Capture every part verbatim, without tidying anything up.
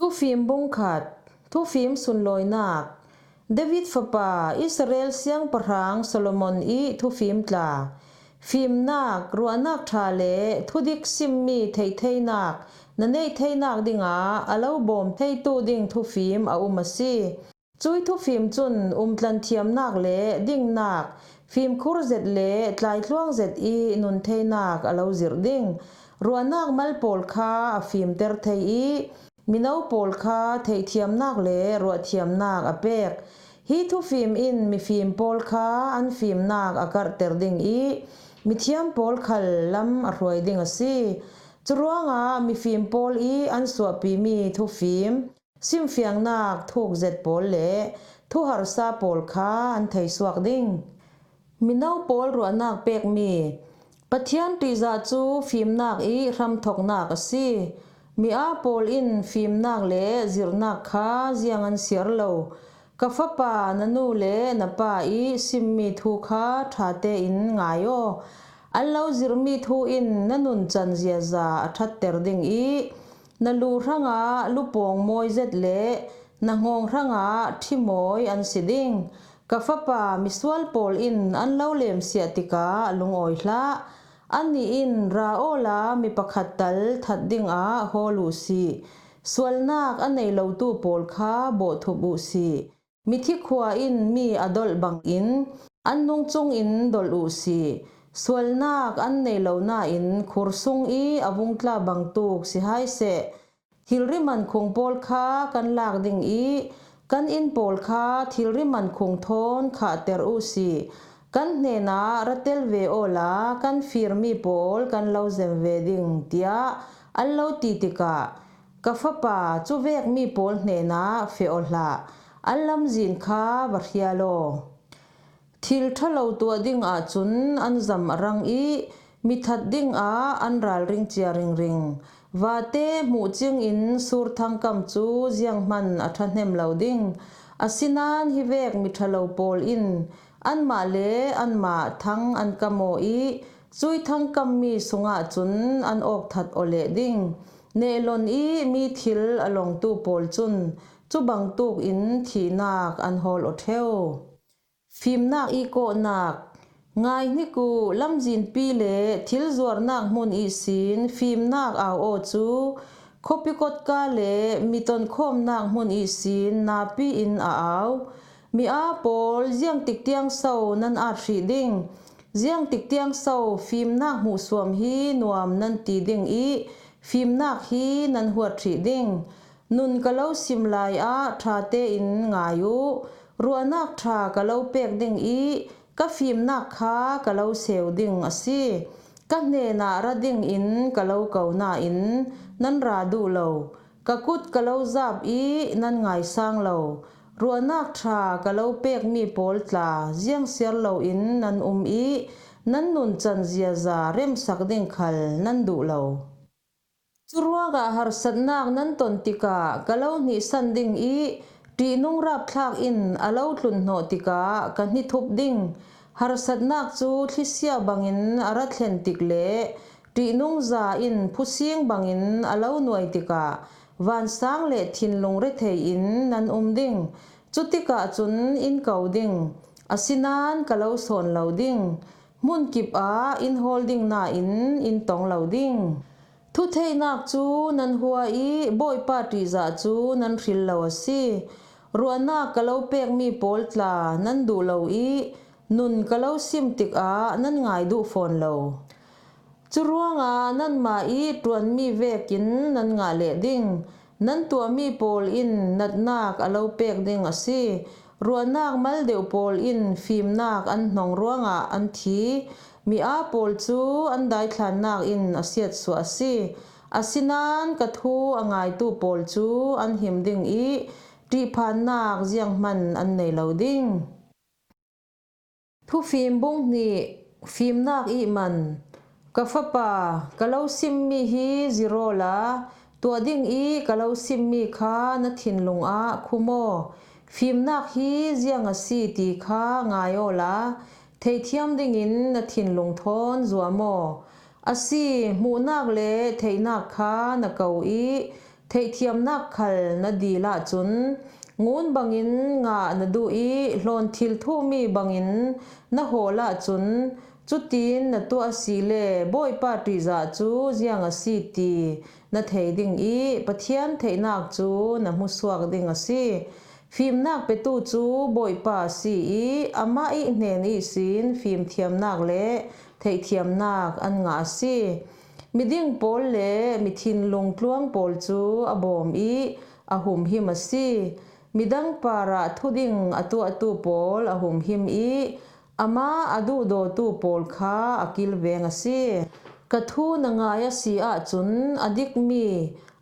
Thufim bung khat. Thufim sunlawinak. David fapa, Israel siangpahrang Solomon ih thufim tla. Fimnak, ruahnak ṭha le thudik simmi theihtheinak na neih theinak dingah a lo bawm theitu ding thufim a um a si. Cui thufim cun umtlan thiamnak le dingnak, fimkhur zet le tlaitluang zet ih nun theinak a lo zirh ding. Ruahnak mal pawl kha a fimter thei ih, mino pawl kha theihthiamnak le ruahthiamnak a pek. Hi thufim in mifim pawl kha an fimnak a karhter ding ih, mithiam pawl khal lam a hruai ding a si. Curuangah mifim pawl ih an suahpimi thufim, simfiangnak thuk zet pawl le thuharsa pawl kha an theisuak ding. Mino pawl ruahnak pekmi. Pathian ṭihzah cu fimnak ih hramthoknak a si. Mi aa pawl in fimnak le zirhnak kha ziang an siar lo. Ka fapa, na nu le na pa ih simmi thu kha ṭha tein ngai aw. An lo zirhmi thu in na nuncan ziaza a ṭhatter ding ih, na lu hrangah lupawng mawi zet le na ngawng hrangah ṭhi mawi an si ding. Ka fapa, misual pawl in an lo lemsiah tikah lungawi hlah. Annih in, ra awla mi pakhat tal that dingah hawl uhsi. Sualnak a nei lotu pawl kha bawhthup uhsi. Mithi khua in mi a dolh bangin an nung cungin dolh uhsi. Sualnak an nei lo nain khur sung ih a vungtla bangtuk si hai seh. Thilri mankhung pawl kha kan lak ding ih, kan inn pawl kha thilri mankhung thawn khahter uhsi. Kan hnenah ra tel ve awla kan firmi pawl kan lo zem ve ding, tiah an lo ti tikah, ka fapa, cuvekmi pawl hnenah feh aw hlah, an lamzin kha va hrial aw. Thil ṭha lo tuah ding ahcun an zam a rang ih, mi that dingah an ralring cia ringring. Vate hmuh cingin sur thangkam cu zianghman a ṭhahnem lo ding. Asinain hi vek mi ṭha lo pawl in anmah le anmah thang an kam aw ih, cui thangkammi sungah cun an awk that aw leh ding. Nehlon ih mi thil a lawngtu pawl cun cu bangtuk in thihnak an hawl aw ṭheu. Fimnak ih kawhnak. Ngai hnik uh, lamzinpi le thil zuarnak hmun ihsin fimnak au aw cu, khuapi kotka le mi tonkhawmnak hmun ihsin napi in a au. Mi aa pawl ziangtik tiang so nan at hrih ding? Ziangtik tiang so fimnak hmuhsuam hi nuam nan ti ding ih, fimnak hi nan huat hrih ding? Nun ka lo sim lai ah ṭha tein ngai uh. Ruahnak ṭha ka lo pek ding ih, ka fimnak kha ka lo seu ding a si. Ka hnenah ra dingin ka lo ko nain nan ra duh lo. Ka kut ka lo zap ih nan ngaisang lo. Ruahnak ṭha ka lo pekmi pawl tla ziangsiar loin nan um ih, nan nuncan ziaza remsak ding khal nan duh lo. Curuangah harsatnak nan ton tikah ka lo hnihsan ding ih, ṭihnung rapthlak in a lo tlunhnawh tikah ka hnithup ding. Harsatnak cu thlisia bangin a ra thlen tik le ṭihnung za in phusing bangin a lo nuai tikah vansang le thinlung rethei in nan um ding. Cutikah cun in ko ding, asinain ka lo sawn lo ding. Hmunkip ah in hawl ding nain in tong lo ding. Thutheihnak cu nan hua ih Bawipa ṭihzah cu nan hril lo a si. Ruahnak ka lo pekmi pawl tla nan duh lo ih, nun ka lo sim tikah nan ngai duh fawn lo. Curuangah nanmah ih ṭuanmi vekin nan ngah leh ding. Nan tuahmi pawl in natnak a lo pek ding a si. Ruahnak mal deuh pawl in fimnak an hnong ruangah an thi. Mi aa pawl cu an daithlannak in a siatsuah a si. Asinain ka thu a ngaitu pawl cu an him ding ih, ṭihphannak zianghman an nei lo ding. Thufim bung hnih. Fimnak ih man. Ka fapa, ka lo simmi hi zir awla, tuah ding ih ka lo simmi kha na thinlung ah khum aw. Fimnak hi ziang a si ti kha ngai awla, theithiam dingin na thinlung thawn zuam aw. A si, hmuhnak le theihnak kha na ko ih, Theihthiamnak khal na dil ahcun ngun bangin ngah na duh i hlawn thil thuhmi bangin na hawl ahcun, cutin na tuah a si le Bawipa ṭihzah cu ziang a si ti na thei ding i Pathian theihnak cu na hmusuak ding a si. Fimnak petu cu Bawipa a si i amah i hnen ihsin fimthiamnak le theihthiamnak an ngah a si. Miding pawl le mithinlung tluang pawl cu a bawm i a humhim a si. Midang parah thuding a tuahtu pawl a humhim i amah a duhdawtu pawl kha a kilveng a si. Ka thu na ngai a si ahcun a dikmi,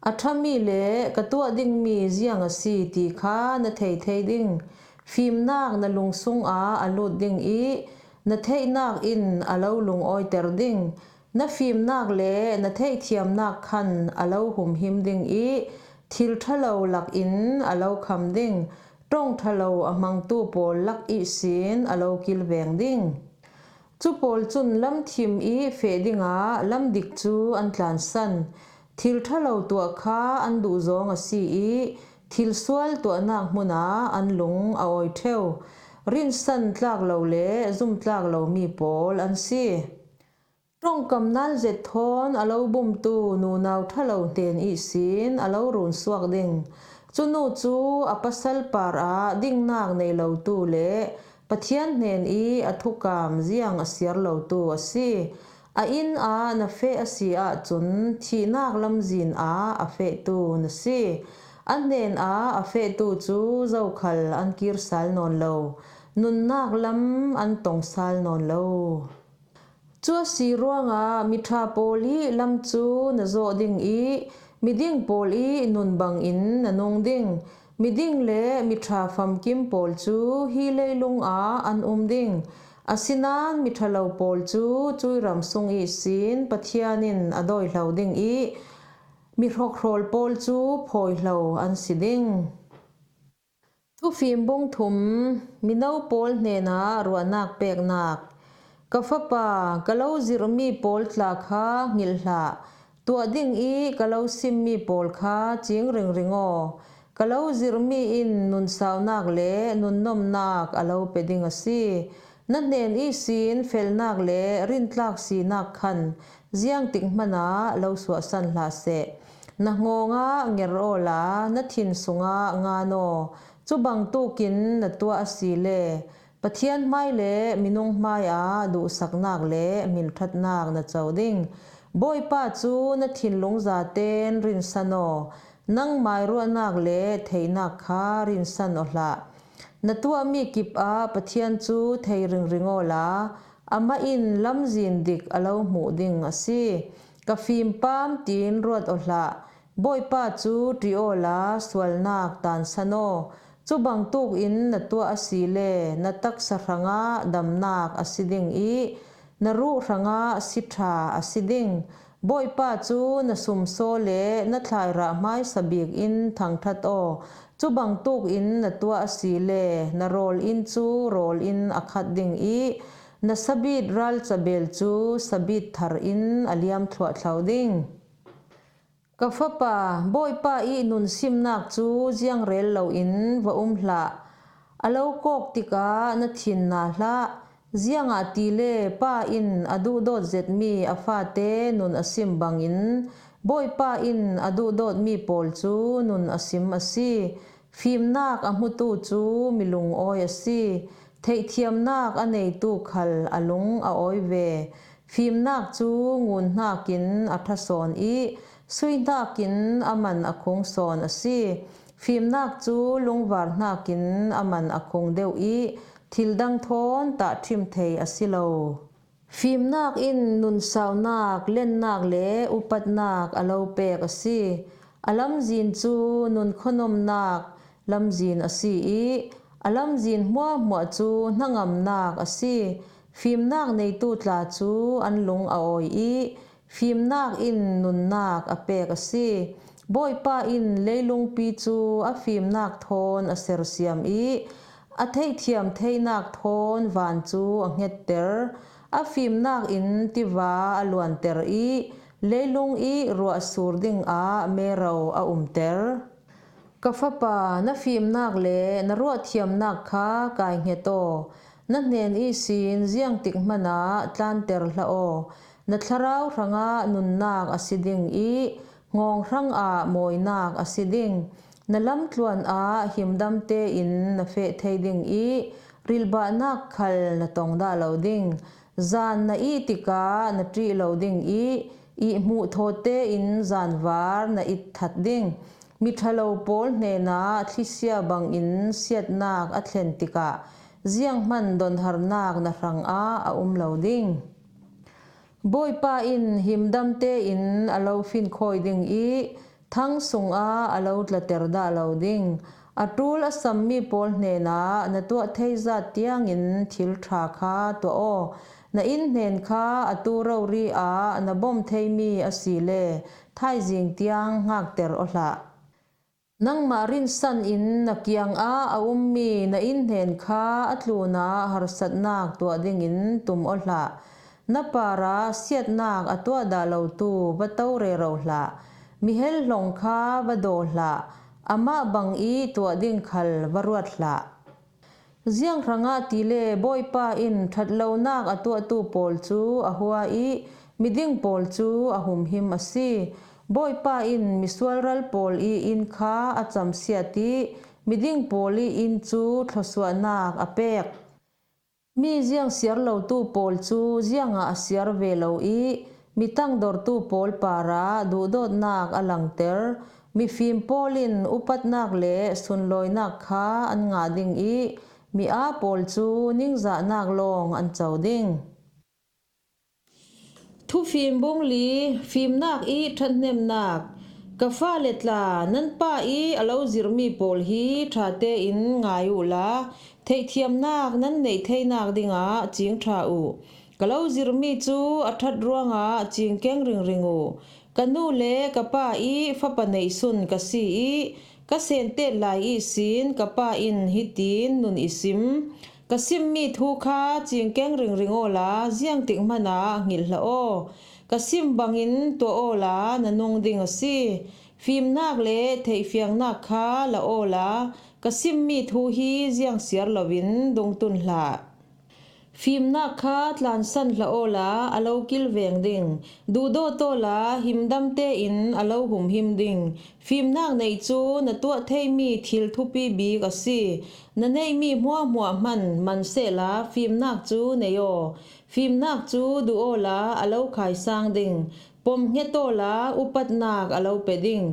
a ṭhami le ka tuah dingmi ziang a si ti kha na thei thei ding. Fimnak na lungsung ah a lut ding i na theihnak in a lo lungawiter ding. Na fimnak le na theihthiamnak khan a lo humhim ding i thil ṭhalo lakin a lo kham ding. Ṭong ṭhalo a hmangtu pawl lak ihsin a lo kilveng ding. Cu pawl cun lamthim i feh dingah lamdik cu an tlansan. Thil ṭhalo tuah kha an duhzawng a si i thil sual tuahnak hmunah an lung a awi ṭheu. Rinsan tlak lo le zumtlak lomi pawl an si. Ṭongkam nal zet thawn a lo bumtu nunau ṭhalo hnen ihsin a lo runsuak ding. Cu nu cu a pasal parah dingnak nei lotu le Pathian hnen i a thukam ziang a siar lotu a si. A inn ah na feh a si ahcun thihnak lamzin ah a fehtu na si. A hnen ah a fehtu cu zokhal an kir sal nawn lo, nunnak lam an tong sal nawn lo. Cu a si ruangah miṭha pawl i lam cu na zawh ding i miding pawl i nun bangin na nung ding. Miding le miṭha famkim pawl cu hi leilung ah an um ding. Asinain miṭhalo pawl cu cui ram sung ihsin Pathian in a dawihlo ding i mi hrokhrawl pawl cu phawihlo an si ding. Thufim bung thum. Mino pawl hnenah ruahnak peknak. Ka fapa, ka lo zirhmi pawl tla kha hngilh hlah. Tuah ding i ka lo simmi pawl kha cing ringring aw. Ka lo zirhmi in nun saunak le nun nomnak a lo pe ding a si. Na hnen ihsin felnak le rintlak sinak khan ziangtik hmanah lo suahsan hlah seh. Na hngawng ah nger awla na thin sungah ngan aw. Cu bangtukin na tuah a si le Pathian hmai le minung hmaiah duhsaknak le hminṭhatnak na co ding. Bawipa cu na thinlung zaten rinsan aw. Nangmai ruahnak le theihnak kha rinsan aw hlah. Na tuahmi kip ah Pathian cu thei ringring awla amah in lamzin dik a lo hmuh ding a si. Ka fimpam tiin ruat aw hlah. Bawipa cu ṭih awla sualnak tansan aw. Cu bangtuk in na tuah a si le na taksa hrangah damnak a si ding i na ruh hrangah si ṭha a si ding. Bawipa cu na sumsaw le na thlairah hmaisa bik in thangṭhat aw. Cu bangtuk in na tuah a si le na rawl inn cu rawl inn a khat ding i na sabit ralcabel cu sabit thar in a liam thluahthlo ding. Ka fapa, Bawipa i nun simnak cu ziangrel loin va um hlah. A lo kawk tikah na thin na hlah. Ziangahtile pa in a duhdawt zetmi a fate nun a sim bangin Bawipa in a duhdawtmi pawl cu nun a sim a si. Fimnak a hmutu cu mi lungawi a si. Theihthiamnak a neitu khal a lung a awi ve. Fimnak cu ngun hnakin a ṭha sawn i sui hnakin a man a khung sawn a si. Fimnak cu lungvar hnakin a man a khung deuh i thil dang thawn tahṭhim thei a si lo. Fimnak in nun saunak, lennak le upatnak a lo pek a si. A lamzin cu nun khuanawmnak lamzin a si i a lamzin hmuahhmuah cu hnangamnak a si. Fimnak neitu tla cu an lung a awi i fimnak in nunnak a pek a si. Bawipa in leilungpi cu a fimnak thawn a sersiam i a theihthiam theinak thawn van cu a hngetter. A fimnak in tiva a luanter i Leilung i ruah sur dingah mero a umter. Ka fapa, na fimnak le na ruahthiamnak kha kaihnget aw. Na hnen ihsin ziangtik hmanah tlanter hlah aw. Na thlarau hrangah nunnak a si ding i ngawng hrangah mawinak a si ding. Na lamtluanah himdamte in na feh thei ding i rilbahnak khal na tong dah lo ding. Zan na ih tikah na ṭih lo ding i ihmuh thawte in zanvar na it that ding. Miṭhalo pawl hnenah thlisia bangin siatnak a thlen tikah zianghman donharnak na hrangah a um lo ding. Bawipa in himdamte in a lo finkhawi ding i thang sungah a lo tlater dah lo ding. A ṭul a sammi pawl hnenah na tuah thei zat tiangin thil ṭha kha tuah aw. Na inn hnen kha a tu rori ah na bawm theimi a si le thaizing tiang hngakter aw hlah. Nangmah rinsan in na kiangah a ummi na inn hnen kha a tlunah harsatnak tuah dingin tum aw hlah. Na parah siatnak a tuah dah lotu va to rero hlah. Mi hel hlong kha va daw hlah. Amah bang i tuah ding khal va ruat hlah. Ziang hrangah tile Bawipa in ṭhatlonak a tuahtu pawl cu a hua i miding pawl cu a humhim a si. Bawipa in misual ral pawl i inn kha a camsiat i miding pawl i inn cu thluasuahnak a pek. Mi ziang siar lotu pawl cu ziangah a siar ve lo i mi tangdortu pawl parah duhdawtnak a langter. Mifim pawl in upatnak le sunlawinak kha an ngah ding i mi aa pawl cu ningzahnak lawng an co ding. Thufim bung li, fimnak i ṭhathnemnak. Ka fale tla, nan pa i a lo zirhmi pawl hi ṭha tein ngai uhla, theihthiamnak nan neih theinak dingah cing ṭha uh. Ka lo zirhmi cu a ṭhat ruangah cingkeng ringring uh. Ka nu le ka pa i fapa neihsun ka si i ka sentet lai ihsin ka pa in hitin nun i sim. Ka simmi thu kha cingkeng ringring awla ziangtik hmanah hngilh hlah aw. Ka sim bangin tuah awla na nung ding a si. Fimnak le theihfiangnak kha la awla ka simmi thu hi ziangsiar loin dungtun hlah. Fimnak kha tlansan hlah awla a lo kilveng ding. Duhdawt awla himdam tein a lo humhim ding. Fimnak neih cu na tuah theimi thil thupi bik a si. Na neihmi hmuahhmuah hman man sehla fimnak cu nei aw. Fimnak cu duh awla a lo khaisang ding. Pom hnget awla upatnak a lo pe ding.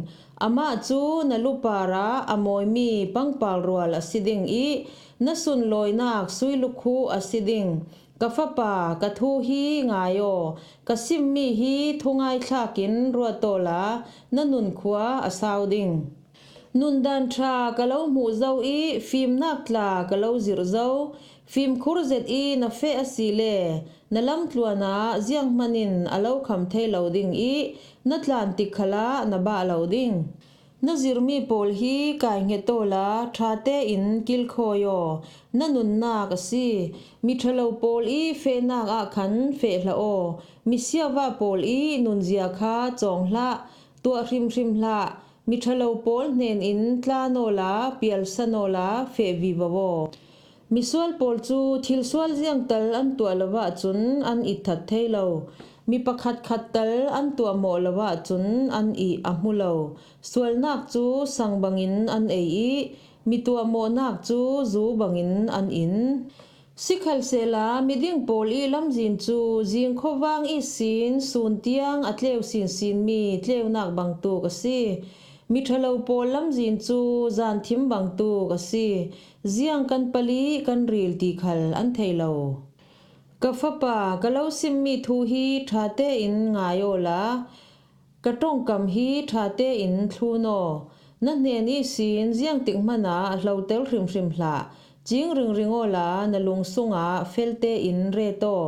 Amah cu na lu parah a mawimi pangpal rual a si ding i na sunlawinak sui lukhuh a si ding. Ka fapa, ka thu hi ngai aw. Ka simmi hi thungai thlakin ruat awla na nunkhua a sau ding. Nundan ṭha ka lo hmuh zo i fimnak tla ka lo zirh zo. Fimkhur zet i na feh a si le na lamtluan ah zianghman in a lo kham thei lo ding i na tlan tik khalah na bah lo ding. Na zirhmi pawl hi kaihnget awla ṭha tein kilkhawi aw. Na nunnak a si. Miṭhalo pawl i fehnak ah khan feh hlah aw. Misiava pawl i nunzia kha cawng hlah. Tuah hrimhrim hlah. Miṭhalo pawl hnen in tlan awla pialsan awla feh vivo aw. Misual pawl cu thil sual ziangtal an tuah lo ahcun an itthat thei lo. Mi pakhatkhat tal an tuahmawh lo ahcun an ih a hmu lo. Sualnak cu sang bangin an ei i mi tuahmawhnak cu zu bangin an in. Sikhalsehla miding pawl i lamzin cu zing khuavang ihsin sun tiang a tleu sinsinmi tleunak bangtuk a si. Miṭhalo pawl lamzin cu zanthim bangtuk a si. Ziang kan palih kan ril ti khal an thei lo. Ka fapa, ka lo simmi thu hi ṭha tein ngai awla ka ṭongkam hi ṭha tein thlun aw. Na hnen ihsin ziangtik hmanah hloter hrimhrim hlah. Cing ringring awla na lung sungah fel tein ret aw.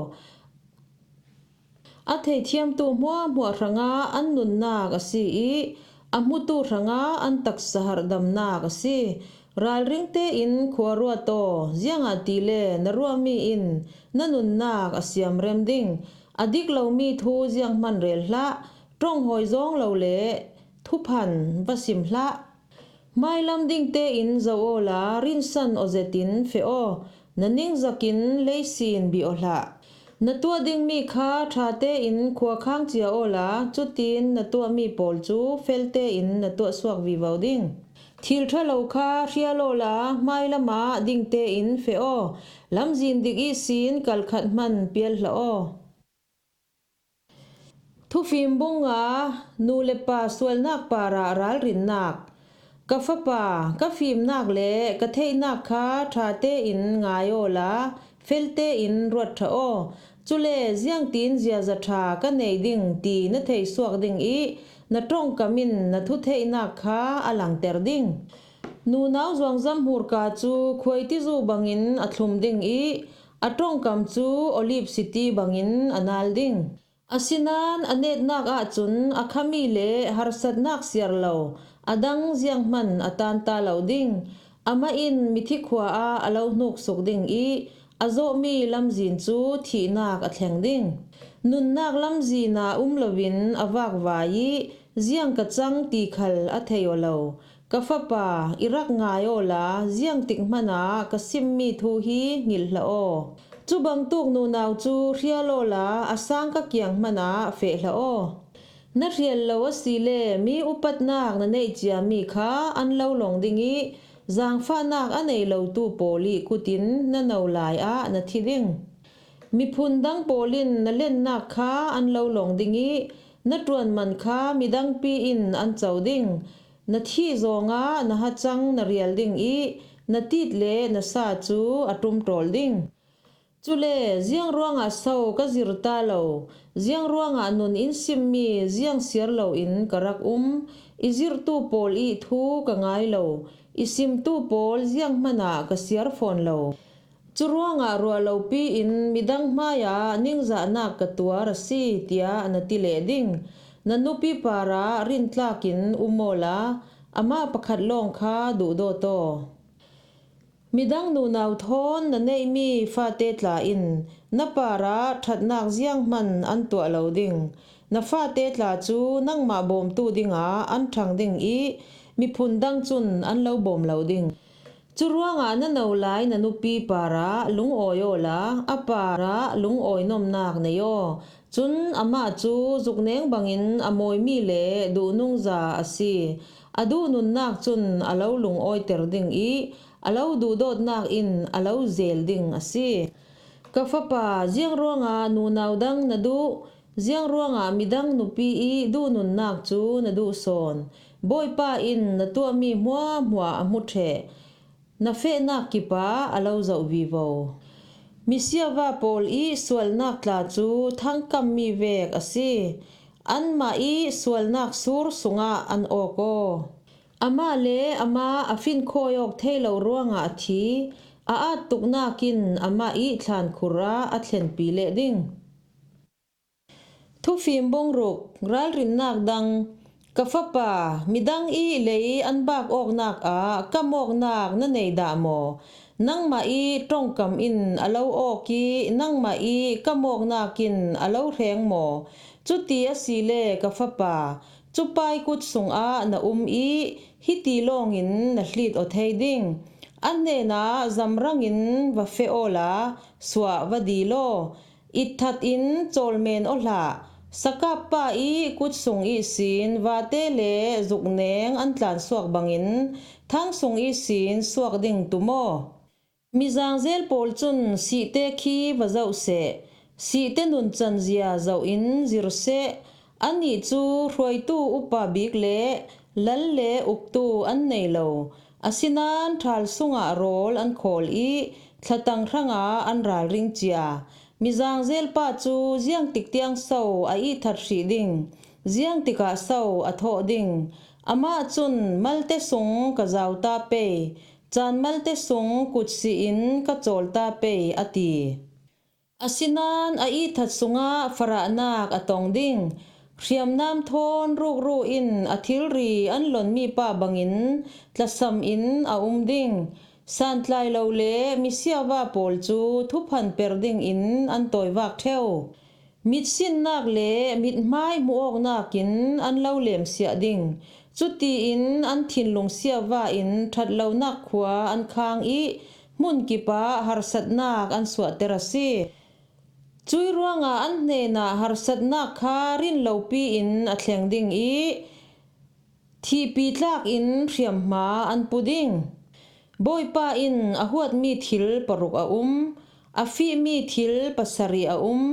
A theithiamtu hmuahhmuah hrangah an nunnak a si i a hmutu hrangah an taksa harhdamnak a si. Ralring tein khua ruat aw, ziangahtile na ruahmi in na nunnak a siamrem ding. A dik lomi thu zianghman rel hlah. Ṭawng hawi zawng lo le thuphan va sim hlah. Hmailam dingte in zo awla rinsan aw zetin feh aw, na ningzakin leisin bi aw hlah. Na tuah ding mi kha ṭhate in khuakhang cia awla, cutin na tuah mi pawl cu felte in na tuah suak vivo ding. Thil ṭha lo kha hrial awla hmailamah dingte in feh aw, lamzin dik ihsin kalkhat hman pial hlah aw. Thufim bung nga, nu le pa sualnak parah ralrinnak. Ka fapa, ka fimnak le ka theihnak kha ṭhate in ngai awla, felte in ruat ṭha aw. Cule ziangtin ziaza ṭha ka nei ding ti na thei suak ding ih, na ṭongkam in na thutheihnak kha a langter ding. Nunau zuangzam hmurka cu khuaitizu bangin a thlum ding ih, a ṭongkam cu olib siti bangin a nal ding. Asinain a netnak ahcun a khami le harsatnak siar lo a dang zianghman a tanta lo ding. Amah in mithi khua ah a lo hnuksuk ding ih, a zawhmi lamzin cu thihnak a thleng ding. Nunnak lamzin ah um loin a vakvai ih, ziang ka cang ti khal a thei aw lo. Ka fapa, i rak ngai awla ziangtik hmanah ka simmi thu hi hngilh hlah aw. Cu bangtuk nunau cu hrial awla a sang ka kiang hmanah feh hlah aw. Na hrial lo asile mi upatnak na neih ciami kha an lo lawng ding ih, zaangfahnak a nei lotu pawl ih kut in na no lai ah na thi ding. Miphun dang pawl in na lennak kha an lo lawng ding ih, na ṭuan man kha midangpi in an co ding. Na thih zawngah na hacang na rial ding ih, na tit le na sa cu a ṭum ṭawl ding. Cule ziang ruangah so ka zir ta lo, ziang ruangah nun in simmi ziang siar loin ka rak um, i zirhtu pawl ih thu ka ngai lo, i simtu pawl ziang hmanah ka siar fawn lo. Curuangah ruah lopi in midang hmaiah ningzahnak ka tuar a si, tiah na ti leh ding. Na nupi parah rintlakin um awla, amah pakhat lawng kha duhdawt aw. Midang nunau thawn na neihmi fate tla in na parah ṭhatnak zianghman an tuah lo ding. Na fate tla cu nangmah bawmtu dingah an ṭhang ding ih miphun dang cun an lo bawm lo ding. Curuangah na no lai na nupi parah lungawi awla a parah lungawi nomnak nei aw. Cun amah cu zukneng bangin a mawimi le duhnungza a si. A duh nunnak cun a lo lungawiter ding ih a lo duhdawtnak in a lo zel ding a si. Ka fapa, ziang ruangah nunau dang na duh, ziang ruangah midang nupi ih duh nunnak cu na duh sawn. Bawipa in na tuahmi hmuahhmuah a hmu ṭheh. Na fehnak kipah a lo zoh vivo. Misiava pawl ih sualnak tla cu thangkammi vek a si. Anmah ih sualnak sur sungah an awk aw. Amah le amah a finkhawi awk thei lo ruangah a thi. A at tuknak in amah ih thlankhur ah a thlenpi leh ding. Thufim bung ruk, ralrinnak dang. Ka fapa, midang ih lei an bak awknak ah kam awknak na nei dah maw? Nangmah ih ṭongkam in a lo awk ih nangmah ih kam awknak in a lo hreng maw? Cuti asile ka fapa, cupa ih kut sungah na um ih hiti lawngin na hlit aw thei ding. An hnenah zamrangin va feh awla suah va dil aw. Itthat in cawlmen aw hlah. Sakappa ih kut sung ihsin vate le zukneng an tlansuak bangin thang sung ihsin suak ding tum aw. Mizangzel pawl cun sihte khi va zoh seh, sihte nuncan zia zoh in zir seh. Annih cu hruaitu upa bik le lal le uktu an nei lo. Asinain ṭhal sungah rawl an khawl ih thlatang hrangah an ralring cia. Mizangzel pa cu ziangtik tiang so a ihthat hrih ding, ziangtikah so a thawh ding. Amah cun, malte sung ka zau ta pei, caan malte sung kutsi in ka cawl ta pei, a ti. Asinain a ihthat sungah farahnak a tong ding. Hriamnam thawn rukru in a thilri an lonmi pa bangin tlasam in a um ding. Santlai lo le misiava pawl cu thuphan per dingin an tawivak ṭheu. Mitsinnak le mithmai hmuawknakin an lo lemsiah ding. Cutiin an thinlung siava in ṭhatlonak khua an khang ih hmun kipah harsatnak an suahter a si. Cuih ruangah an hnenah harsatnak kha rinlopi in a thleng ding ih thihpi tlakin hriamhma an pu ding. Bawipa in a huatmi thil paruk a um, a fihmi thil pasarih a um,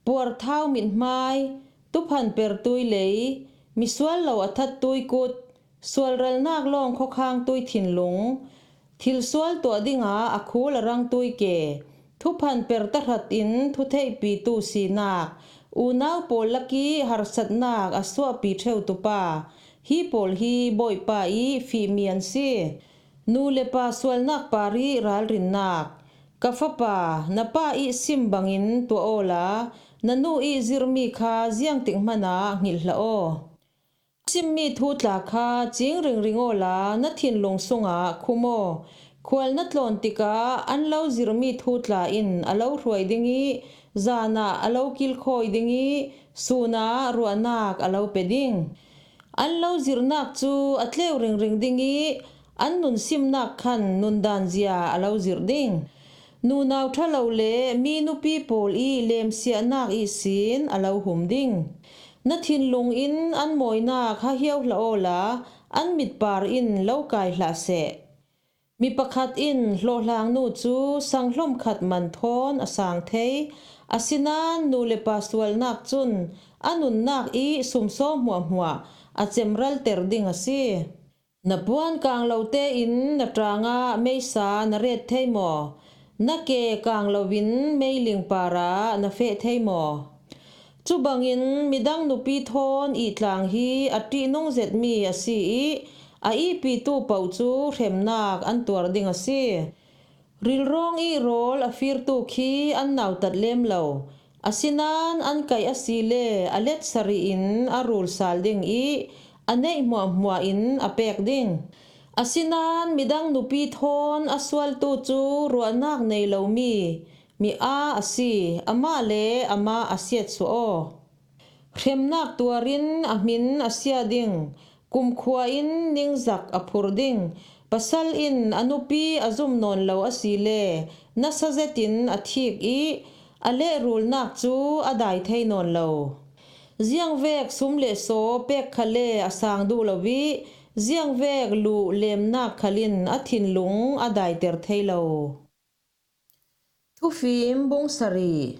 puarthau mithmai, thuphan per tuilei, misual lo a that tuikut, sualralnak lawng khawkhang tui thinlung, thilsual tuah dinga a khul a rang tuike, thuphan per tahratin thutheihpitu sinak, unau pawl lakih harsatnak a suahpi ṭheutupa, hi pawl hi Bawipa ih fihmi an si. Nu le pa sualnak parih ralrinnak. Ka fapa, na pa ih sim bangin tuah awla, na nu ih zirhmi kha ziangtik hmanah hngilh hlah aw. Simmi thu tla kha cing ringring awla na thinlung sungah khum aw. Khual na tlawn tikah an lo zirhmi thu tla in a lo hruai ding ih, zanah a lo kilkhawi ding ih, sunah ruahnak a lo pe ding. An lo zirhnak cu a tleu ringring ding ih, an nunsimnak khan nundan zia a lo zirh ding. Nunau ṭhalo le mi nupi pawl ih lemsiahnak ihsin a lo hum ding. Na thinlung in an mawinak hahiau hlah awla an mitpar in lo kai hlah seh. Mi pakhat in hlawhlangnu cu sanghlom khat man thawn a sang thei, asinain nu le pa sualnak cun a nunnak ih sumsaw hmuahhmuah a cemralter ding a si. Na puan kang lo tein na ṭangah meisa na ret thei maw? Na ke kang loin meiling parah na feh thei maw? Cubangin midang nupi thawn ihtlang hi a ṭihnung zetmi a si ih a ihpitu paoh cu hremnak an tuar ding a si. Rilrawng ih rawl a firtu khi an nautat lem lo. Asinain an kaih asile a let sarih in a rul sal ding ih a neih hmuahhmuah in a pek ding. Asinain midang nupi thawn a sualtu cu ruahnak nei lomi mi aa a si, amah le amah a siatsuah aw. Hremnak tuarin a hmin a sia ding, kumkhua in ningzak a phur ding, pasal in a nupi a zum nawn lo asile nasa zetin a thik ih a lehrulnak cu a dai thei nawn lo. Ziangvek sum le saw pek khale a sang duh lo ih ziangvek luh lemnak khal in a thinlung a daiter thei lo. Thufim bung sarih.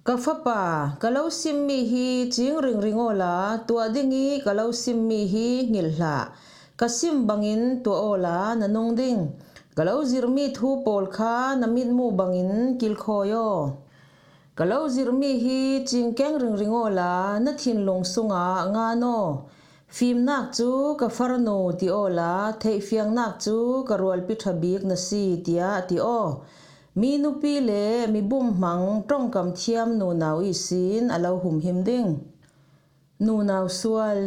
Ka fapa, ka lo simmi hi cing ringring awla tuah ding ih ka lo simmi hi hngilh hlah. Ka sim bangin tuah awla na nung ding. Ka lo zirhmi thu pawl kha na mitmuh bangin kilkhawi aw. Ka lo zirhmi hi cingkeng ringring awla na thinlung sungah ngan aw. Fimnak cu ka farnu ti awla theihfiangnak cu ka rualpi ṭha bik na si, tiah ti aw. Mi nupi le mi bumhmang ṭongkam thiam nunau ihsin a lo humhim ding. Nunau sual.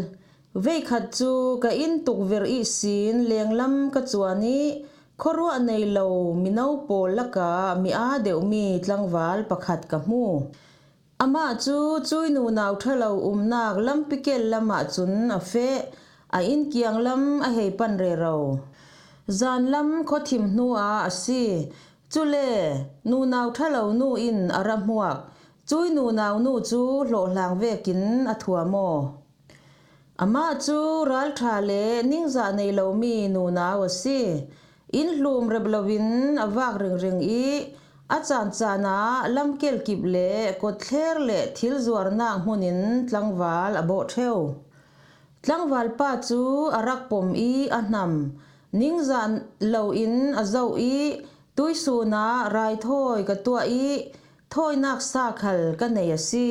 Veikhat cu ka inn tukverh ihsin lenglam ka cuan ih khuaruah nei lo mino pawl lakah mi aa deuhmi tlangval pakhat ka hmu. Amah cu cuih nunau ṭhalo umnak lampi kel lamah cun a feh, a inn kianglam a hei pan rero. Zanlam khuathim hnuah a si. Cule nunau ṭhalo nu in a ra hmuak. Cuih nunau nu cu hlawhhlang vekin a thuam aw. Amah cu ralṭha le ningzah nei lomi nunau a si. Inn hlum rep loin a vak ringring ih a caan caan ah lamkel kip le kotthler le thil zuarnak hmun in tlangval a bawh ṭheu. Tlangval pa cu a rak pom ih a hnam. Ningzah loin a zoh ih tuihsun ah raithawi ka tuah ih thawinak sa khal ka nei a si.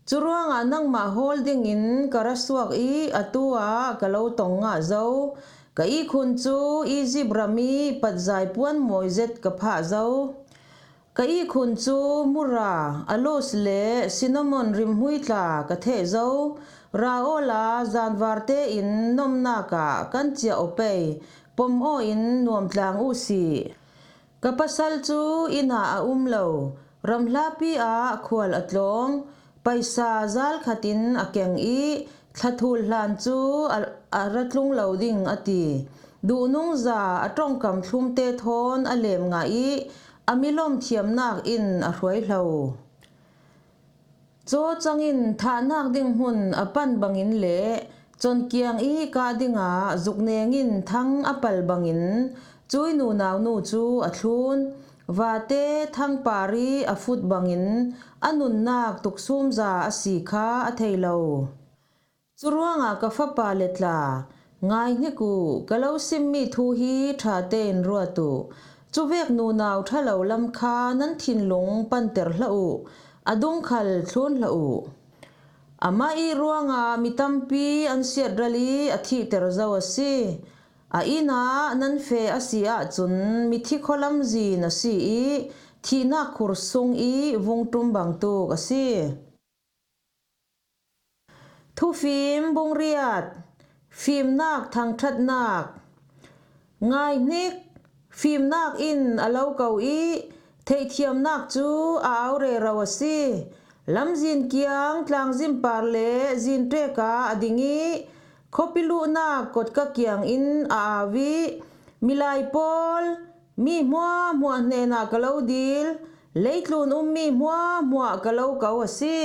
Curuangah nangmah hawl dingin ka ra suak ih atu ah ka lo tong ngah zo. Ka ihkhun cu Izipt ram ih patzai puan mawi zet ka phah zo. Ka ihkhun cu mura, alos le cinnamon rimhmui tla ka theh zo. Ra awla zanvar tein nomnak ah kan ciah aw pei, pom aw in nuamtlang uh sih. Ka pasal cu inn ah a um lo, ramhlapi ah khual a tlawng. paisa zal khatin a keng i, thla thul hlan cu a, a ra tlung lo ding a ti. Duhnungza a ṭongkam thlumte thawn a lem ngah i, a milawm thiamnak in a hruai hlo. Cawcang in thahnak ding hmun a pan bangin le cawnkiang i kah dingah zukneng in thang a pal bangin cui nunau nu cu a thlun. Vate thangpar i a fut bangin a nunnak tuksumza a si kha a thei lo. Curuangah ka fapa le tla, ngai hnik uh, ka lo simmi thu hi ṭha tein ruat uh. Cuvek nunau ṭha lo lam kha nan thinlung panter hlah uh, a dum khal thlun hlah uh. Amah i ruangah mi tampi an siatral i a thihter zo a si. A inn ah nan feh a si ahcun mithi khualam zin a si i thihnak khur sung i vung ṭum bangtuk a si. Thufim bung riat, fimnak thangṭhatnak. Ngai hnik, fimnak in a lo ko i theihthiamnak cu a au rero a si. Lamzin kiang tlangzin par le zin ṭek ah a ding i khuapi luhnak kotka kiang in a au i, milai pawl, mi hmuahhmuah hnenah ka lo dil, leitlun ummi hmuahhmuah ka lo ko a si.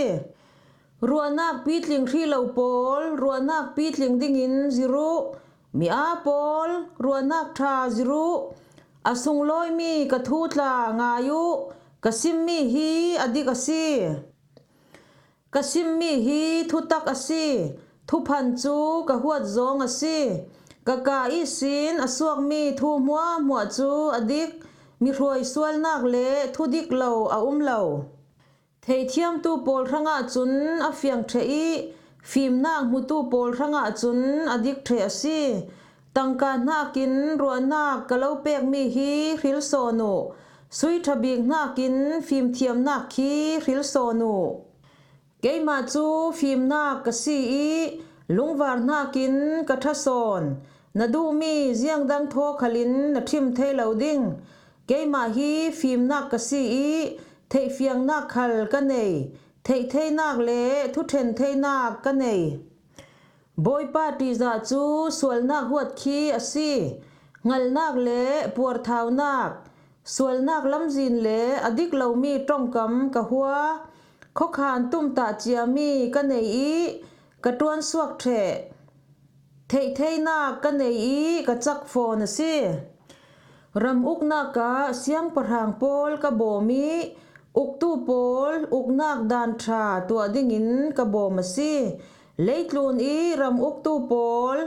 Ruahnak pitling hrih lo pawl, ruahnak pitling dingin zir uh. Mi aa pawl, ruahnak ṭha zir uh. A sunglawimi ka thu tla ngai uh. Ka simmi hi a dik a si. Ka simmi hi thutak a si. Thuphan cu ka huat zawng a si. Ka kaa ihsin a suakmi thu hmuahhmuah cu a dik. Mihruai sualnak le thudik lo a um lo. Theihthiamtu pawl hrangah cun a fiang ṭheh i, fimnak hmutu pawl hrangah cun a dik ṭheh a si. Tangka hnakin ruahnak ka lo pekmi hi hril sawn uh, sui ṭha bik hnakin fimthiamnak khi hril sawn uh. Keimah cu fimnak ka si i, lungvar hnakin ka ṭha sawn. Na duhmi ziang dang thaw khalin na ṭhim thei lo ding. Keimah hi fimnak ka si i, theihfiangnak khal ka nei, theihtheinak le thuṭhen theinak ka nei. Bawipa ṭihzah cu sualnak huat khi a si, hngalhnak le puarthaunak. Sualnak lamzin le a dik lomi ṭongkam ka hua, khuakhan tumtah ciami ka nei i ka ṭuansuak ṭheh. Theihtheinak ka nei i ka cak fawn a si. Ram uknak ah siangpahrang pawl ka bawm i uktu pawl uknak dan ṭha tuah dingin ka bawm a si. Leitlun i ram uktu pawl,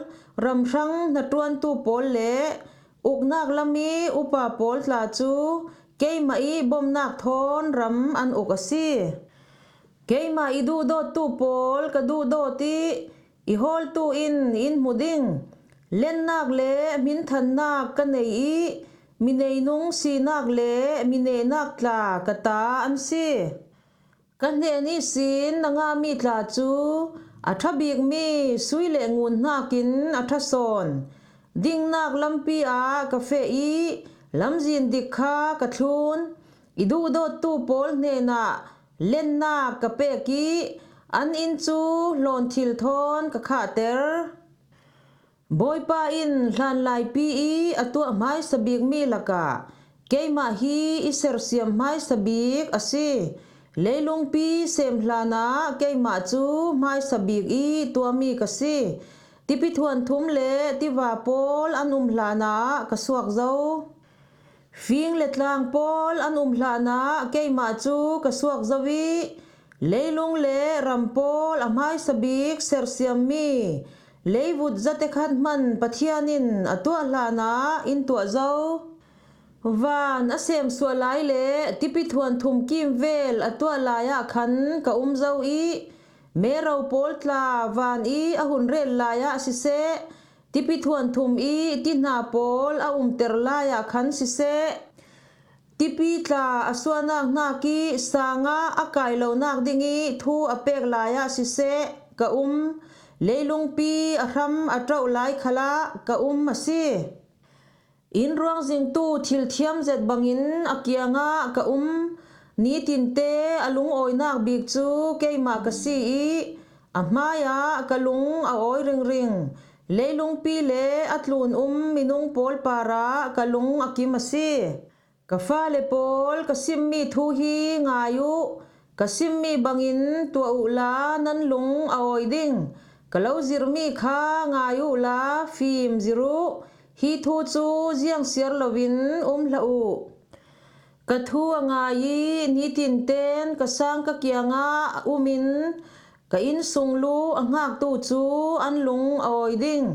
ram hrang hnaṭuantu pawl le uknak lam i upa pawl tla cu keimah i bawmhnak thawn ram an uk a si. Keimah i duhdawttu pawl ka duhdawt i i hawltu in in hmu ding. Lennak le hminthannak ka nei i mi neinung sinak le mi nehnak tla ka ta an si. Ka hnen ihsin na ngahmi tla cu a ṭha bikmi sui le ngun hnakin a ṭha sawn. Dingnak lampi ah ka feh i lamzin dik kha ka thlun. I duhdawttu pawl hnenah lennak ka pek i an inn cu hlawnthil thawn ka khahter. Bawipa in hlanlaipi i a tuah hmaisa bikmi lakah keimah hi i sersiam hmaisa bik a si. Leilungpi sem hlanah keimah cu hmaisa bik i tuahmi ka si. Tipi thuanthum le tiva pawl an um hlanah ka suak zo. Fing le tlang pawl an um hlanah keimah cu ka suak zo i, leilung le ram pawl a hmaisa bik sersiammi leivut zatekhat hman Pathian in a tuah hlanah in tuah zo. Van a semsuah lai le tipi thuanthum kimvel a tuah lai ah khan ka um zo i, mero pawl tla van i a hun rel lai ah siseh, tipi thuanthum i tihna pawl a umter lai ah khan siseh, tipi tla a suahnak hnak i sang ah a kai lonak ding i thu a pek lai ah siseh ka um. Leilungpi a hram a ṭauh lai khalah ka um a si. Inn ruang zingtu thil thiam zet bangin a kiangah ka um. Nitinte a lungawinak bik cu keimah ka si i a hmaiah ka lung a awi ringring. Leilungpi le a tlun um minung pawl parah ka lung a kim a si. Ka fale pawl, ka simmi thu hi ngai uh. Ka simmi bangin tuah uhla nan lung a awi ding. Ka lo zirhmi kha ngai uhla fim zirh uh. Hi thu cu ziang siar loin um hlah uh. Ka thu a ngai i nitinten ka sang ka kiangah a um in ka innsung lu a hngaktu cu an lung a awi ding.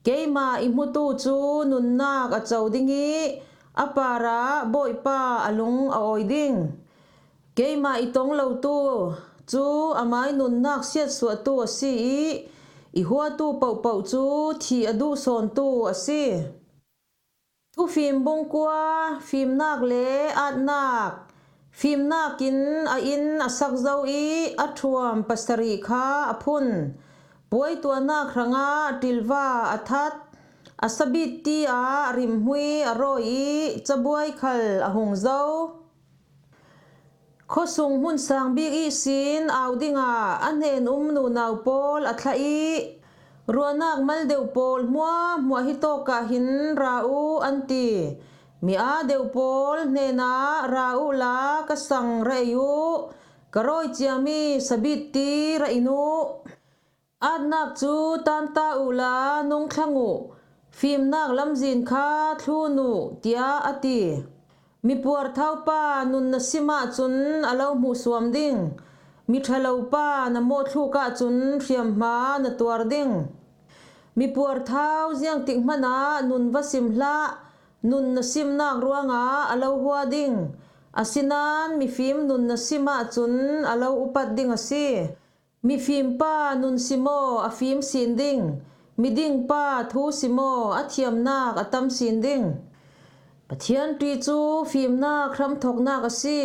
Keimah i hmutu cu nunnak a co ding i a parah Bawipa a lung a awi ding. Keimah i tong lotu cu amai nunnak siatsuahtu a si i i huatu pohpoh cu thih a duh sawntu a si. Thufim bungkua, fimnak le atnak. Fimnak in a inn a sak zo i a ṭhuam pasarih kha a phun. Puai tuahnak hrangah ṭilva a that. A sabitti ah rimhmui a rawi i cabuai khal a hung zo. Khuasung hmun sang bik ihsin au dingah a hnen um nunau pawl a thlah i, ruahnak mal deuh pawl hmuahhmuah hi tawkah hin ra uh an ti. Mi aa deuh pawl hnenah ra uhla ka sang ra ei uh, ka rawi ciami sabitti ra in uh. Atnak cu tanta uhla nung thlang uh, fimnak lamzin kha thlun uh, tiah a ti. Mipuar thaupa nun na sim ahcun a lo hmuhsuam ding. Miṭhalo pa na mawhthluk ahcun hriamhma na tuar ding. Mipuar thau ziangtik hmanah nun va sim hlah, nun na simnak ruangah a lo hua ding. Asinain mifim nun na sim ahcun a lo upat ding a si. Mifim pa nun simaw a fim sin ding, miding pa thu simaw a thiamnak a tam sin ding. Pathian ṭi cu fimnak hramthoknak a si.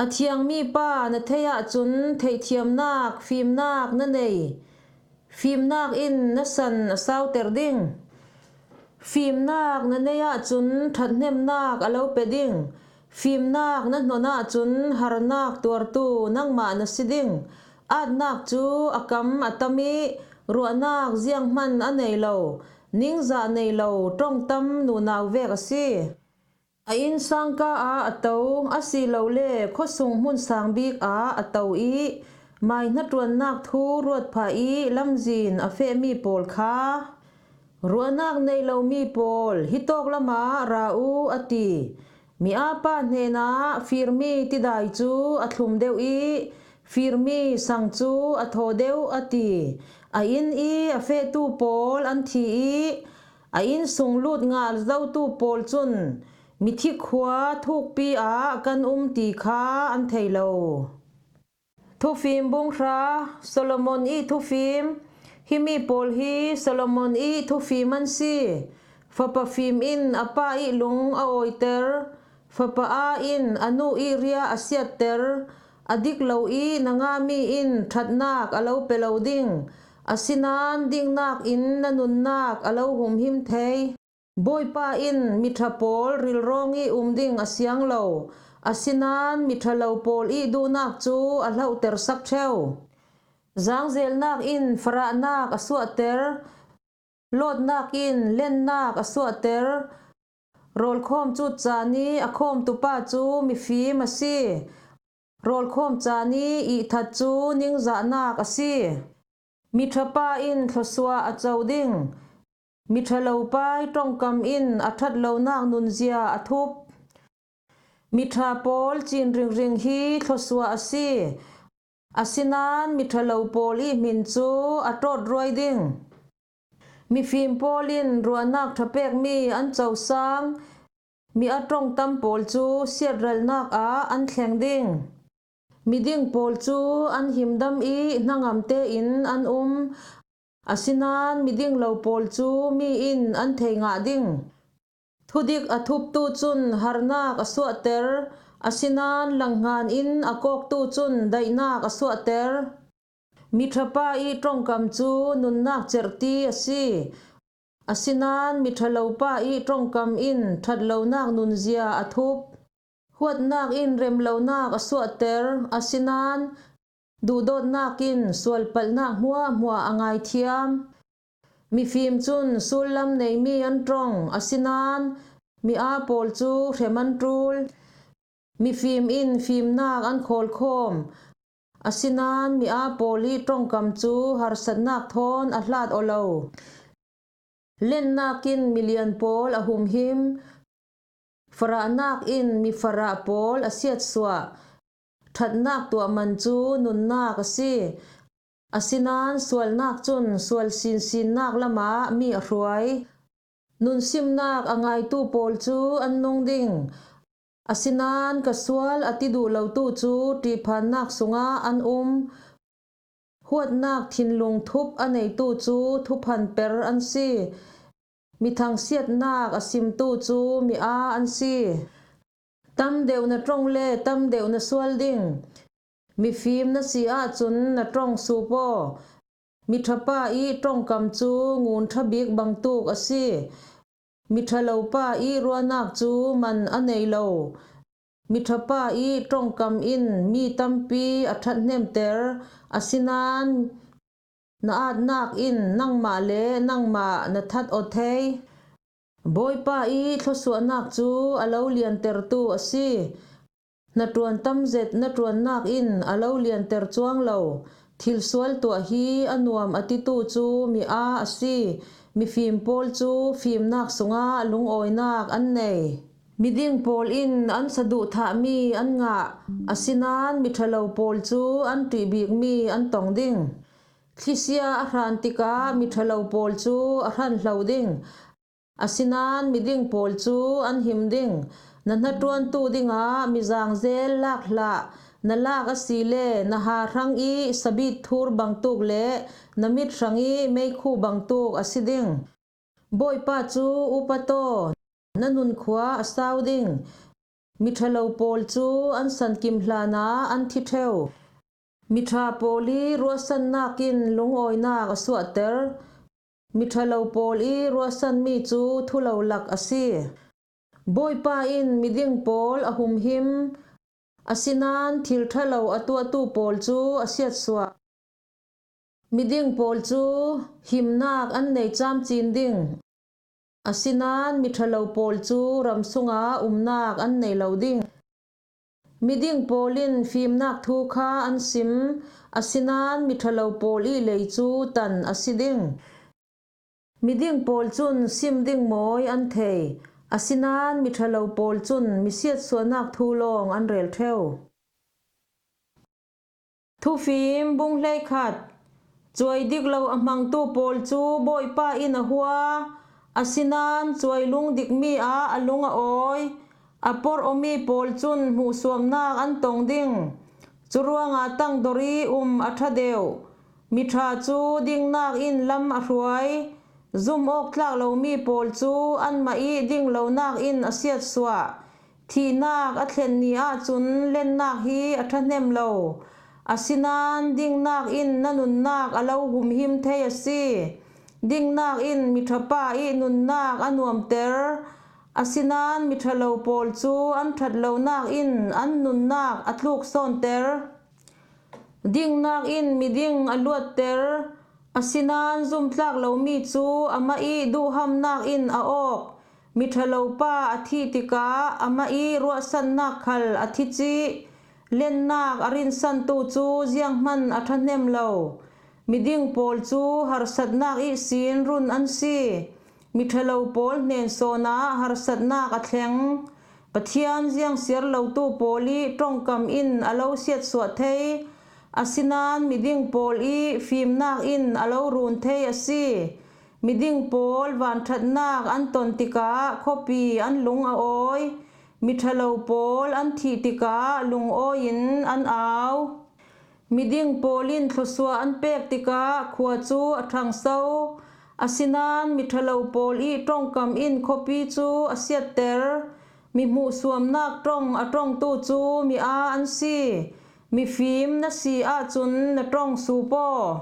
A thiangmi pa na theih ahcun theihthiamnak, fimnak na nei. Fimnak in na san a sauter ding. Fimnak na nei ahcun ṭhathnemnak a lo pe ding. Fimnak na hnon ahcun harnak tuartu nangmah na si ding. Atnak cu a kam a tam i ruahnak zianghman a nei lo, ningzah nei lo ṭongtam nunau vek a si. A innsangka ah a to, asilole khuasung hmun sang bik ah a to i mai hnaṭuannak thu ruat phah i lamzin a fehmi pawl kha, ruahnak nei lomi pawl, hi tawk lamah ra uh, a ti. Mi aa pa hnenah firmi tidai cu a thlum deuh i firmi sang cu a thaw deuh, a ti. A inn i a fehtu pawl an thi i a inn sung lut ngal zotu pawl cun mithik khua thukpi ah kan um ti kha an thei lo. Thufim bung hra. Solomon i thufim. Himi pawl hi Solomon i thufim an si. Fapa fim in a pa i lung a awiter, fapa aa in a nu i ria a siatter. A dik lo i na ngahmi in ṭhatnak a lo pe lo ding, asinain dingnak in na nunnak a lo humhim thei. Bawipa in miṭha pawl rilrawng i um ding a siang lo, asinain miṭha lo pawl i duhnak cu a hlauhter sak ṭheu. Zaangzelnak in farahnak a suahter, lawtnak in lennak a suahter. Rawlkhawm cut caan i a khawmtu pa cu mifim a si. Rawlkhawm caan i ihthat cu ningzahnak a si. Miṭha pa in thluasuah a co ding. Miṭha lo pa i ṭongkam in a ṭhat lonak nunzia a thup. Miṭha pawl cin ringring hi thluasuah a si. Asinain miṭha lo pawl i hmin cu a ṭawt ruai ding. Mifim pawl in ruahnak ṭha pekmi an cosang, mi a ṭongtam pawl cu siatralnak ah an thleng ding. Miding pawl cu an himdam i hnangam tein an um, asinain miding lo pawl cu mi in an thei ngah ding. Thudik a thuptu cun harnak a suahter, asinain langhngan in a kawktu cun daihnak a suahter. Miṭha pa i ṭongkam cu nunnak cerhti a si, asinain miṭha lo pa i ṭongkam in ṭhat lonak nunzia a thup. Huatnak in remlonak a suahter, asinan duhdawtnak in sualpalhnak hmuahhmuah a ngaithiam. Mifim cun sullam neimi an ṭong, asinan mi-aa pawl cu hrem an ṭul. Mifim in fimnak an khawlkhawm, asinan mi-aa pawl i ṭongkam cu harsatnak thawn a hlat aw lo. Lennak in milian pawl a humhim, farahnak in mifarah pawl a siatsuah. Ṭhatnak tuah man cu nunnak a si, asinan sualnak cun sual sinsinnak lamah mi a hruai. Nunsimnak a ngaitu pawl cu an nung ding, asinan ka sual a ti duh lotu cu ṭihphannak sungah an um. Huatnak thinlung thup a neitu cu thuphanper an si, mi thangsiatnak a simtu cu mi-aa an si. Tam deuh na ṭong le tam deuh na sual ding. Mifim na si ahcun na ṭong suup aw. Miṭhapa i ṭongkam cu ngun ṭha bik bangtuk a si. Miṭhalopa i ruahnak cu man a nei lo. Miṭhapa i ṭongkam in mi tampi a ṭhathnemter, asinan na aatnak in nangmah le nangmah na that aw thei. Bawipa i thluasuahnak cu a lo liantertu a si. Hnaṭuan tam zet na ṭuannak in a lo lianter cuang lo. Thil sual tuah hi a nuam a titu cu mi-aa a si. Mifim pawl cu fimnak sungah lungawinak an nei. Miding pawl in an saduhthahmi an ngah, asinan miṭhalo pawl cu an ṭihbikmi an tong ding. Thlisia a hran tikah miṭhalo pawl cu a hranhlo ding, asinan miding pawl cu an him ding. Na hnaṭuantu dingah mizang zel lak hlah, na lak asile na ha hrang i sabit thur bangtuk le na mit hrang i meikhu bangtuk a si ding. Bawipa cu upat aw, na nunkhua a sau ding. Miṭhalo pawl cu an sankim hlanah an thi ṭheu. Miṭha pawl i ruahsannak in lungawinak a suahter. Miṭhalo pawl i ruahsanmi cu thulo lak a si. Bawipa in miding pawl a humhim, asinan thil ṭhalo a tuahtu pawl cu a siatsuah. Miding pawl cu himnak an nei camcin ding, asinan miṭhalo pawl cu ram sungah umnak an nei lo ding. Miding pawl in fimnak thu kha an sim, asinan miṭhalo pawl i lei cu tan a si ding. Miding pawl cun sim ding mawi an thei, asinan miṭhalo pawl cun misiatsuahnak thu lawng an rel ṭheu. Thufim bung hleikhat. Cuai dik lo a hmangtu pawl cu Bawipa in a hua, asinan cuai lung dikmi ah a lung a awi. A porh awmi pawl cun hmuhsuamnak an tong ding. Curuangah tangdor i um a ṭha deuh. Miṭha cu dingnak in lam a hruai. Zum awk tlak lomi pawl cu anmah i ding lonak in a siatsuah. Thihnak a thlen ni ahcun lennak hi a ṭhahnem lo. Asinan dingnak in na nunnak a lo humhim thei a si. Dingnak in miṭhapa i nunnak a nuamter. Asinan miṭhalo pawl cu an ṭhat lonak in an nunnak a tluk sawnter. Dingnak in miding a luatter, asinan zumtlak lomi cu amah i duhhamnak in a awk. Miṭhalopa a thih tikah amah i ruahsannak khal a thi cih. Lennak a rinsantu cu zianghman a ṭhahnem lo. Miding pawl cu harsatnak ihsin run an si. Miṭhalo pawl hnensawn ah harsatnak a thleng. Pathian ziangsiar lotu pawl i ṭongkam in a lo siatsuah thei. Asinan miding pawl i fimnak in a lo run thei a si. Miding pawl vanṭhatnak an ton tikah khuapi an lung a awi. Miṭhalo pawl an thih tikah lungawi in an au. Miding pawl in thluasuah an pek tikah khua cu a ṭhangso. Asinan miṭhalo pawl i ṭongkam in khuapi cu a siatter. Mi hmuhsuamnak ṭong a ṭongtu cu mi-aa an si. Mifim na si ahcun na ṭong suup aw.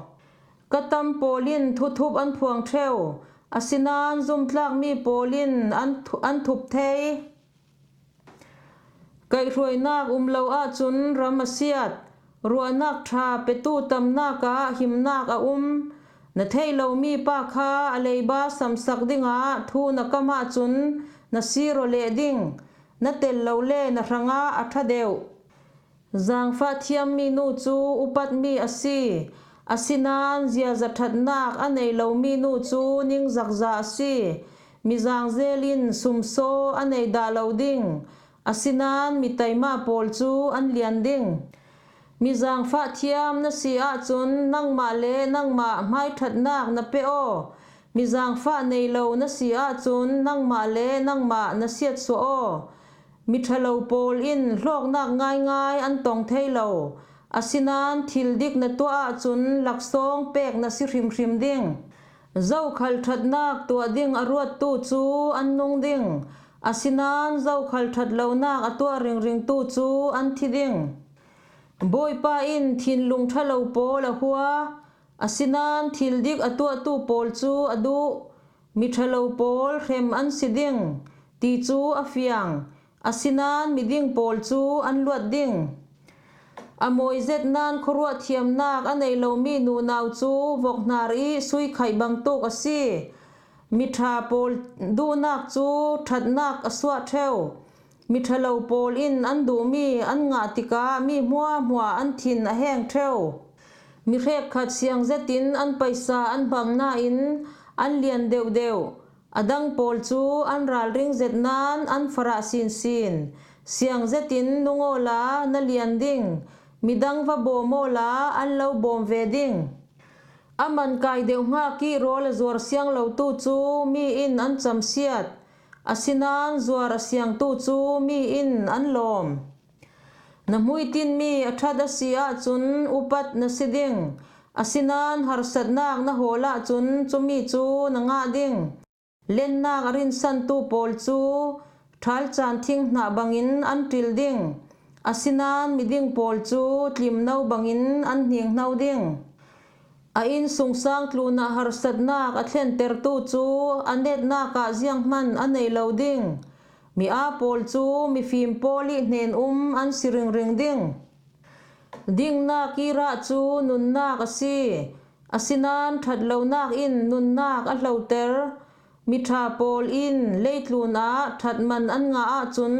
Ka tam pawl in thuthup an phuang ṭheu. Asinan zumtlakmi pawl in an thu-, an thup thei. Kaihhruainak um lo ahcun ram a siat. Ruahnak ṭha petu tamnak ah himnak a um. Na theih lomi pa kha a leiba samsak dingah thu na kam ahcun na sir aw leh ding. Na tel lo le na hrangah a ṭha deuh. Zaangfah thiammi nu cu upatmi a si, asinain ziaza ṭhatnak a nei lomi nu cu ningzakza a si. Mi zaangzel in sumsaw a nei dah lo ding, asinain mi taima pawl cu an lian ding. Mi zaangfah thiam na si ahcun nangmah le nangmah hmaiṭhatnak na pe aw. Mi zaangfah nei lo na si ahcun nangmah le nangmah na siatsuah aw. Miṭhalo pawl in hlawknak ngaingai an tong thei lo, asinain thil dik na tuah ahcun laksawng pek na si hrimhrim ding. Zokhal ṭhatnak tuah ding a ruattu cu an nung ding, asinain zokhal ṭhat lonak a tuah ringringtu cu an thi ding. Bawipa in thinlung ṭhalo pawl a hua, asinain thil dik a tuahtu pawl cu a duh. Miṭhalo pawl hrem an si ding, ti cu a fiang, asinain miding pawl cu an luat ding. A mawi zet nain khuaruah thiamnak a nei lomi nunau cu vok hnar i sui khaih bangtuk a si. Miṭha pawl duhnak cu ṭhatnak a suah ṭheu. Miṭhalo pawl in an duhmi an ngah tikah mi hmuahhmuah an thin a heng ṭheu. Mi hrekkhat siang zetin an paisa an hmang nain an lian deuhdeuh. A dang pawl cu an ralring zet nain an farah sinsin. Siang zetin nung awla na lian ding. Midang va bawm awla an lo bawm ve ding. A man kai deuh hngak i rawl a zuar siang lotu cu mi in an camsiat, asinain zuar a siangtu cu mi in an lawm. Na hmuitinmi a ṭhat a si ahcun upat na si ding, asinain harsatnak na hawl ahcun cumi cu na ngah ding. Lennak a rinsantu pawl cu ṭhalcaan thing hnah bangin an ṭil ding, asinain miding pawl cu tlimno bangin an hninghno ding. A innsungsang tlunah harsatnak a thlentertu cu a netnak ah zianghman a nei lo ding. Mi aa pawl cu mifim pawl i hnen um an si ringring ding. Dingnak i rah cu nunnak a si, asinain ṭhatlonak in nunnak a hloter. Miṭha pawl in leitlun ah ṭhat man an ngah ahcun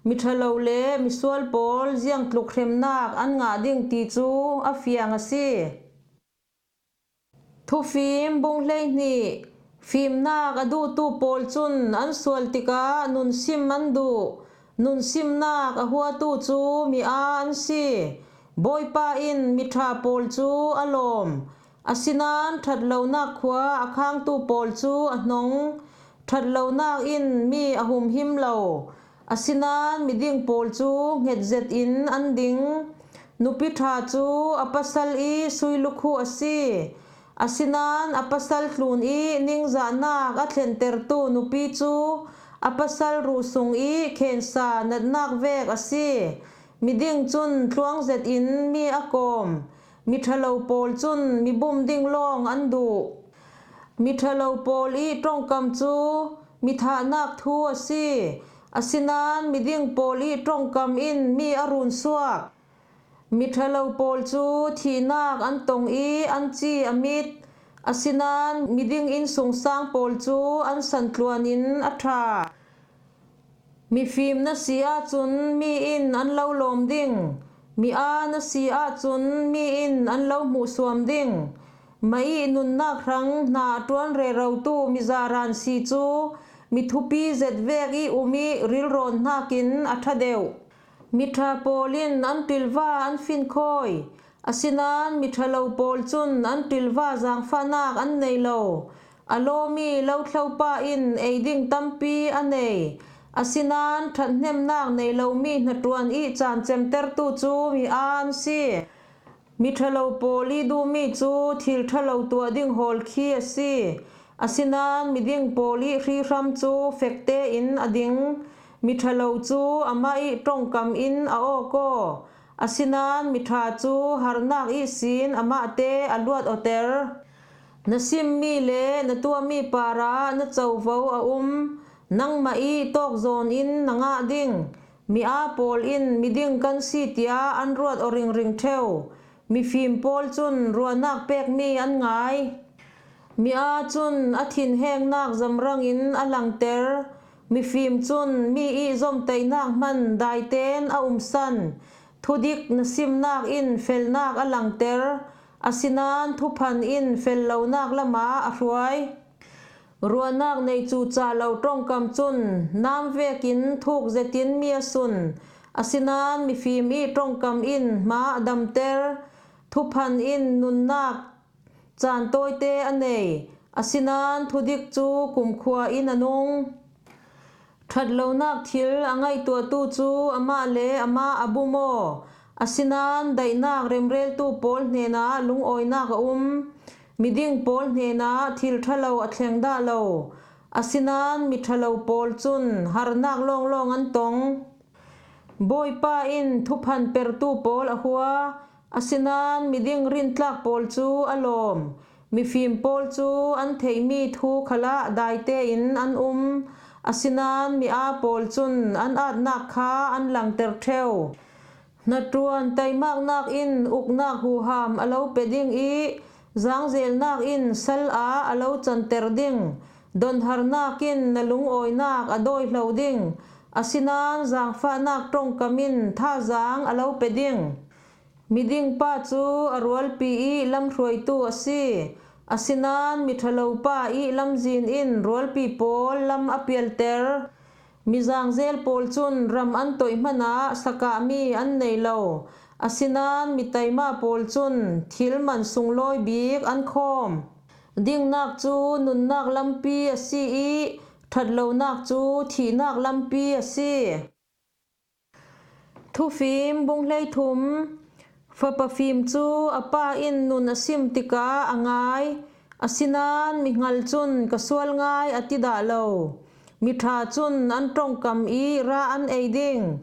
miṭhalo le misual pawl ziangtluk hremnak an ngah ding ti cu a fiang a si. Thufim bung hleihnih. Fimnak a duhtu pawl cun an sual tikah nunsim an duh. Nunsimnak a huatu cu mi aa an si. Bawipa in miṭha pawl cu a lawm. Asinain ṭhatlonak khua a khangtu pawl cu a hnong. Ṭhatlonak in mi a humhim lo. Asinain miding pawl cu hnget zetin an ding. Nupi ṭha cu a pasal i sui lukhu a si. Asinain a pasal tlun i ningzahnak a thlentertu nupi cu a pasal ruh sung i khensa natnak vek a si. Miding cun tluang zetin mi a kawm. Miṭhalo pawl cun mibum ding lawng an duh. Miṭhalo pawl i ṭongkam cu mi thahnak thu a si. Asinain miding pawl i ṭongkam in mi a runsuak. Miṭhalo pawl cu thihnak an tong i an ci a mit. Asinain miding innsungsang pawl cu an santluan in a ṭha. Mifim na si ahcun mi in an lo lawm ding, mi aa na si ahcun mi in an lo hmuhsuam ding. Mah i nunnak hrang hna a ṭuan rerotu mizaran si cu mi thupi zet vek i um i rilrawn hnakin a ṭha deuh. Miṭha pawl in an ṭilva an finkhawi, asinain miṭhalo pawl cun an ṭilva zaangfahnak an nei lo. A lawmi lothlopa in ei ding tampi a nei, asinain ṭhathnemnak nei lomi hnaṭuan i caan cemtertu cu mi aa an si. Miṭhalo pawl i duhmi cu thil ṭhalo tuah ding hawl khi a si. Asinain miding pawl i hrihram cu fek tein a ding. Miṭhalo cu amah i ṭongkam in a awk aw. Asinain miṭha cu harnak ihsin amahte a luat awter. Na simmi le na tuahmi parah na covo a um. Nangmah i tawkzawn in na ngah ding. Mi aa pawl in miding kan si tia an ruat aw ringring ṭheu. Mifim pawl cun ruahnak pekmi an ngai. Mi aa cun a thinhengnak zamrang in a langter. Mifim cun mi i zomtaihnak hman daitein a umsan. Thudik na simnak in felnak a langter, asinain thuphan in fel lonak lamah a hruai. Ruahnak nei cuca lo ṭongkam cun nam vekin thuk zetin mi a sun, asinain mifim i ṭongkam in hma a damter. Thuphan in nunnak caan tawite a nei, asinain thudik cu kumkhua in a nung. Ṭhatlonak thil a ngaihtuahtu cu amah le amah a bum aw, asinain daihnak remreltu pawl hnenah lungawinak a um. Miding pawl hnenah thil ṭhalo a thleng dah lo, asinain miṭhalo pawl cun harnak lawnglawng an tong. Bawipa in thuphan pertu pawl a hua, asinain miding rintlak pawl cu a lawm. Mifim pawl cu an theihmi thu khalah daite in an um, asinain mi aa pawl cun an aatnak kha an langter ṭheu. Hnaṭuan taimaknak in uknak huham a lo pe ding i zangzelnak in sal ah a lo canter ding. Donharnak in na lungawinak a dawihlo ding, asinain zaangfahnak ṭongkam in thazaang a lo pe ding. Miding pa cu a rualpi i lamhruaitu a si, asinain miṭhalo pa i lamzin in rualpi pawl lam a pialter. Mizangzel pawl cun ram an toih hmanah sakahmi an nei lo, asinain mitaima pawl cun thil man sunglawi bik an khawm. Dingnak cu nunnak lampi a si i ṭhatlonak cu thihnak lampi a si. Thufim bung hleithum. Fapa fim cu a pa in nun a sim tikah a ngai, asinain mihngal cun ka sual ngai a ti dah lo. Miṭha cun an ṭongkam i rah an ei ding,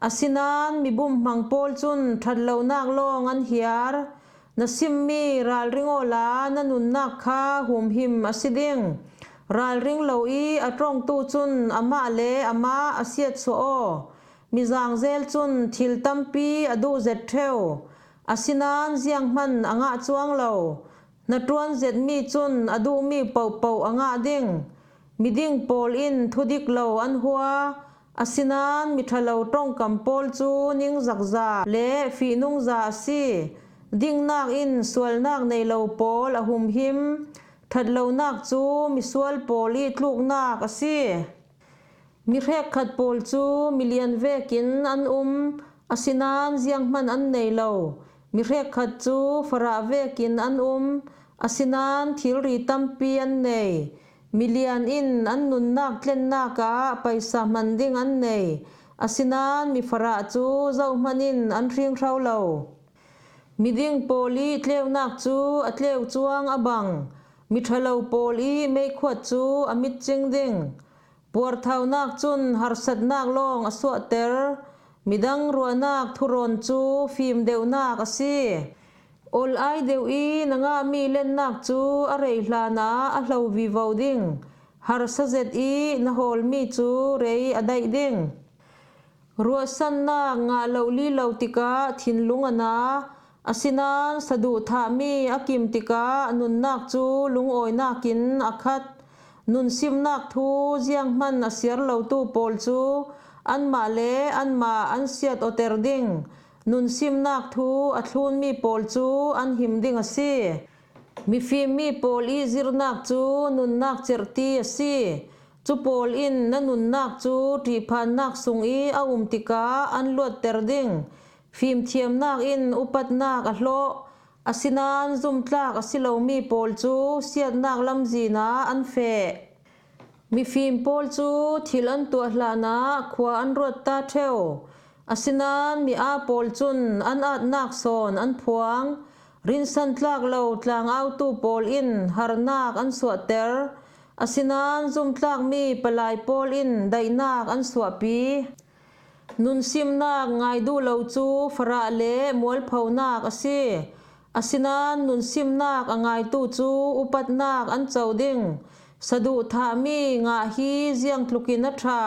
asinain mibumhmang pawl cun ṭhatlonak lawng an hiar. Na simmi ralring awla na nunnak kha humhim a si ding. Ralring lo i a ṭongtu cun amah le amah a siatsuah aw. Mizangzel cun thil tampi a duh zet ṭheu, asinain zianghman a ngah cuang lo. Hnaṭuan zetmi cun a duhmi pohpoh a ngah ding. Miding pawl in thudik lo an hua, asinain miṭhalo ṭongkam pawl cu ningzakza le fihnungza a si. Dingnak in sualnak nei lo pawl a humhim, ṭhatlonak cu misual pawl i tluknak a si. Mi hrekkhat pawl cu milian vekin an um, asinain zianghman an nei lo. Mi hrekkhat cu farah vekin an um, asinain thilri tampi an nei. Milian in an nunnak tlennak ah paisa hman ding an nei, asinain mifarah cu zohhmanh in an hringhro lo. Miding pawl i tleunak cu a tleu cuang a bang, miṭhalo pawl i meikhuat cu a mitcing ding. Puarthaunak cun harsatnak lawng a suahter, midang ruahnak thurawn cu fim deuhnak a si. Ol ai deuh i na ngahmi lennak cu a rei hlanah a hlo vivo ding, harsa zet i na hawlmi cu rei a daih ding. Ruahsannak ngah lo li lo tikah thinlung a na, asinain saduhthahmi a kim tikah nunnak cu lungawinak in a khat. Nunsimnak thu zianghman a siar lotu pawl cu anmah le anmah an siat awter ding. Nunsimnak thu a thlunmi pawl cu an him ding a si. Mifimmi pawl i zirnak cu nunnak cerhti a si. Cu pawl in na nunnak cu ṭihphannak sung i a um tikah an luatter ding. Fimthiamnak in upatnak a hlawh, asinain zumtlak a si lomi pawl cu siatnak lamzin ah an feh. Mifim pawl cu thil an tuah hlanah khua an ruat ta ṭheu. Asinain mi aa pawl cun an aatnak sawn an phuang. Rinsan tlak lo tlangautu pawl in harnak an suahter. Asinain zumtlakmi palai pawl in daihnak an suahpi. Nunsimnak ngai duh lo cu farah le mualphonak a si. Asinain nunsimnak a ngaitu cu upatnak an co ding. Saduhthahmi ngah hi ziangtlukin a ṭha.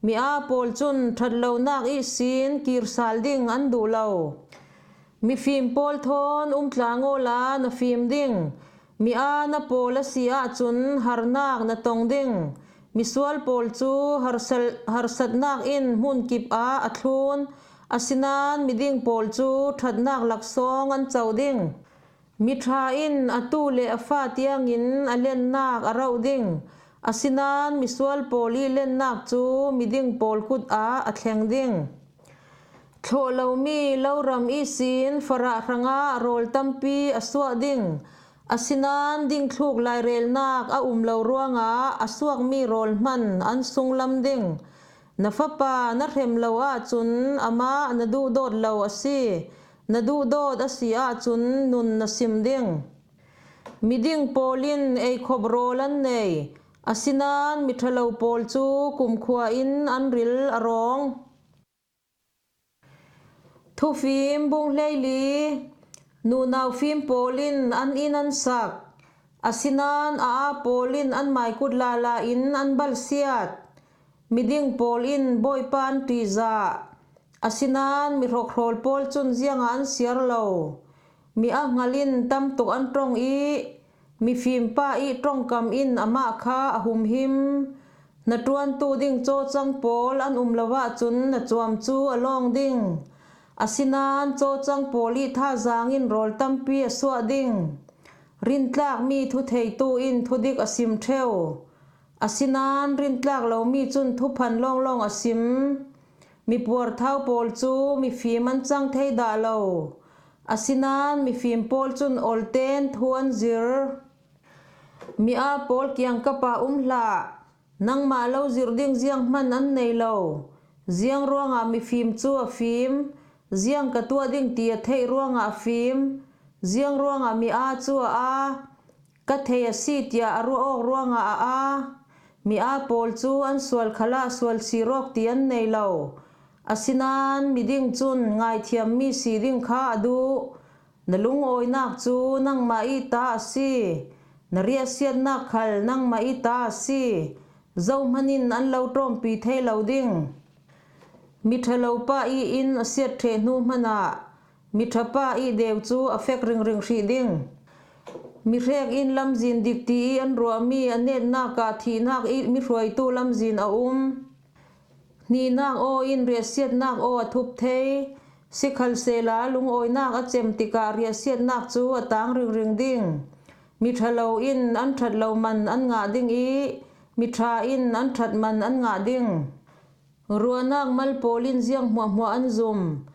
Mi aa pawl cun ṭhat lonak ihsin kir sal ding an duh lo. Mifim pawl thawn um tlang awla na fim ding. Mi aa na pawl a si ahcun harnak na tong ding. Misual pawl cu harsal-, harsatnak in hmunkip ah a thlun, asinain miding pawl cu ṭhatnak laksawng an co ding. Miṭha in a tu le a fa tiangin a lennak a rauh ding, asinain misual pawl i lennak cu miding pawl kut ah a thleng ding. Thlawh lomi loram ihsin farah hrangah rawl tampi a suah ding, asinain dingthluk lairelnak a um lo ruangah a suakmi rawl hman an sunglam ding. Na fapa na hrem lo ahcun amah na duhdawt lo a si, na duhdawt a si ahcun nun na sim ding. Miding pawl in eikhop rawl an nei, asinain miṭhalo pawl cu kumkhua in an ril a rawng. Thufim bung hleili. Nunau fim pawl in an inn an sak, asinain a aa pawl in an maikut lala in an balsiat. Miding pawl in Bawipa an ṭihzah, asinain mi hrokhrawl pawl cun ziangah an siar lo. Mi a hngal in tam tuk an ṭong i, mifim pa i ṭongkam in amah kha a humhim. Hnaṭuantu ding cawcang pawl an um lo ahcun na cuam cu a lawng ding. Asinain cawcang pawl i thazaang in rawl tampi a suah ding. Rintlakmi thutheitu in thudik a sim ṭheu. Asinain rintlak lomi cun thuphan lawnglawng a sim. Mipuarthau pawl cu mifim an cang thei dah lo. Asinain mifim pawl cun olten thu an zir. Mi aa pawl kiangkap ah um hlah. Nangmah lo zir ding zianghman an nei lo. Ziang ruangah mifim cu a fim? Ziang ka tuah ding ti a theih ruangah a fim? Ziang ruangah mi aa cu a aa? Ka thei a si tiah a ruah awk ruangah a aa? Mi aa pawl cu an sual khalah sual sir awk ti an nei lo. Asinain miding cun ngaithiammi si ding kha a duh. Na lungawinak cu nangmah i ta a si, na riahsiatnak khal nangmah i ta a si. Zohman in an lo ṭawmpi thei lo ding. Miṭhalo pa i inn a siat ṭheh hnu hmanah miṭha pa i deu cu a fek ringring hrih ding. Mihrek in lamzin dik ti i an ruahmi a netnak ah thihnak i mihruaitu lamzin a um. Hnihnak aw in riahsiatnak aw a thup thei, sikhalsehla lungawinak a cem tikah riahsiatnak cu a tang ringring ding. Miṭhalo in an ṭhat lo man an ngah ding i miṭha in an ṭhat man an ngah ding. Ruahnak mal pawl in ziang hmuahhmuah an zum.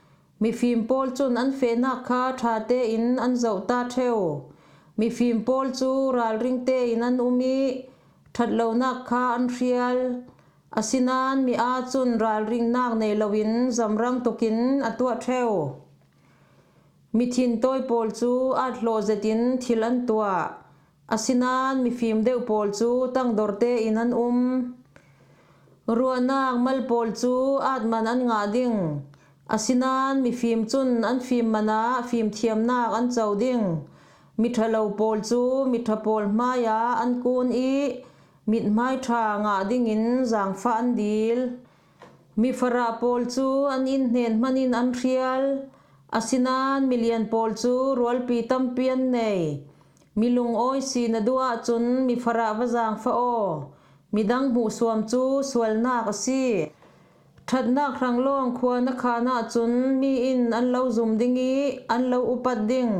Mifim pawl cun an fehnak kha ṭha tein an zoh ta ṭheu. Mifim pawl cu ralring tein an um i ṭhat lonak kha an hrial. Asinain mi aa cun ralringnak nei loin zamrang tukin a tuah ṭheu. Mithin tawi pawl cu at hlawh zetin thil an tuah. Asinain mifim deuh pawl cu tangdor tein an um. Ruahnak mal pawl cu at man an ngah ding. Asinain mifim cun an fim man ah fimthiamnak an co ding. Miṭhalo pawl cu miṭha pawl hmaiah an kun i mithmai ṭha ngah dingin zaangfah an dil. Mifarah pawl cu an inn hnen hman in an hrial. Asinain milian pawl cu rualpi tampi an nei. Milungawi si na duh ahcun mifarah va zaangfah aw. Midang hmuhsuam cu sualnak a si. Ṭhatnak hrang lawng khua na khaan ahcun mi in an lo zum ding i an lo upat ding.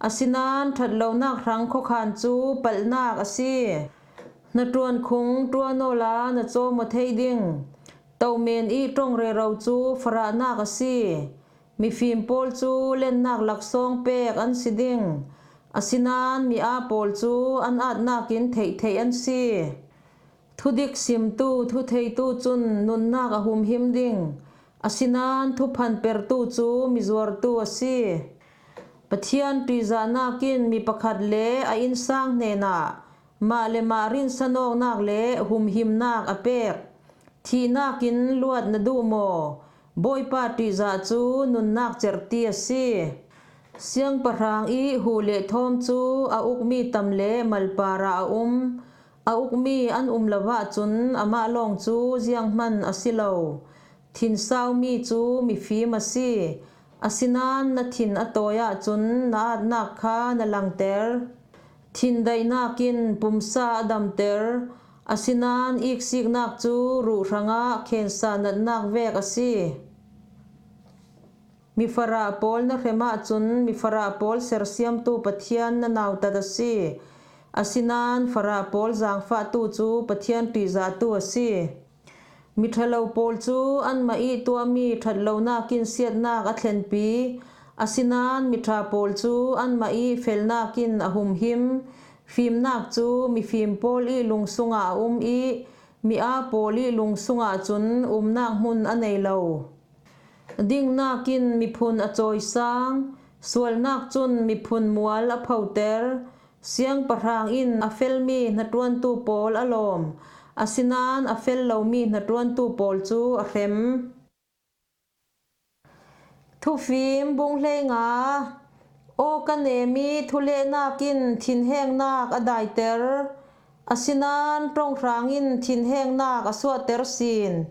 Asinain ṭhat lonak hrang khuakhan cu palhnak a si. Hnaṭuan khung ṭuan awla na cawm aw thei ding. Tomen i ṭong rero cu farahnak a si. Mifim pawl cu lennak laksawng pek an si ding. Asinain mi aa pawl cu an atnak in theihtheih an si. Thudik simtu, thutheitu cun nunnak a humhim ding. Asinain thuphan pertu cu mizuartu a si. Pathian ṭihzahnak in mi pakhat le a innsang hnenah mah le mah rinsanawknak le humhimnak a pek. Thihnak in luat na duh maw? Bawipa ṭihzah cu nunnak cerhti a si. Siangpahrang i huh le thawm cu a ukmi tam le malpar ah a um. A ukmi an um lo ahcun amah lawng cu zianghman a si lo. Thinsaumi cu mifim a si. Asinain na thin a tawi ahcun na aatnak kha na langter. Thin daihnak in pumsa a damter. Asinain iksiknak cu ruh hrangah khensa natnak vek a si. Mifarah pawl na hrem ahcun mifarah pawl sersiamtu Pathian na nautat a si. Asinain farah pawl zaangfahtu cu Pathian ṭihzahtu a si. Miṭhalo pawl cu anmah i tuahmi ṭhatlonak in siatnak a thlenpi. Asinain miṭha pawl cu anmah i felnak in a humhim. Fimnak cu mifim pawl i lung sungah a um i mi aa pawl i lung sungah cun umnak hmun a nei lo. Dingnak in miphun a cawisang, sualnak cun miphun mual a photer. Siangpahrang in a felmi hnaṭuantu pawl a lawm, asinain a fel lomi hnaṭuantu pawl cu a hrem. Thufim bung hleinga. Aw ka nem i thulehnak in thinhengnak a daiter, asinain ṭonghrang in thinhengnak a suahter sin.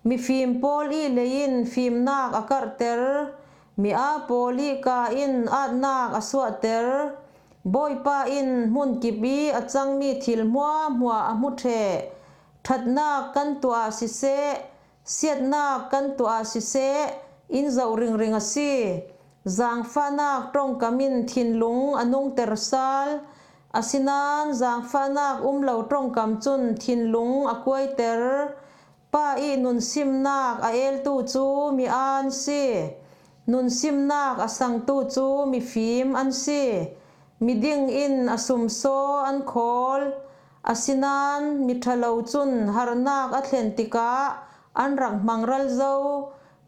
Mifim pawl i lei in fimnak a karhter, mi aa pawl i kaa in aatnak a suahter. Bawipa in hmunkip i a cangmi thil hmuahhmuah a hmu ṭheh. Ṭhatnak kan tuah siseh, siatnak kan tuah siseh, in zoh ringring a si. Zaangfahnak ṭongkam in thinlung a nungter sal, asinain zaangfahnak um lo ṭongkam cun thinlung a kuaiter. Pa i nunsimnak a eltu cu mi aa an si. Nunsimnak a sangtu cu mifim an si. Miding in a sumsaw an khawl, asinain miṭhalo cun harnak a thlen tikah an rak hmangral zo.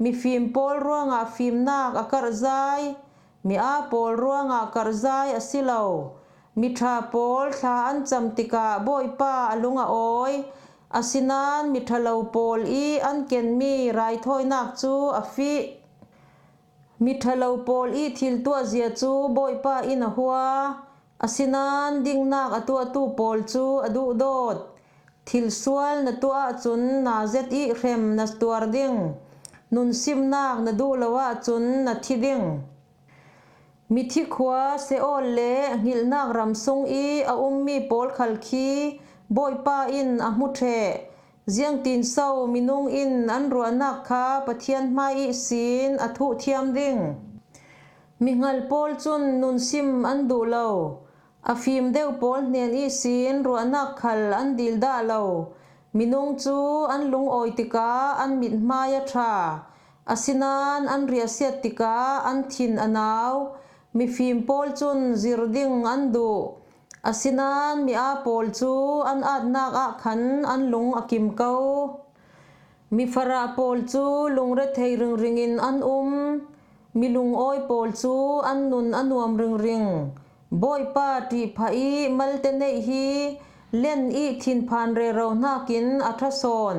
Mifim pawl ruangah fimnak a karhzai, mi aa pawl ruangah karhzai a si lo. Miṭha pawl thla an cam tikah Bawipa a lung a awi, asinain miṭhalo pawl i an kenmi raithawinak cu a fih. Miṭhalo pawl i thil tuahzia cu Bawipa in a hua, asinain dingnak a tuahtu pawl cu a duhdawt. Thilsual na tuah ahcun naa zet i hrem na tuar ding. Nunsimnak na duh lo ahcun na thi ding. Mithi khua Seol le hngilhnak ram sung i a ummi pawl khal khi Bawipa in a hmu ṭheh. Ziangtinso minung in an ruahnak kha Pathian hmai ihsin a thuh thiam ding? Mihngal pawl cun nunsim an duh lo. A fim deuh pawl hnen ihsin ruahnak khal an dil dah lo. Minung cu an lungawi tikah an mithmai a ṭha, asinain an riahsiat tikah an thin a nau. Mifim pawl cun zir ding an duh, asinain mi aa pawl cu an aatnak ah khan an lung a kim ko. Mifarah pawl cu lungrethei ringring in an um, mi lungawi pawl cu an nun a nuam ringring. Bawipa ṭihphah i malte neih hi len i thinphan rero hnakin a ṭha sawn.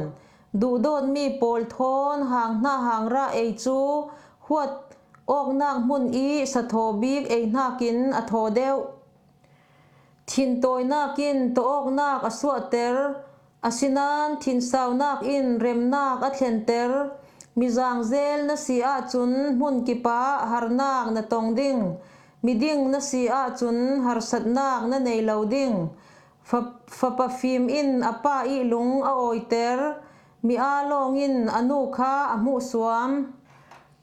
Duhdawtmi pawl thawn hang hna hang rah ei cu huat awknak hmun i sathaw bik ei hnakin a thaw deuh. Thintawinak in tawawknak a suahter, asinain thinsaunak in remnak a thlenter. Mizangzel na si ahcun hmunkip ah harnak na tong ding, miding na si ahcun harsatnak na nei lo ding. Fa, fapa fim in a pa i lung a awiter, mi aa lawng in a nu kha a hmuhsuam.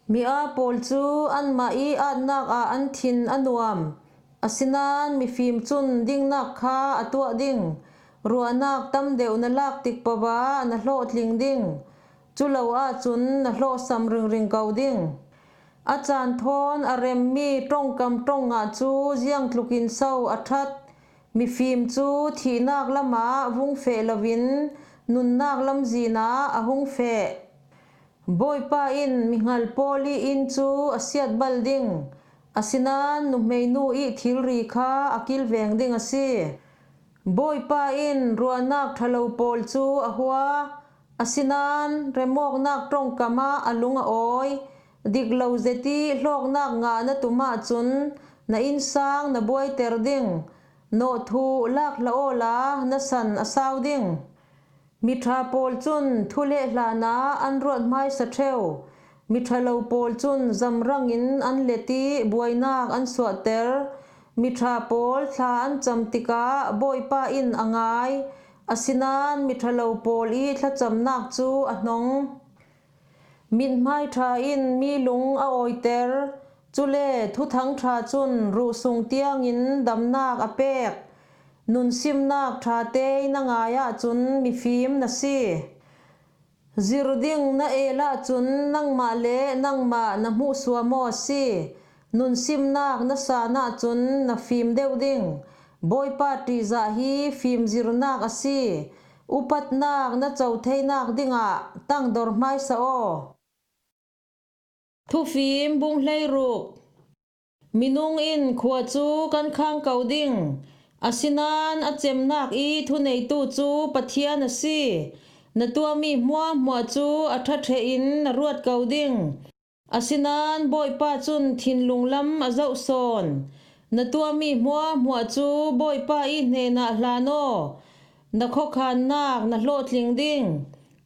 Mi aa pawl cu anmah i aatnak ah an thin a nuam, asinain mifim cun dingnak kha a tuah ding. Ruahnak tam deuh na lak tik paoh ah na hlawhtling ding, cu lo ahcun na hlawhsam ringring ko ding. A caan thawn a remmi ṭongkam ṭong ngah cu ziangtlukin so a ṭhat? Mifim cu thihnak lamah vung feh loin nunnak lamzin ah a hung feh. Bawipa in mihngal pawl i inn cu a siat bal ding, asinain nuhmeinu i thilri kha a kilveng ding a si. Bawipa in ruahnak ṭhalo pawl cu a hua, asinain remawknak ṭongkam ah a lung a awi. Dik lo zet i hlawknak ngah na tum ahcun na innsang na buaiter ding. nawhthuh lak hla awla na san a sau ding. Miṭha pawl cun thu leh hlana an ruat hmaisa ṭheu. Miṭha lo pawl cun zamrangin an let ih buainak an suahter. Miṭha pawl thla an cam tikah Bawipa in a ngai. Asinain miṭha lo pawl ih thlacamnak cu a hnong. Mithmai ṭha in mi lung a awiter, cule thuthang ṭha cun ruh sung tiangin damnak a pek. Nunsimnak ṭha tei na ngai ahcun mifim na si. Zir ding na el ahcun nangmah le nangmah na hmuhsuam aw a si. Nunsimnak na san ahcun na fim deuh ding. Bawipa ṭihzah hi fimzirnak a si. Upatnak na co theinak dingah tangdor hmaisa aw. Thufim bung hleiruk. Minung in khua cu kan khang ko ding, asinain a cemnak ih thuneitu cu Pathian a si. Na tuahmi hmuahhmuah cu a ṭha ṭhehin na ruat ko ding. Asinain Bawipa cun thinlung lam a zoh sawn. Na tuahmi hmuahhmuah cu Bawipa ih hnenah hlan aw. Na khuakhannak na hlawhtling ding.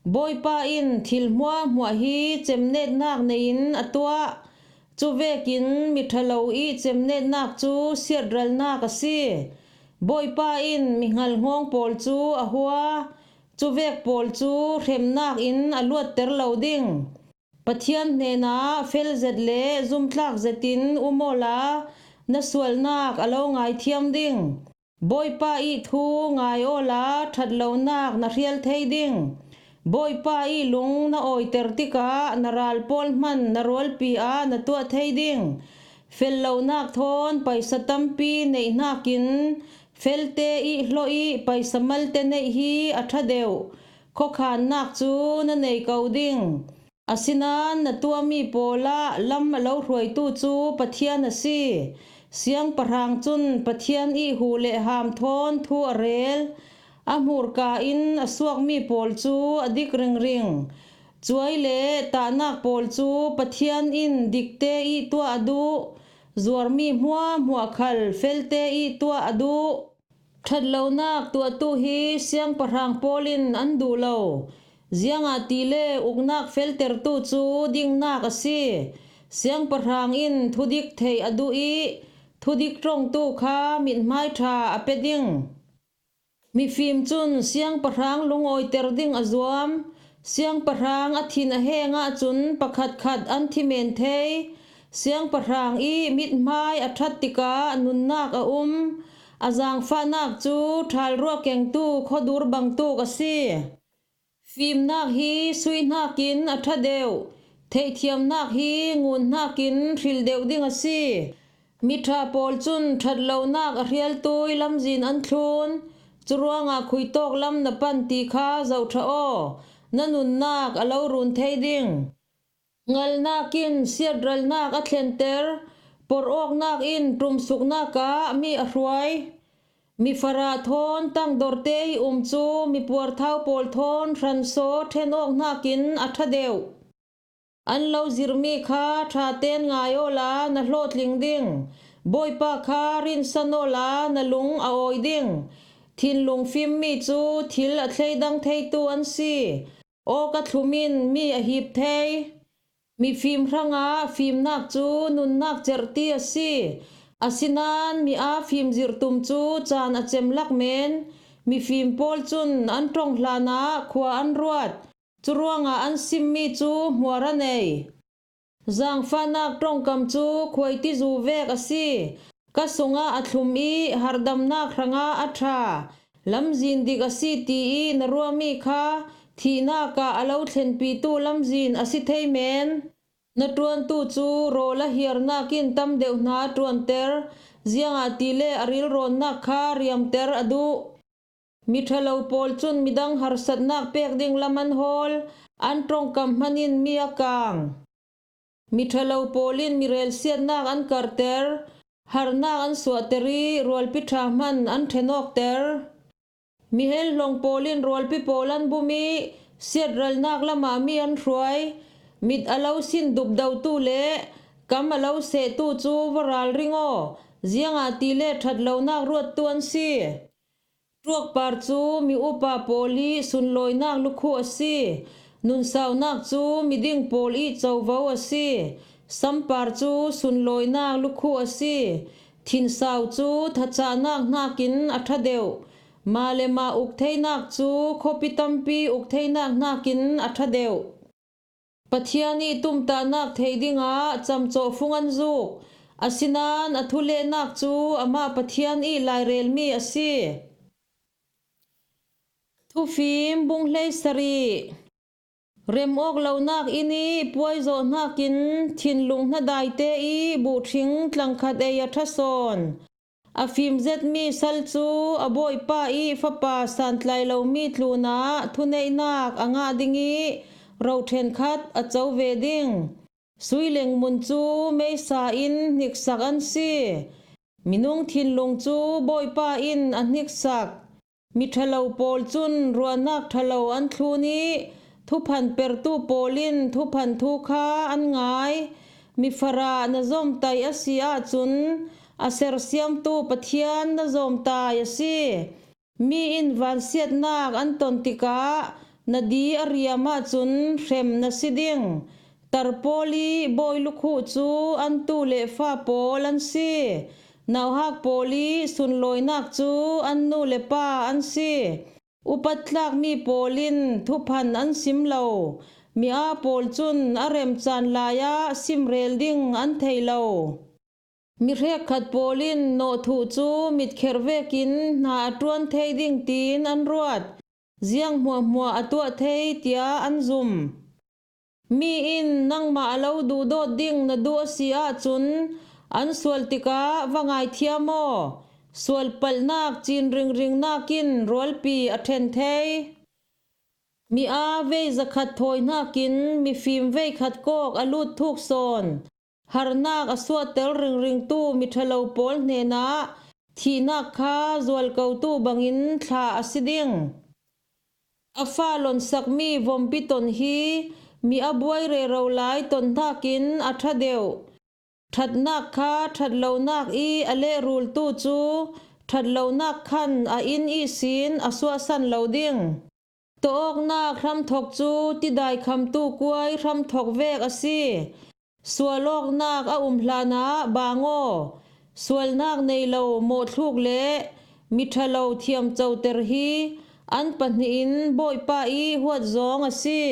Bawipa in thil hmuahhmuah hi cemnetnak nei in a tuah. Cuvekin miṭhalo ih cemnetnak cu siatralnak a si. Bawipa in mihngalhnghawng pawl cu a hua. Cuvek pawl cu hremnak in a luatter lo ding. Pathian hnenah felzet le zumtlak zetin um awla na sualnak a lo ngaithiam ding. Bawipa ih thu ngai awla ṭhatlonak na hrial thei ding. Bawipa ih lung na awiter tikah na ral pawl hman na rualpi ah na tuah thei ding. Fellonak thawn paisa tampi neih hnakin felte ih hlawh ih paisa malte neih hi a ṭha deuh. Khuakhannak cu na nei ko ding. Asinain na tuahmi pawlah lam a lo hruaitu cu Pathian a si. Siangpahrang cun Pathian ih hu le ham thawn thu a rel. A hmurka in a suakmi pawl cu a dik ringring. Cuai le tahnak pawl cu Pathian in dikte ih tuah a duh. Zuarmi hmuahhmuah khal felte ih tuah a duh. Ṭhatlonak tuahtu hi siangpahrang pawl in an duh lo, ziangahtile uknak feltertu cu dingnak a si. Siangpahrang in thudik theih a duh ih thudik ṭongtu kha mithmai ṭha a pe ding. Mifim cun siangpahrang lungawiter ding a zuam. Siangpahrang a thin a heng ahcun pakhatkhat an thi men thei. Siangpahrang ih mithmai a ṭhat tikah nunnak a um. A zaangfahnak cu ṭhalruah kengtu khuadur bangtuk a si. Fimnak hi sui hnakin a ṭha deuh. Theihthiamnak hi ngun hnakin hril deuh ding a si. Miṭha pawl cun ṭhatlonak a hrialtui lamzin an thlun. Curuangah khuitawk lam na pan ti kha zohṭha aw. Na nunnak a lo run thei ding. Ngalnak in siatralnak a thlenter, porhawknak in ṭumsuknak ah mi a hruai. Mifarah thawn tangdorte ih um cu mipuarthau pawl thawn hransaw ṭhen awk hnakin a ṭha deuh. An lo zirmi kha ṭha tein ngai awla na hlawhtling ding. Bawipa kha rinsan awla na lung a awi ding. Thinlung fimmi cu thil a thleidang theitu an si. Awka thlum in mi a hip thei. Mifim hrangah fimnak cu nunnak cerhti a si. Asinain mi aa fim zirh tum cu caan a cem lak men. Mifim pawl cun an ṭong hlanah khua an ruat. Curuangah an simmi cu hmuar a nei. Zaangfahnak ṭongkam cu khuaitizu vek a si. Ka sungah a thlum ih hardamnak hrangah a ṭha. Lamzin dik a si ti ih na ruahmi kha thihnak ah a lo thlenpitu lamzin a si thei men. Na ṭuantu cu rawl a hiarnak in tam deuh hna ṭuanter, ziangahtile a rilrawnnak kha riamter a duh. Miṭhalo pawl cun midang harsatnak pek ding lam an hawl, an ṭongkam hman in mi a kang. Miṭhalo pawl in mirelsiatnak an karter, harnak an suahter ih rualpi ṭha hman an ṭhen awkter. Mihelhlong pawl in rualpi pawl an bum ih siatralnak lamah mi an hruai. Mit a lo sin dupdotu le kam a lo sehtu cu va ralring aw. Ziangahtile ṭhat lonak ruattu an si. Ṭuakpar cu mi upa pawl i sunlawinak lukhuh a si. Nunsaunak cu miding pawl i covo a si. Sampar cu sunlawinak lukhuh a si. Thinsau cu thacahnak hnakin a ṭha deuh. Mah le mah uk theinak cu khuapi tampi uk theinak hnakin a ṭha deuh. Pathian i tumtahnak thei dingah camcawhfung an zuk, asinain a thulehnak cu amah Pathian i lairelmi a si. Thufim bung hleisarih. Rem awk lonak inn i puaizawh hnakin thinlung hnadaite i buhṭhing tlangkhat ei a ṭha sawn. A fim zetmi sal cu a bawipa i fapa santlai lomi tlunah thuneihnak a ngah ding i ro ṭhenkhat a co ve ding. Sui lengmun cu meisa in hniksak an si. Minung thinlung cu bawipa in a hniksak. Miṭhalo pawl cun ruahnak ṭhalo an thlun i thuphan pertu pawl in thuphan thu kha an ngai. Mifarah na zawmtai a si ahcun a sersiamtu Pathian na zawmtai a si. Mi in vansiatnak an ton tikah na di a riam ahcun hrem na si ding. Tarpawl i bawi lukhuh cu an tu le fa pawl an si. Nauhak pawl i sunlawinak cu an nu le pa an si. Upat tlakmi pawl in thuphan an sim lo. Mi aa pawl cun a remcan lai ah simrel ding an thei lo. Mi hrekkhat pawl in nawhthuh cu mitkherh vekin hna a ṭuan thei ding tiin an ruat. Ziang hmuahhmuah a tuah thei tiah an zum. Mi in nangmah a lo duhdawt ding na duh a si ahcun an sual tikah va ngaithiam aw. Sual palhnak cin ringring nakin rualpi a ṭhen thei. Mi aa vei zakhat thawi hnakin mifim veikhat kawk a lut thuk sawn. Harnak a suahter ringringtu miṭhalo pawl hnenah thihnak kha zualkotu bangin thlah a si ding. A fa lonsakmi vompi ton hi mi a buai rero lai ton hnakin a ṭha deuh. Ṭhatnak kha ṭhatlonak i a lehrultu cu ṭhatlonak khan a inn ihsin a suahsan lo ding. Tawawknak hramthok cu tidai khamtu kuai hramthok vek a si. Sual awknak a um hlanah bang aw. Sualnak nei lo mawhthluk le miṭhalo thiamcoter hi an pahnih in Bawipa i huatzawng a si.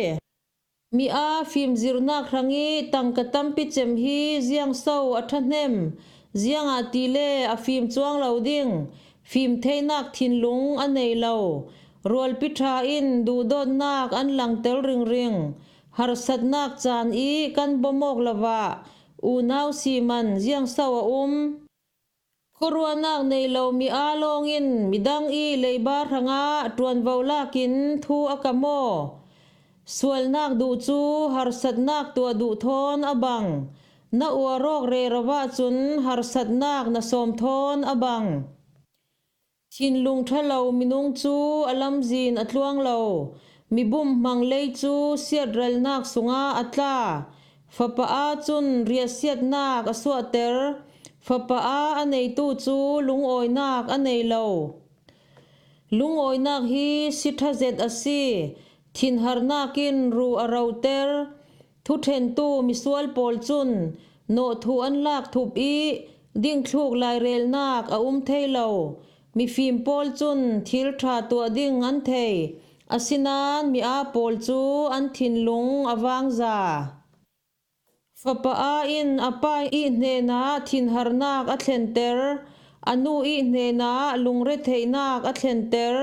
Mi aa fimzirnak hrang i tangka tampi cem hi ziangso a ṭhahnem, ziangahtile a fim cuang lo ding. Fim theinak thinlung a nei lo. Rualpi ṭha in duhdawtnak an langter ringring. Harsatnak caan i kan bawm awk lo ah unau si man ziangso a um. Khuaruahnak nei lo mi aa lawng in midang i leiba hrangah ṭuanvo lakin thu a kam aw. Sualnak duh cu harsatnak tuah duh thawn a bang. Na uar awk rero ahcun harsatnak na sawm thawn a bang. Thinlung ṭhalo minung cu a lamzin a tluang lo. Mibum hmang lei cu siatralnak sungah a tla. Fapa aa cun riahsiatnak a suahter. Fapa aa a neitu cu lungawinak a nei lo. Lungawinak hi si ṭha zet a si. Thinharnak in ru a roter. Thuṭhentu misual pawl cun nawhthuh an lak thup i dingthluk lairelnak a um thei lo. Mifim pawl cun thil ṭha tuah ding an thei. Asinain mi aa pawl cu an thinlung a vangza. Fapa aa in a pa i hnenah thinharnak a thlenter, a nu i hnenah lungretheihnak a thlenter.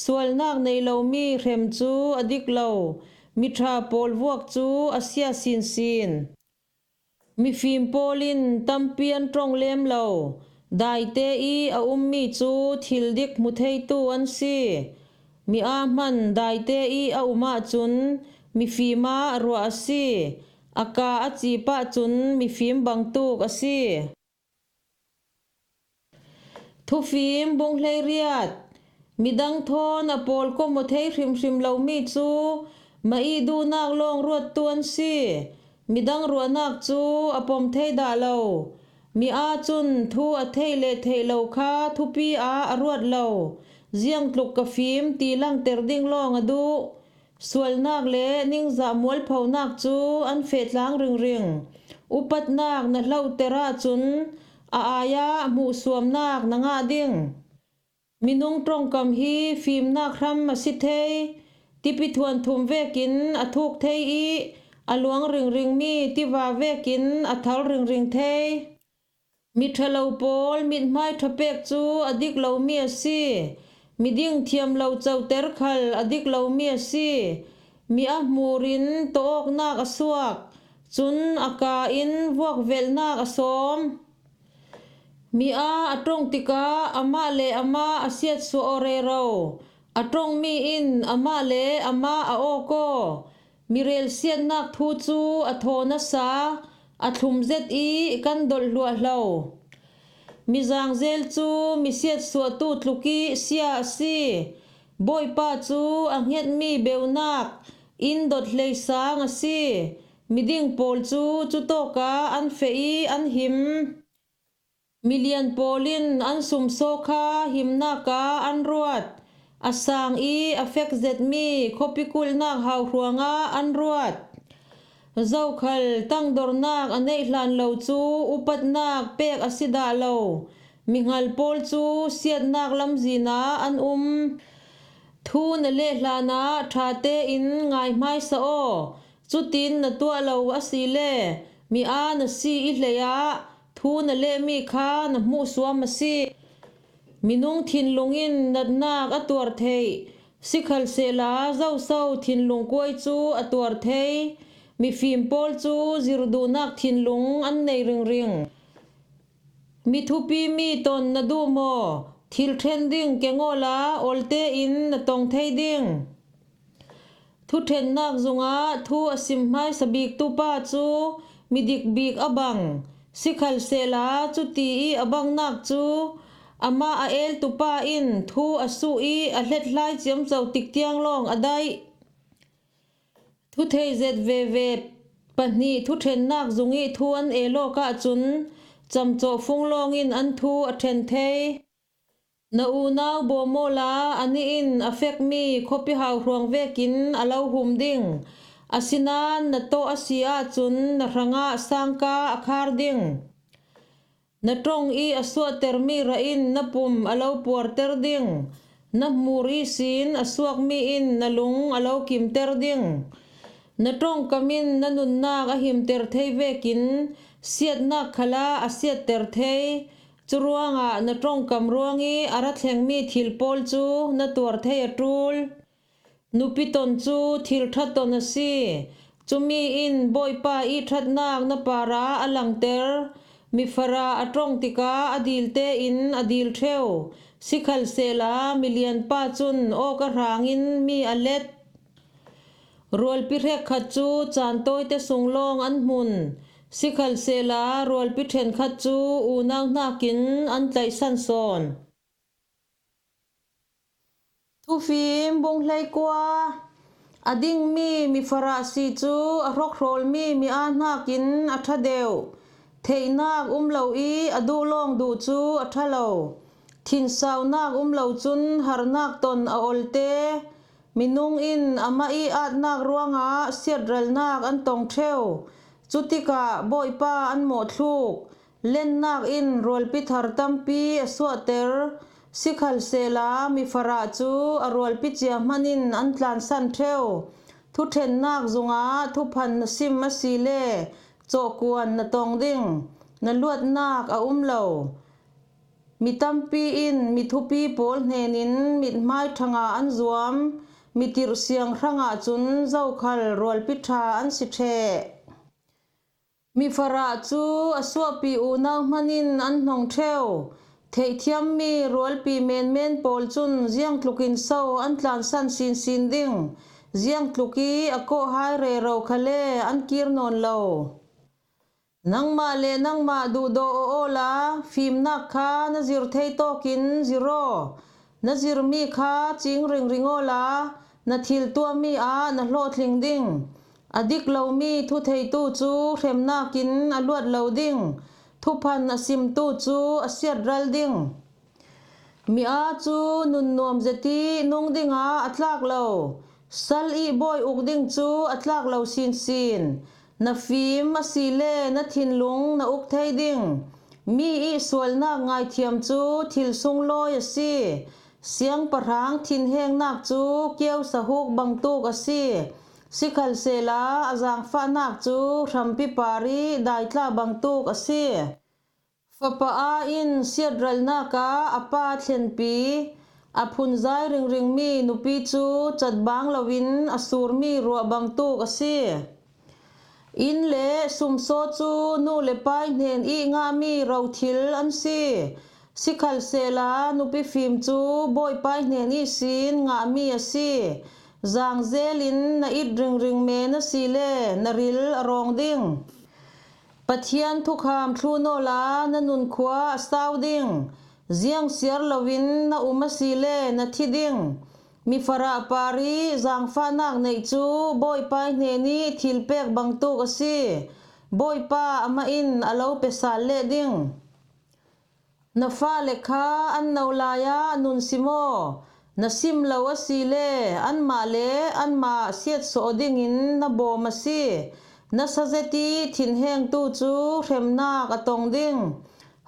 Sualnak nei lomi hrem cu a dik lo, miṭha pawl vuak cu a sia sinsin. Mifim pawl in tampi an ṭong lem lo, daite i a ummi cu thil dik hmu theitu an si. Mi aa hman daite i a um ahcun mifim ah ruah a si, a ka a cip ahcun mifim bangtuk a si. Thufim bung hleiriat. Midang thawn a pawl kawm aw thei hrimhrim lomi cu mah i duhnak lawng ruattu an si. Midang ruahnak cu a pom thei dah lo. Mi aa cun thu a theih le theih lo kha thupi ah a ruat lo, ziangtluk ka fim ti langter ding lawng a duh. Sualnak le ningzah mualphonak cu an feh tlang ringring. Upatnak na hlohter ahcun a ai-ah hmuhsuamnak na ngah ding. Minung ṭongkam hi fimnak hram a si thei, tipi thuanthum vekin a thuk thei i a luang ringringmi tiva vekin a thal ringring thei. Mi ṭhalo pawl mithmai ṭha pek cu a dik lomi a si. Miding thiam lo coter khal a dik lomi a si. Mi a hmurin tawawknak a suak, cun a ka in vuakvelhnak a sawm. Mi aa a ṭong tikah amah le amah a siatsuah aw rero. A ṭongmi in amah le amah a awk aw. Mi relsiatnak thu cu a thaw nasa, a thlum zet i kan dolh hluahhlo. Mi zangzel cu mi siatsuahtu tluk i sia a si. Bawipa cu a hngetmi beunak in dot hleisang a si. Miding pawl cu cutawkah an feh i an him. Milian pawl in an sumsaw kha himnak ah an ruat. A sang i a fek zetmi khuapi kulhnak hau hruangah an ruat. Zokhal tangdornak a neih hlan lo cu upatnak pek a si dah lo. Mihngal pawl cu siatnak lamzin ah an um. Thu na leh hlanah ṭha tein ngai hmaisa aw. Cutin na tuah lo asile mi aa na si i hleiah thu na lehmi kha na hmuhsuam a si. Minung thinlung in natnak a tuar theih, sikhalsehla zoso thinlung kuai cu a tuar thei. Mifim pawl cu zirduhnak thinlung an nei ringring. Mi thupimi ton na duh maw? Thil ṭhen ding keng awla olte in na tong thei ding. Thuṭhennak zungah thu a sim hmaisa biktu pa cu midik bik a bang. Sikhalsehla cuti i a bangnak cu amah a eltu pa in thu a suh i a hlethlai ciamco tik tiang lawng a daih. Thuthei zet veve pahnih thuṭhennak zung i thu an el awk ahcun camcawh fung lawngin an thu a ṭhen thei. Na unau bawm awla anih in a fekmi khuapi hau hruang vekin a lo hum ding. Asinain na tawh a si ahcun na hrangah sangka a khar ding. Na ṭong i a suahtermi rah in na pum a lo puarter ding. Na hmur ihsin a suakmi in na lung a lo kimter ding. Na ṭongkam in na nunnak a himter thei vekin siatnak khalah a siatter thei. Curuangah na ṭongkam ruang i a ra thlengmi thil pawl cu na tuar thei a ṭul. Nupi ton cu thil ṭha ton a si. Cumi in Bawipa i ṭhatnak na parah a langter. Mifara a ṭong tikah a dil tein a dil ṭheu. Sikhalsehla milianpa cun awka hrangin mi a let. Rualpi hrekkhat cu caan tawite sung lawng an hmun. Sikhalsehla rualpi ṭhenkhat cu unau hnakin an tlaihsan sawn. Thufim bung hleikua. A dingmi mifarah si cu a hrokhrawlmi mi aa hnakin a ṭha deuh. Theihnak um lo i a duh lawng duh cu a ṭha lo. Thinsaunak um lo cun harnak ton a olte. Minung in amah i aatnak ruangah siatralnak an tong ṭheu. Cutikah Bawipa an mawhthluk. Lennak in rualpi thar tampi a suahter. Sikhalsehla mifarah cu a rualpi cia hmanh in an tlansan ṭheu. Thuṭhennak zungah thuphan na sim asile cawhkuan na tong ding. Na luatnak a um lo. Mi tampi in mi thupi pawl hnenin mithmai ṭhangah an zuam. Mi tirhsiang hrangah cun zokhal rualpi ṭha an si ṭheh. Mifarah cu a suahpi unau hmanh in an hnong ṭheu. Theihthiammi rualpi menmen pawl cun ziangtlukin so an tlansan sinsin ding? Ziangtluk i a kawhhai rero khale an kir nawn lo. Nangmah le nangmah duhdaw aw awla fimnak kha na zir thei tawkin zir aw. Na zirmi kha cing ringring awla na thil tuahmi ah na hlawhtling ding. A dik lomi thutheitu cu hremnak in a luat lo ding. thuphan a simtu cu a siatral ding. Mi aa cu nunnuam zet i nung dingah a tlak lo, sal i bawi uk ding cu a tlak lo sinsin. Na fim asile na thinlung na uk thei ding. Mi i sualnak ngaithiam cu thil sunglawi a si. Siangpahrang thinhengnak cu kiau sahuk bangtuk a si. Sikhalsehla a zaangfahnak cu hrampi par i daitla bangtuk a si. Fapa aa in siatralnak ah a pa thlenpi, a phunzai ringringmi nupi cu catbang loin a surmi ruah bangtuk a si. Inn le sumsaw cu nu le pa hnen i ngahmi rothil an si. Sikhalsehla nupi fim cu Bawipa hnen ihsin ngahmi a si. Zaangzel in na it ringring men asile na ril a rawng ding. Pathian thukham thlu naw la na nunkhua a sau ding. Ziang siar loin na um asile na thi ding. Mi farah par i zaangfahnak neih cu Bawipa hnen i thil pek bangtuk a si. Bawipa amah in a lo pe sal leh ding. Na fale kha an no lai ah nun si maw? Na sim lo asile anmah le anmah siatsuah dingin na bawm a si. Na sazet i thinhengtu cu hremnak a tong ding.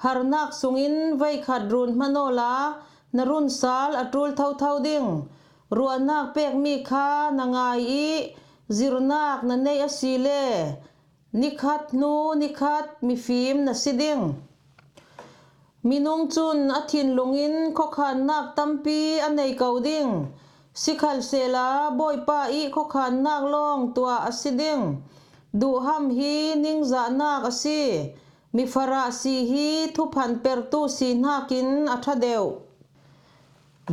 Harnak sungin veikhat run hmanh awla na runsal a ṭul thotho ding. Ruahnak pekmi kha na ngai i zirnak na neih asile nikhat hnu nikhat mifim na si ding. Minung cun a thinlung in khuakhannak tampi a nei ko ding. Sikhalsehla Bawipa i khuakhannak lawng tuah a si ding. Duhham hi ningzahnak a si. Mifarah si hi thuphan pertu si hnakin a ṭha deuh.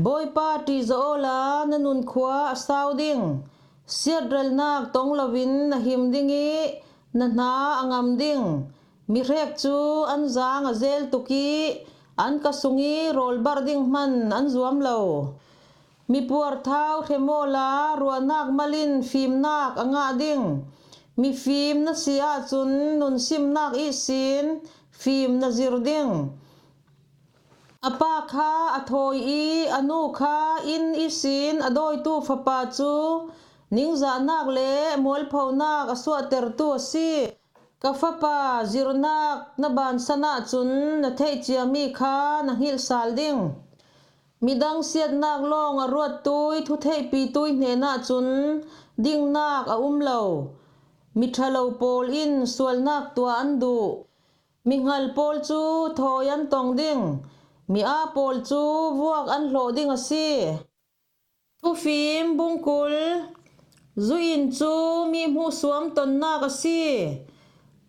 Bawipa ṭihzawh awla na nunkhua a sau ding. Siatralnak tong loin na him ding i na hna a ngam ding. Mihrek cu an zaang a zel tuk i an ka sung i rawlbarh ding hman an zuam lo. Mipuar thau hrem awla ruahnak mal in fimnak a ngah ding. Mifim na si ahcun nunsimnak ihsin fim na zir ding. A pa kha a thawi i a nu kha inn ihsin a dawitu fapa cu ningzahnak le mualphonak a suahtertu a si. Ka fapa, zirnak na bansan ahcun na theih ciami kha na hngilh sal ding. Midang siatnak lawng a ruattui thutheihpitui hnenah cun dingnak a um lo. Miṭhalo pawl in sualnak tuah an duh. Mihngal pawl cu thawi an tong ding. Mi aa pawl cu vuak an hlawh ding a si. Thufim bungkul. Zu inn cu mi hmuhsuam tonnak a si.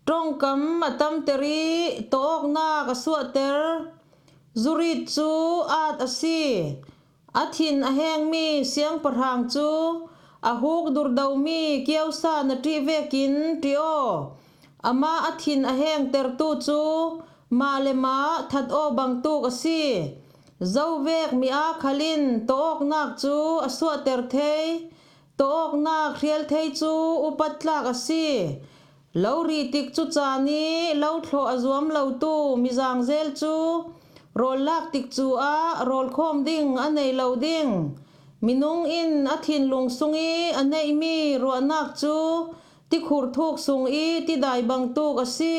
Ṭongkam a tamter i tawawknak a suahter. Zurit cu at a si. A thin a hengmi siangpahrang cu a huk durdomi kiosa na ṭih vekin ṭih aw. Amah a thin a hengtertu cu mah le mah that aw bangtuk a si. Zovek mi aa khal in tawawknak cu a suahter thei. Tawawknak hrial thei cu upat tlak a si. Lo rih tik cu caan i lo thlawh a zuam lotu mizang zel cu rawl lak tik cu ah rawl khawm ding a nei lo ding. Minung in a thinlung sung i a neihmi ruahnak cu tikhur thuk sung i tidai bangtuk a si.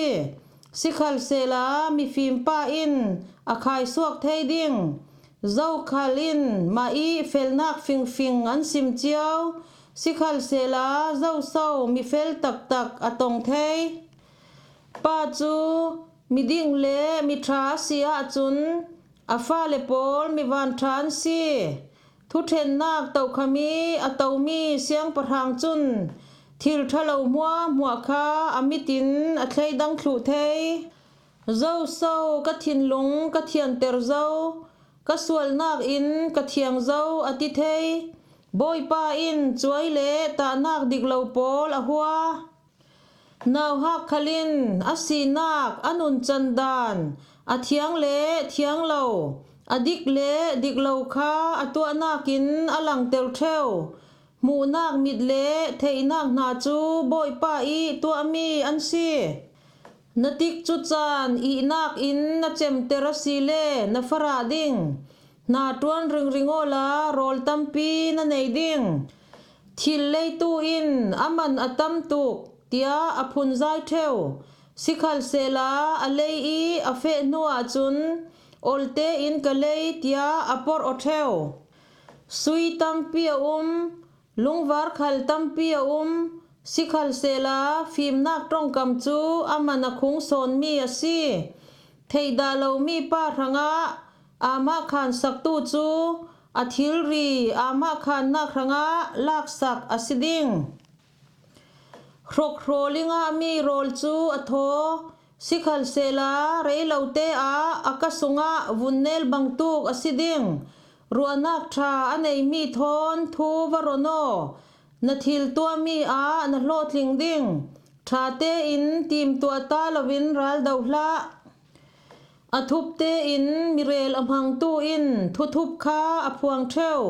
Sikhalsehla mifim pa in a khaisuak thei ding. Zokhal in mah i felnak fingfing an sim cio. Sikhalsehla zoso mifel taktak a tong thei. Pa cu miding le miṭha a si ahcun a fale pawl mivanṭha an si. Thuṭhennak tokham i a tomi siangpahrang cun thil ṭhalo hmuahhmuah kha a mit in a thleidang thluh thei. Zoso ka thinlung ka thianter zo, ka sualnak in ka thiang zo a ti thei. Bawipa in cuai le tahnak dik lo pawl a hua. Nauhak khal in a sinak a nuncan dan, a thiang le thiang lo, a dik le dik lo kha a tuahnak in a langter ṭheu. Hmuhnak mit le theihnak hna cu Bawipa i tuahmi an si. Na tikcu caan ihnak in na cemter a si le na farah ding. Hna ṭuan ringring awla rawl tampi na nei ding. Thil leitu in a man a tam tuk, tiah a phunzai ṭheu. Sikhalsehla a lei i a feh hnu ahcun, "Olte in ka lei," tiah a porh aw ṭheu. Sui tampi a um, lungvar khal tampi a um, sikhalsehla fimnak ṭongkam cu a man a khung sawnmi a si. Theih dah lomi pa hrangah amah khansaktu cu a thilri amah khannak hrangah laksak a si ding. Hrokhrawl i ngahmi rawl cu a thaw, sikhalsehla reilote ah a ka sungah vunnel bangtuk a si ding. Ruahnak ṭha a neimi thawn thu va ron aw. Na thil tuahmi ah na hlawhtling ding. Ṭha tein timtuah ta loin ral do hlah. A thup tein mirel a hmangtu in thuthup kha a phuang ṭheu.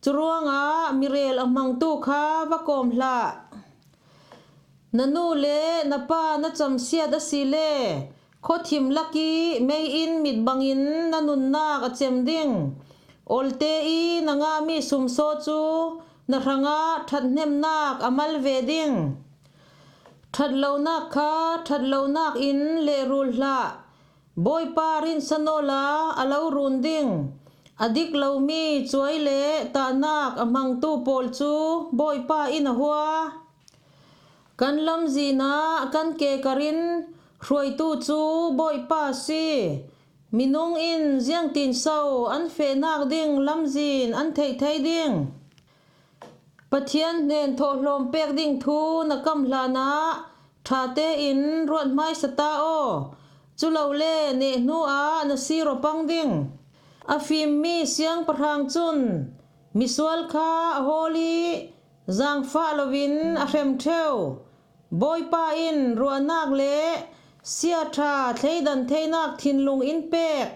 Curuangah mirel a hmangtu kha va kawm hlah. Na nu le na pa na camsiat a si le, khuathim lak i mei in mit bangin na nunnak a cem ding. Olte i na ngahmi sumsaw cu na hrangah ṭhathnemnak a mal ve ding. Ṭhatlonak kha ṭhatlonak in lehrul hlah. Bawipa rinsan awla a lo run ding. A dik lomi cuai le tahnak a hmangtu pawl cu Bawipa in a hua. Kan lamzin ah kan ke kar in hruaitu cu Bawipa a si. Minung in ziangtinso an fehnak ding lamzin an theih thei ding? Pathian hnen thawhlawm pek ding thu na kam hlanah ṭha tein ruat hmaisa ta aw. Culole neh hnu ah na sir aw pang ding. A fimmi siangpahrang cun misual kha a hawl i zaangfah loin a hrem ṭheu. Bawipa in ruahnak le siaṭha thleidan theinak thinlung in pek.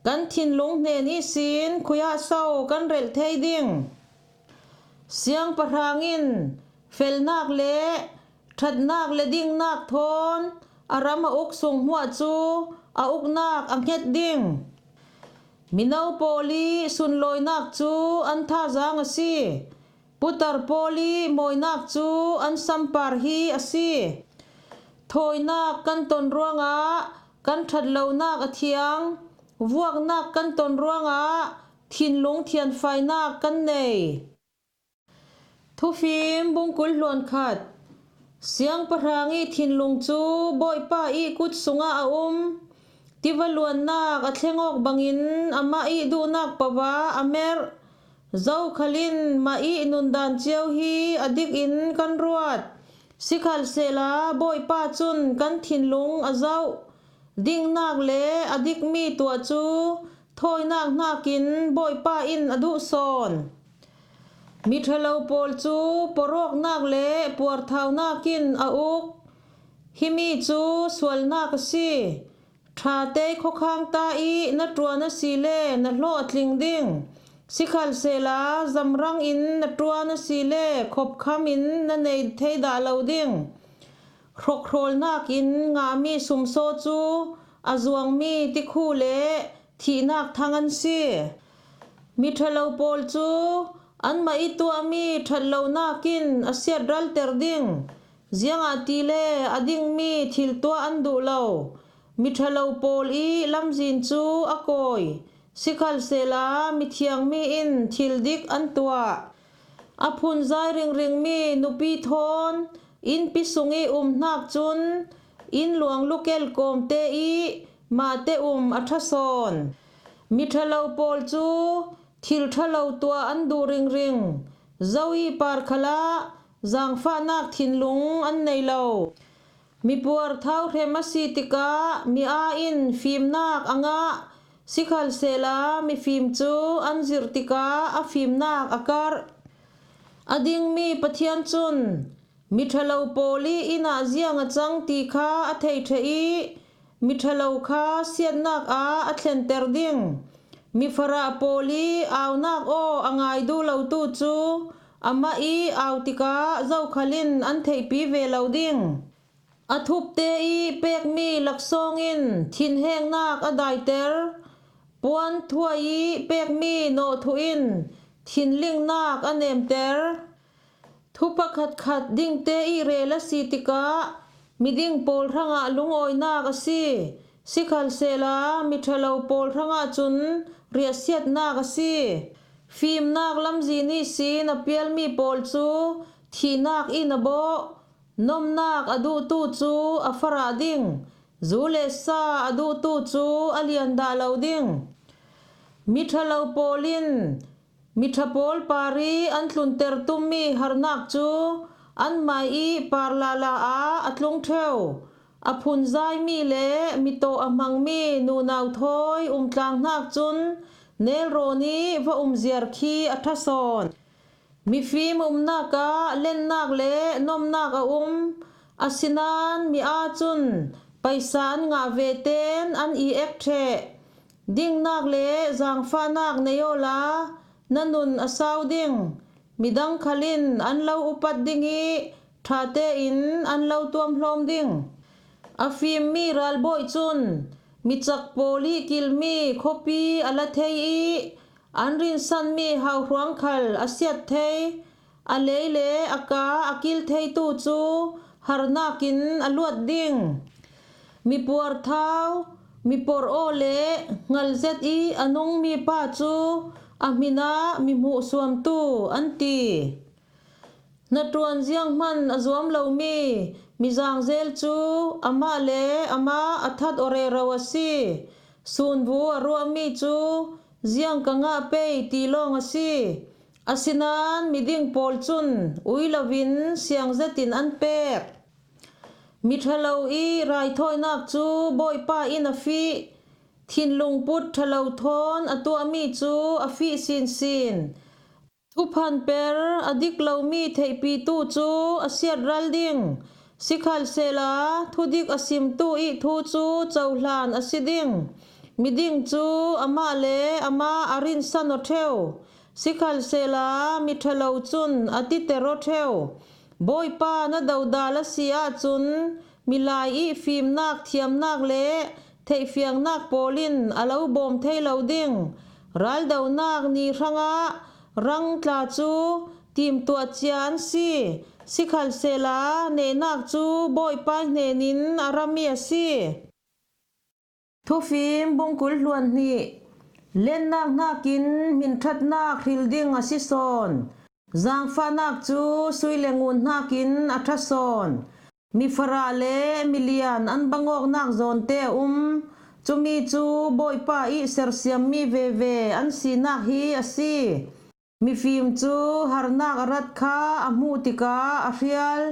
Kan thinlung hnen ihsin khuiah so kan relh thei ding? Siangpahrang in felnak le ṭhatnak le dingnak thawn a ram a uk sung hmuah cu a uknak a hnget ding. Mino pawl i sunlawinak cu an thazaang a si. Putar pawl i mawinak cu an sampar hi a si. Thawinak kan ton ruangah kan ṭhatlonak a thiang. Vuaknak kan ton ruangah thinlung thianfainak kan nei. Thufim bungkul hluan khat. Siangpahrang i thinlung cu Bawipa i kut sungah a um. Tiva luannak a thleng awk bangin amah i duhnak pova a merh. Zokhal in mah i nundan cio hi a dik in kan ruat. Sikhalsehla Bawipa cun kan thinlung a zoh. Dingnak le a dikmi tuah cu thawinak hnakin Bawipa in a duh sawn. Miṭhalo pawl cu porawknak le puarthaunak in a uk. Himi cu sualnak a si. Ṭha tei khuakhang ta i na ṭuan a si le na hlawh a tling ding. Sikhalsehla zamrang in na ṭuan a si le khopkham in na nei thei dah lo ding. Hrokhrawlnak in ngahmi sumsaw cu a zuangmi tikhu le thihnak thang an si. Miṭhalo pawl cu anmah i tuahmi ṭhatlonak in a siatralter ding, ziangahtile a dingmi thil tuah an duh lo. Miṭhalo pawl i lamzin cu a kawi, sikhalsehla mithiangmi in thil dik an tuah. A phunzai ringringmi nupi thawn innpi sung i um hnak cun inn luang lukel kawmte i mahte um a ṭha sawn. Miṭhalo pawl cu thil ṭhalo tuah an duh ringring, zo i par khalah zaangfahnak thinlung an nei lo. Mipuar thauhrem a si tikah mi aa in fimnak a ngah, sikhalsehla mifim cu an zirh tikah a fimnak a karh. A dingmi Pathian cun miṭhalo pawl i inn ah ziang a cang ti kha a thei ṭheh i, miṭhalo kha siatnak ah a thlenter ding. Mifarah pawl i aunak aw a ngai duh lotu cu amah i au tikah zokhal in an theihpi ve lo ding. A thupte ih pekmi laksawng in thinhengnak a daiter, puan thuai ih pekmi nawhthuh in thinlingnak a nemter. Thu pakhatkhat dingte ih rel a si tikah miding pawl hrangah lungawinak a si, sikhalsehla miṭhalo pawl hrangah cun riahsiatnak a si. Fimnak lamzin ihsin a pialmi pawl cu thihnak in a bawh, nomnak a duhtu cu a farah ding, zu le sa a duhtu cu a lian dah lo ding. Miṭhalo pawl in miṭha pawl parih an tlunter tummi harnak cu anmah ih par lala ah a tlung ṭheu. A phunzaimi le mitawh a hmangmi nunau thawi umtlang hnak cun nelrawn ih va umziar khi a ṭha sawn. Mifim umnak ah lennak le nomnak a um, asinain mi aa cun paisa an ngah ve tein an i ek ṭheh. Dingnak le zaangfahnak nei awla na nun a sau ding, midang khal in an lo upat ding ih ṭha tein an lo tuamhlawm ding. A fimmi ralbawi cun micak pawl ih kilmi khuapi a la thei ih an rinsanmi hauhruang khal a siat thei. A lei le a ka a kil theitu cu harnak in a luat ding. Mipuar thau, mipor aw le hngal zet ih a nungmi pa cu a hmin ah mi hmuhsuamtu an ti. Hnaṭuan zianghman a zuam lomi mizaangzel cu amah le amah a that aw rero a si. Sunvu a ruahmi cu ziang ka ngah pei ti lawng a si. Asinain miding pawl cun ui loin siang zetin an pek. Miṭhalo ih raithawinak cu Bawipa in a fih. Thinlungput ṭhalo thawn a tuahmi cu a fih sinsin. Thuphan per a dik lomi theihpitu cu a siatral ding, sikhalsehla thudik a simtu ih thu cu cohlan a si ding. Miding cu amah le amah a rinsan aw ṭheu, sikhalsehla miṭhalo cun a titer aw ṭheu. Bawipa na dodal a si ahcun milai ih fimnak thiamnak le theihfiangnak pawl in a lo bawm thei lo ding. Raldonak ni hrangah rang tla cu timtuah cia an si, sikhalsehla nehnak cu Bawipa hnenin a rami a si. Thufim bungkul hluan hnih. Lennak hnakin hminṭhatnak hril ding a si sawn. Zaangfahnak cu sui le ngun hnakin a ṭha sawn. Mifarah le milian an bangawknak zawnte a um. Cumi cu Bawipa ih sersiammi veve an sinak hi a si. Mifim cu harnak a rat kha a hmuh tikah a hrial.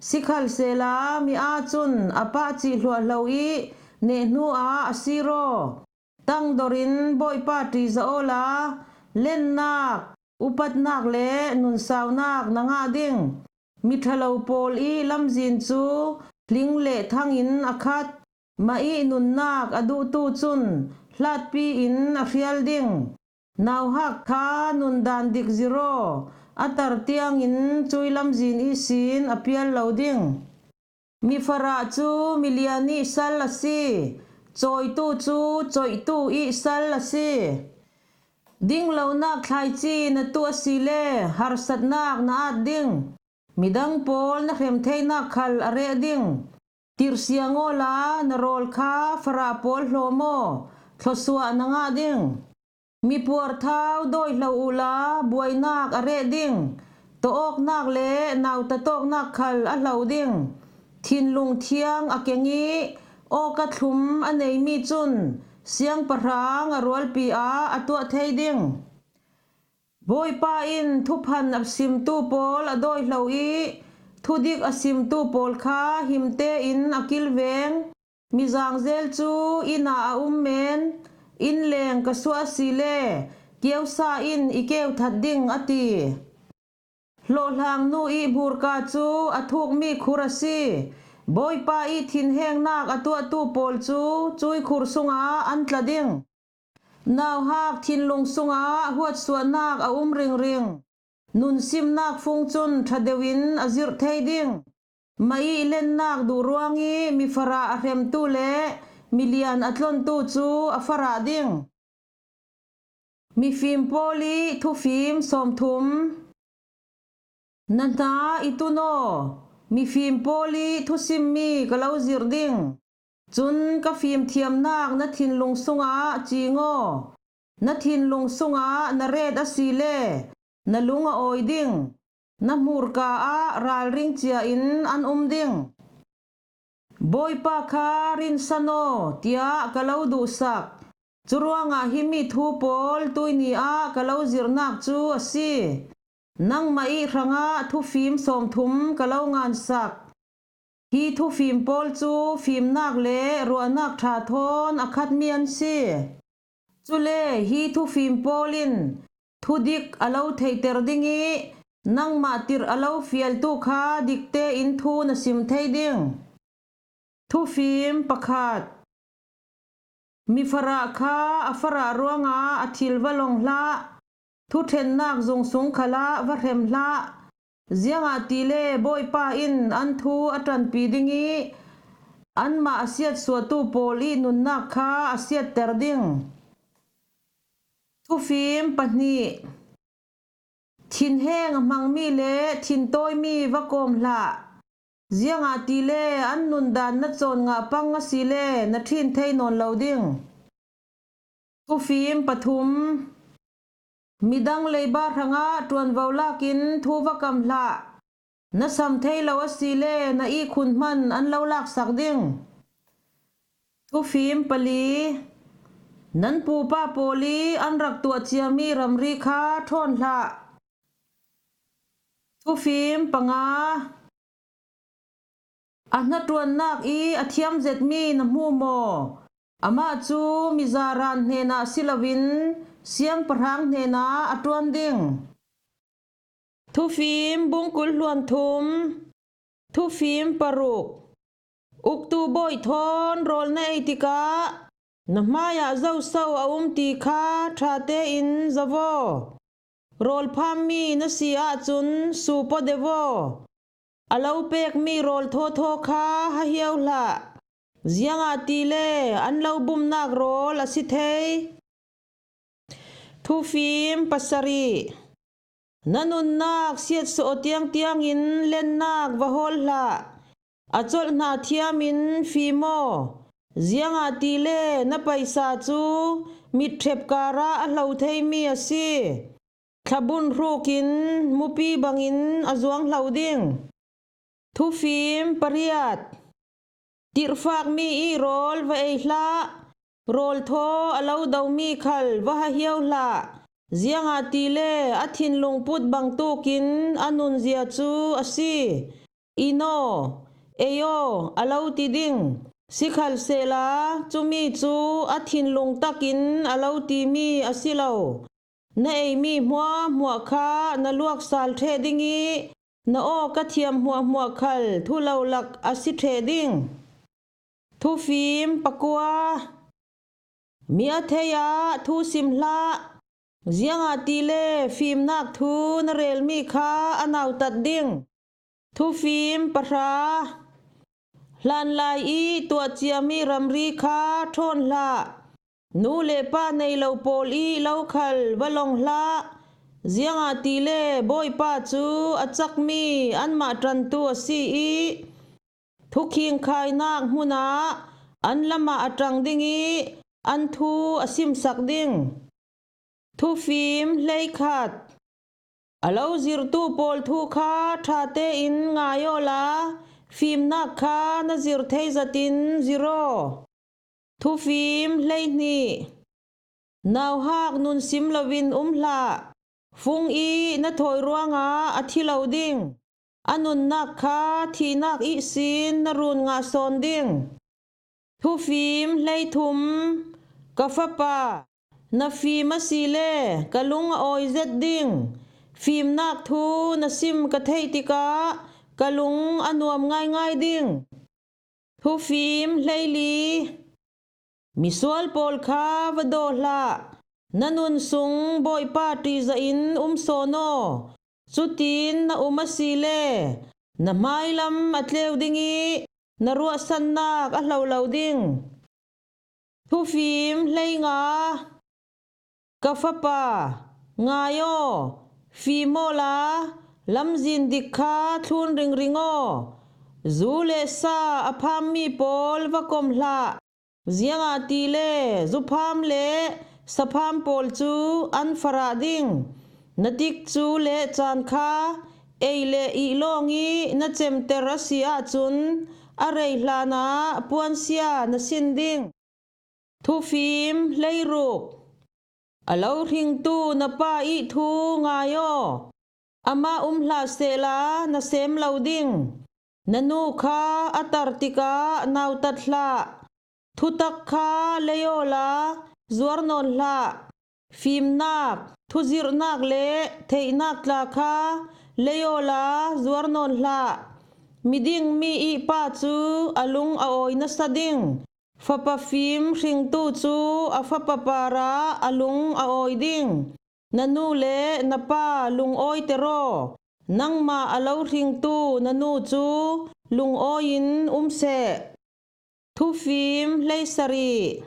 Sikhalsehla mi aa cun a pah cih hluahhlo ih neh hnuah a sir aw. Tangdor in Bawipa ṭihzah awla lennak, upatnak le nunsaunak na ngah ding. Miṭhalo pawl ih lamzin cu hling le thang in a khat. Mah ih nunnak a duhtu cun hlatpi in a hrial ding. Nauhak kha nundan dik zir aw, a tar tiangin cui lamzin ihsin a pial lo ding. Mifarah cu milian ih sal a si, cawitu cu coihtu ih sal a si. Dinglonak thlaici na tuh asile harsatnak na at ding. Midang pawl na hrem theinak khal a reh ding. Tirhsiang awla na rawl kha farah pawl hlawm aw, thlawsuah na ngah ding. Mipuar thau dawihlo uhla buainak a reh ding. Tawawknak le nautatawknak khal a hlo ding. Thinlung thiang a keng ih awka thlum a neimi cun siangpahrang a rualpi ah a tuah thei ding. Bawipa in thuphan a simtu pawl a dawihlo ih thudik a simtu pawl kha himte in a kilveng. Mizaangzel cu inn ah a um men, innleng ka suah asile kiosa in i keuthat ding a ti. Hlawhhlangnu ih hmurka cu a thukmi khur a si. Bawipa ih thinhengnak a tuahtu pawl cu cui khur sungah an tla ding. Nauhak thinlung sungah huatsuahnak a um ringring. Nunsimnak fung cun ṭha deuh in a zirh thei ding. Mah ih lennak duh ruangih mifarah a hremtu le milian a tlontu cu a farah ding. Mifim pawl ih thufim sawmthum. Na hna i tun aw, mifim pawl ih thusimmi ka lo zirh ding. Cun ka fimthiamnak na thinlung sungah cing aw. Na thinlung sungah na ret asile na lung a awi ding. Na hmurka ah ralring cia in an um ding. Bawipa kha rinsan aw, tiah ka lo duhsak. Curuangah himi thu pawl tuihni ah ka lo zirhnak cu a si. Nangmah ih hrangah thufim sawmthum ka lo ngansak. Hi thufim pawl cu fimnak le ruahnak ṭha thawn a khatmi an si. Cule hi thufim pawl in thudik a lo theihter ding ih nangmah tirh a lo fialtu kha dikte in thu na sim thei ding. Thufim pakhat. Mifarah kha a farah ruangah a thil va long hlah. Thuṭhennak zung sung khalah va hrem hlah. Ziangahtile Bawipa in an thu a ṭanpi ding ih anmah a siatsuahtu pawl ih nunnak kha a siatter ding. Thufim pahnih. Thinheng a hmangmi le thintawimi va kawm hlah. Ziangahtile an nundan na cawn ngah pang asile na ṭhin thei nawn lo ding. Thufim pathum. Midang leiba hrangah ṭuanvo lakin thu va kam hlah. Na sam thei lo asile na ihkhun hman an lo laksak ding. Thufim pali. Nan pupa pawl ih an rak tuah ciami ramri kha ṭhawn hlah. Thufim panga. A hnaṭuannak ih a thiam zetmi na hmu maw? Amah cu mizaran hnenah si loin siangpahrang hnenah a ṭuan ding. Thufim bungkul hluan thum. Thufim paruk. Uktu bawi thawn rawl na ei tikah na hmaiah zoso a um ti kha ṭha tein zovaw. Rawl phammi na si ahcun supaw devaw. A lo pekmi rawl thawthaw kha ha hiau hlah. Ziangahtile an lo bumnak rawl a si thei. Thufim pasarih. Na nunnak siatsuah tiangtiangin lennak va hawl hlah. A colh hna thiamin fim aw. Ziangahtile na paisa cu mitṭhep karah a hlo theimi a si. Thlabun hrukin mupi bangin a zuang hlo ding. Thufim pariat. Tirhfakmi ih rawl va ei hlah. Rawl thaw a lo domi khal va ha hiau hlah. Ziangahtile a thinlung put bangtukin a nunzia cu a si. In aw, ei aw, a lo ti ding. Sikhalsehla cumi cu a thinlung takin a lo timi a si lo. Na eimi hmuahhmuah kha na luaksal ṭheh ding ih na awka thiam hmuahhmuah khal thu lo lak a si ṭheh ding. Thufim pakua. Mi a thei ah thu sim hlah. Ziangahtile fimnak thu na relmi kha a nautat ding. Thufim pahra. Hlanlai ih tuah ciami ramri kha ṭhawn hlah. Nu le pa nei lo pawl ih lo khal va long hlah. Ziangahtile Bawipa cu a cakmi anmah ṭantu a si ih, thukhingkhainak hmunah an lamah a ṭang ding ih an thu a simsak ding. Thufim hleikhat. A lo zirhtu pawl thu kha ṭha tein ngai awla fimnak kha na zirh thei zatin zirh aw. Thufim hleihnih. Nauhak nun sim loin um hlah. Fung ih na thawi ruangah a thi lo ding. A nunnak kha thihnak ihsin na run ngah sawn ding. Thufim hleithum. Ka fapa, na fim asile ka lung a awi zet ding. Fimnak thu na sim ka theih tikah ka lung a nuam ngaingai ding. Thufim hleili. Misual pawl kha va daw hlah. Na nun sung Bawipa ṭihzah in um sawn aw. Cutin na um asile Na hmai lam a tleu ding ih na ruahsannak a hlo lo ding. Thufim hleinga. Ka fapa, ngai aw, fim awla lamzin dik kha thlun ringring aw. Zu le sa a phammi pawl va kom hlah, ziangahtile zupham le sapham pawl cu an farah ding. Na tikcu le caan kha ei le ih lawng ih na cemter a si ahcun a rei hlanah puansia na sin ding. Thufim hleiruk. A lo hringtu na pa ih thu ngai aw. Amah um hlah sehla na sem lo ding. Na nu kha a tar tikah nautat hlah. Thutak kha lei awla zuar nawn hlah. Fimnak, thuzirhnak le theihnak tla kha lei awla zuar nawn hlah. Miding mi ih pa cu a lung a awi nasa ding. Fapa fim hringtu cu a fapa parah a lung a awi ding. Na nu le na pa lungawiter aw. Nangmah a lo hringtu na nu cu lungawi in um seh. Thufim hleisarih.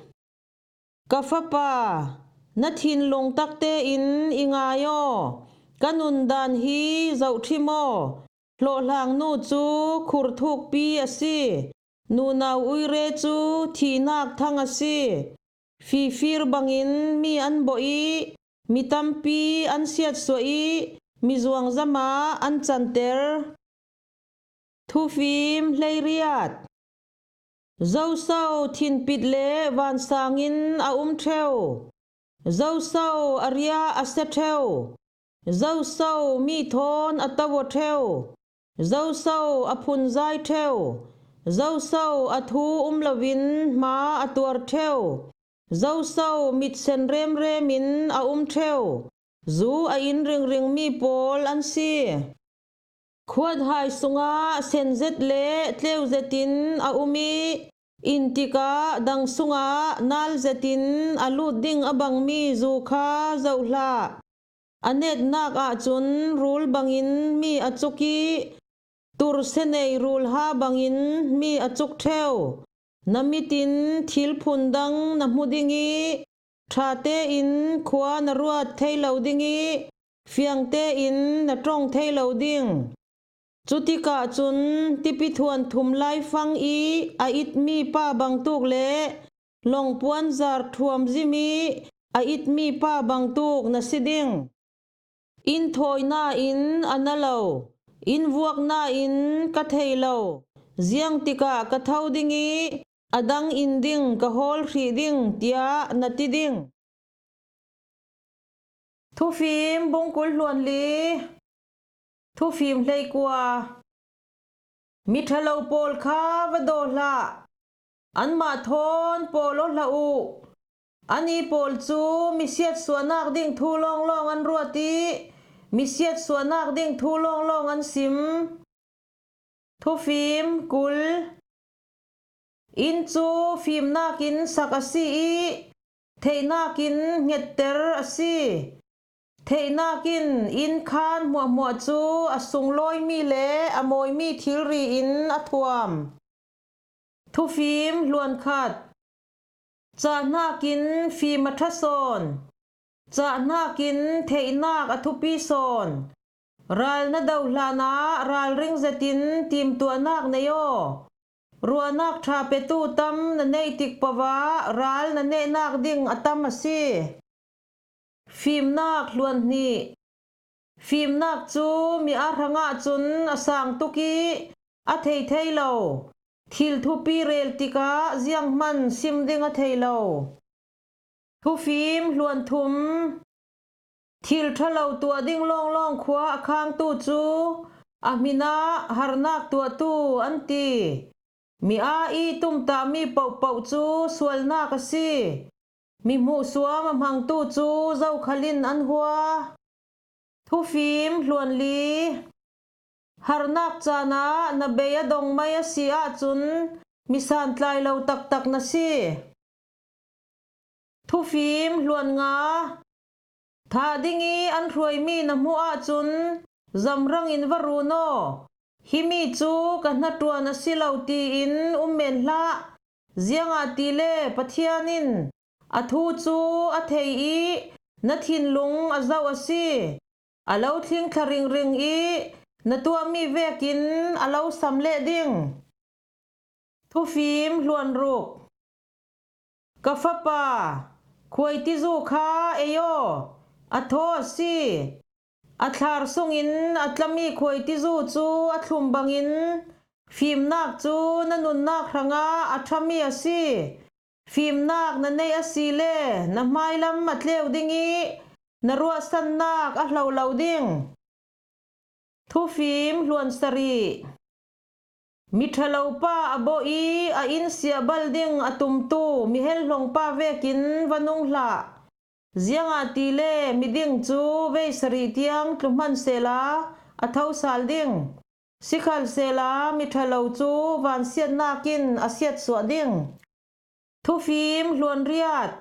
Ka fapa, na thinlung takte in i ngai aw. Ka nundan hi zohṭhim aw. Hlawhhlangnu cu khur thukpi a si. Nunau uire cu thihnak thang a si. Fifir bangin mi an bawh ih mi tampi an siatsuah ih mi zuangzam ah an canter. Thufim hleiriat. Zoso thinpit le vansang in a um ṭheu. Zoso a riah a sia ṭheu. Zoso mi thawn a to aw ṭheu. Zoso a phunzai ṭheu. Zoso a thu um loin hma a tuar ṭheu. Zoso mitsen remrem in a um ṭheu. Zu a in ringringmi pawl an si. Khuathai sungah sen zet le tleu zet in a um ih inn tikah dang sungah nal zet in a lut ding a bangmi zu kha zoh hlah. A netnak ahcun rul bangin mi a cuk ih tur senei rulha bangin mi a cuk ṭheu. Na mit in thil phun dang na hmu ding ih ṭha tein khua na ruat thei lo ding ih fiang tein na ṭong thei lo ding. Cutikah cun tipi thuanthum laifang ih a itmi pa bangtuk le lawngpuan zar ṭhuam zim ih a itmi pa bangtuk na si ding. Inn thawi nain a na lo, inn vuak nain ka thei lo, ziang tikah ka tho ding ih a dang in ding ka hawl hrih ding, tiah na ti ding. Thufim bungkul hluanli. Thufim hleikua. Mi ṭhalo pawl kha va daw hlah. Anmah thawn pawl aw hlah uh. Ani pawl cu mi siatsuahnak ding thu lawnglawng an ruat ih mi siatsuahnak ding thu lawnglawng an sim. Thufim kul. Inn cu fimnak in sak a si ih theihnak in hngetter a si. Theihnak in inn khaan hmuahhmuah cu a sunglawimi le a mawimi thilri in a thuam. Thufim hluankhat. Cahnak in fim a ṭha sawn. Cahnak in theihnak a thupi sawn. Ral na do hlanah ralring zetin timtuahnak nei aw. Ruahnak ṭha petu tam na neih tik pohah ral na nehnak ding a tam a si. Fimnak hluan hnih. Fimnak cu mi aa hrangah cun a sang tuk ih a thei thei lo. Thil thupi rel tikah zianghman sim ding a thei lo. Thufim hluan thum. Thil ṭhalo tuah ding lawnglawng khua a khangtu cu a hmin ah harnak tuahtu an ti. Mi aa ih tumtahmi pohpoh cu sualnak a si. Mi hmuhsuam a hmangtu cu zokhal in an hua. Thufim hluanli. Harnak caan ah na bei a dong mai a si ahcun mi santlai lo taktak na si. Thufim hluan nga. Thah ding ih an hruaimi na hmuh ahcun zamrang in va run aw. Himi cu ka hnaṭuan a si lo tiin um men hlah, ziangahtile Pathian in a thu cu a thei i na thinlung a zoh a si. A lo tling thla ringring i na tuahmi vekin a lo sam leh ding. Thufim hluan ruk. Ka fapa, khuaitizu kha ei aw, a thaw a si. A thlar sungin a tlami khuaitizu cu a thlum bangin fimnak cu na nunnak hrangah a ṭhami a si. Fimnak na neih asile na hmailam a tleu ding i na ruahsannak a hlo lo ding. Thufim hluan sarih. Miṭhalo pa a bawh i a inn siahbal ding a tumtu mi helhlong pa vekin va nung hlah. Ziangahtile miding cu vei sarih tiang tlu hman sehla a tho sal ding. Sikhalsehla miṭhalo cu vansiatnak in a siatsuah ding. Thufim hluan riat.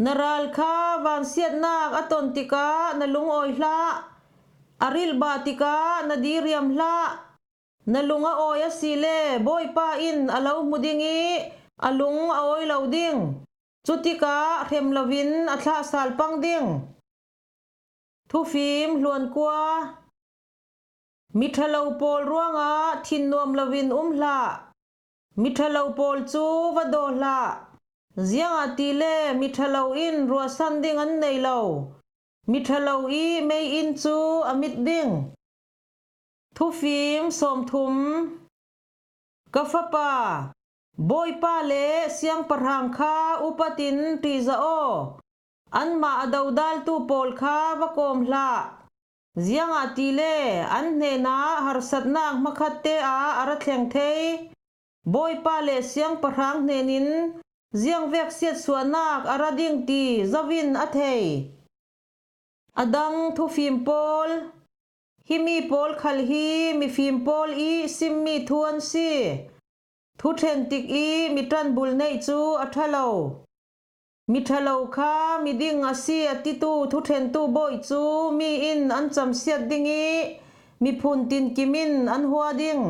Na ral kha vansiatnak a ton tikah na lungawi hlah. A rilhbah tikah na diriam hlah. Na lung a awi asile Bawipa in a lo hmu ding i a lung a awi lo ding. Cutikah hrem loin a thlah sal pang ding. Thufim hluan kua. Miṭhalo pawl ruangah thin nuam loin um hlah. Miṭhalo pawl cu va daw hlah. Ziangahtile miṭhalo in ruahsan ding an nei lo. Miṭhalo i mei-inn cu a mit ding. Thufim sawmthum. Ka fapa, Bawipa le siangpahrang kha upat in ṭihzah aw. Anmah a dodaltu pawl kha va kawm hlah. Ziangahtile an hnenah harsatnak hmakhatte ah a ra thleng thei. Bawipa le siangpahrang hnenin ziangvek siatsuahnak a ra ding ti zoin a thei. A dang thufim pawl. Himi pawl khal hi mifim pawl i simmi thu an si. Thu ṭhen tik i mi ṭanbul neih cu a ṭha lo. Miṭhalo kha miding a si a titu thuṭhentu bawi cu mi in an camsiat ding i miphun tinkim in an hua ding.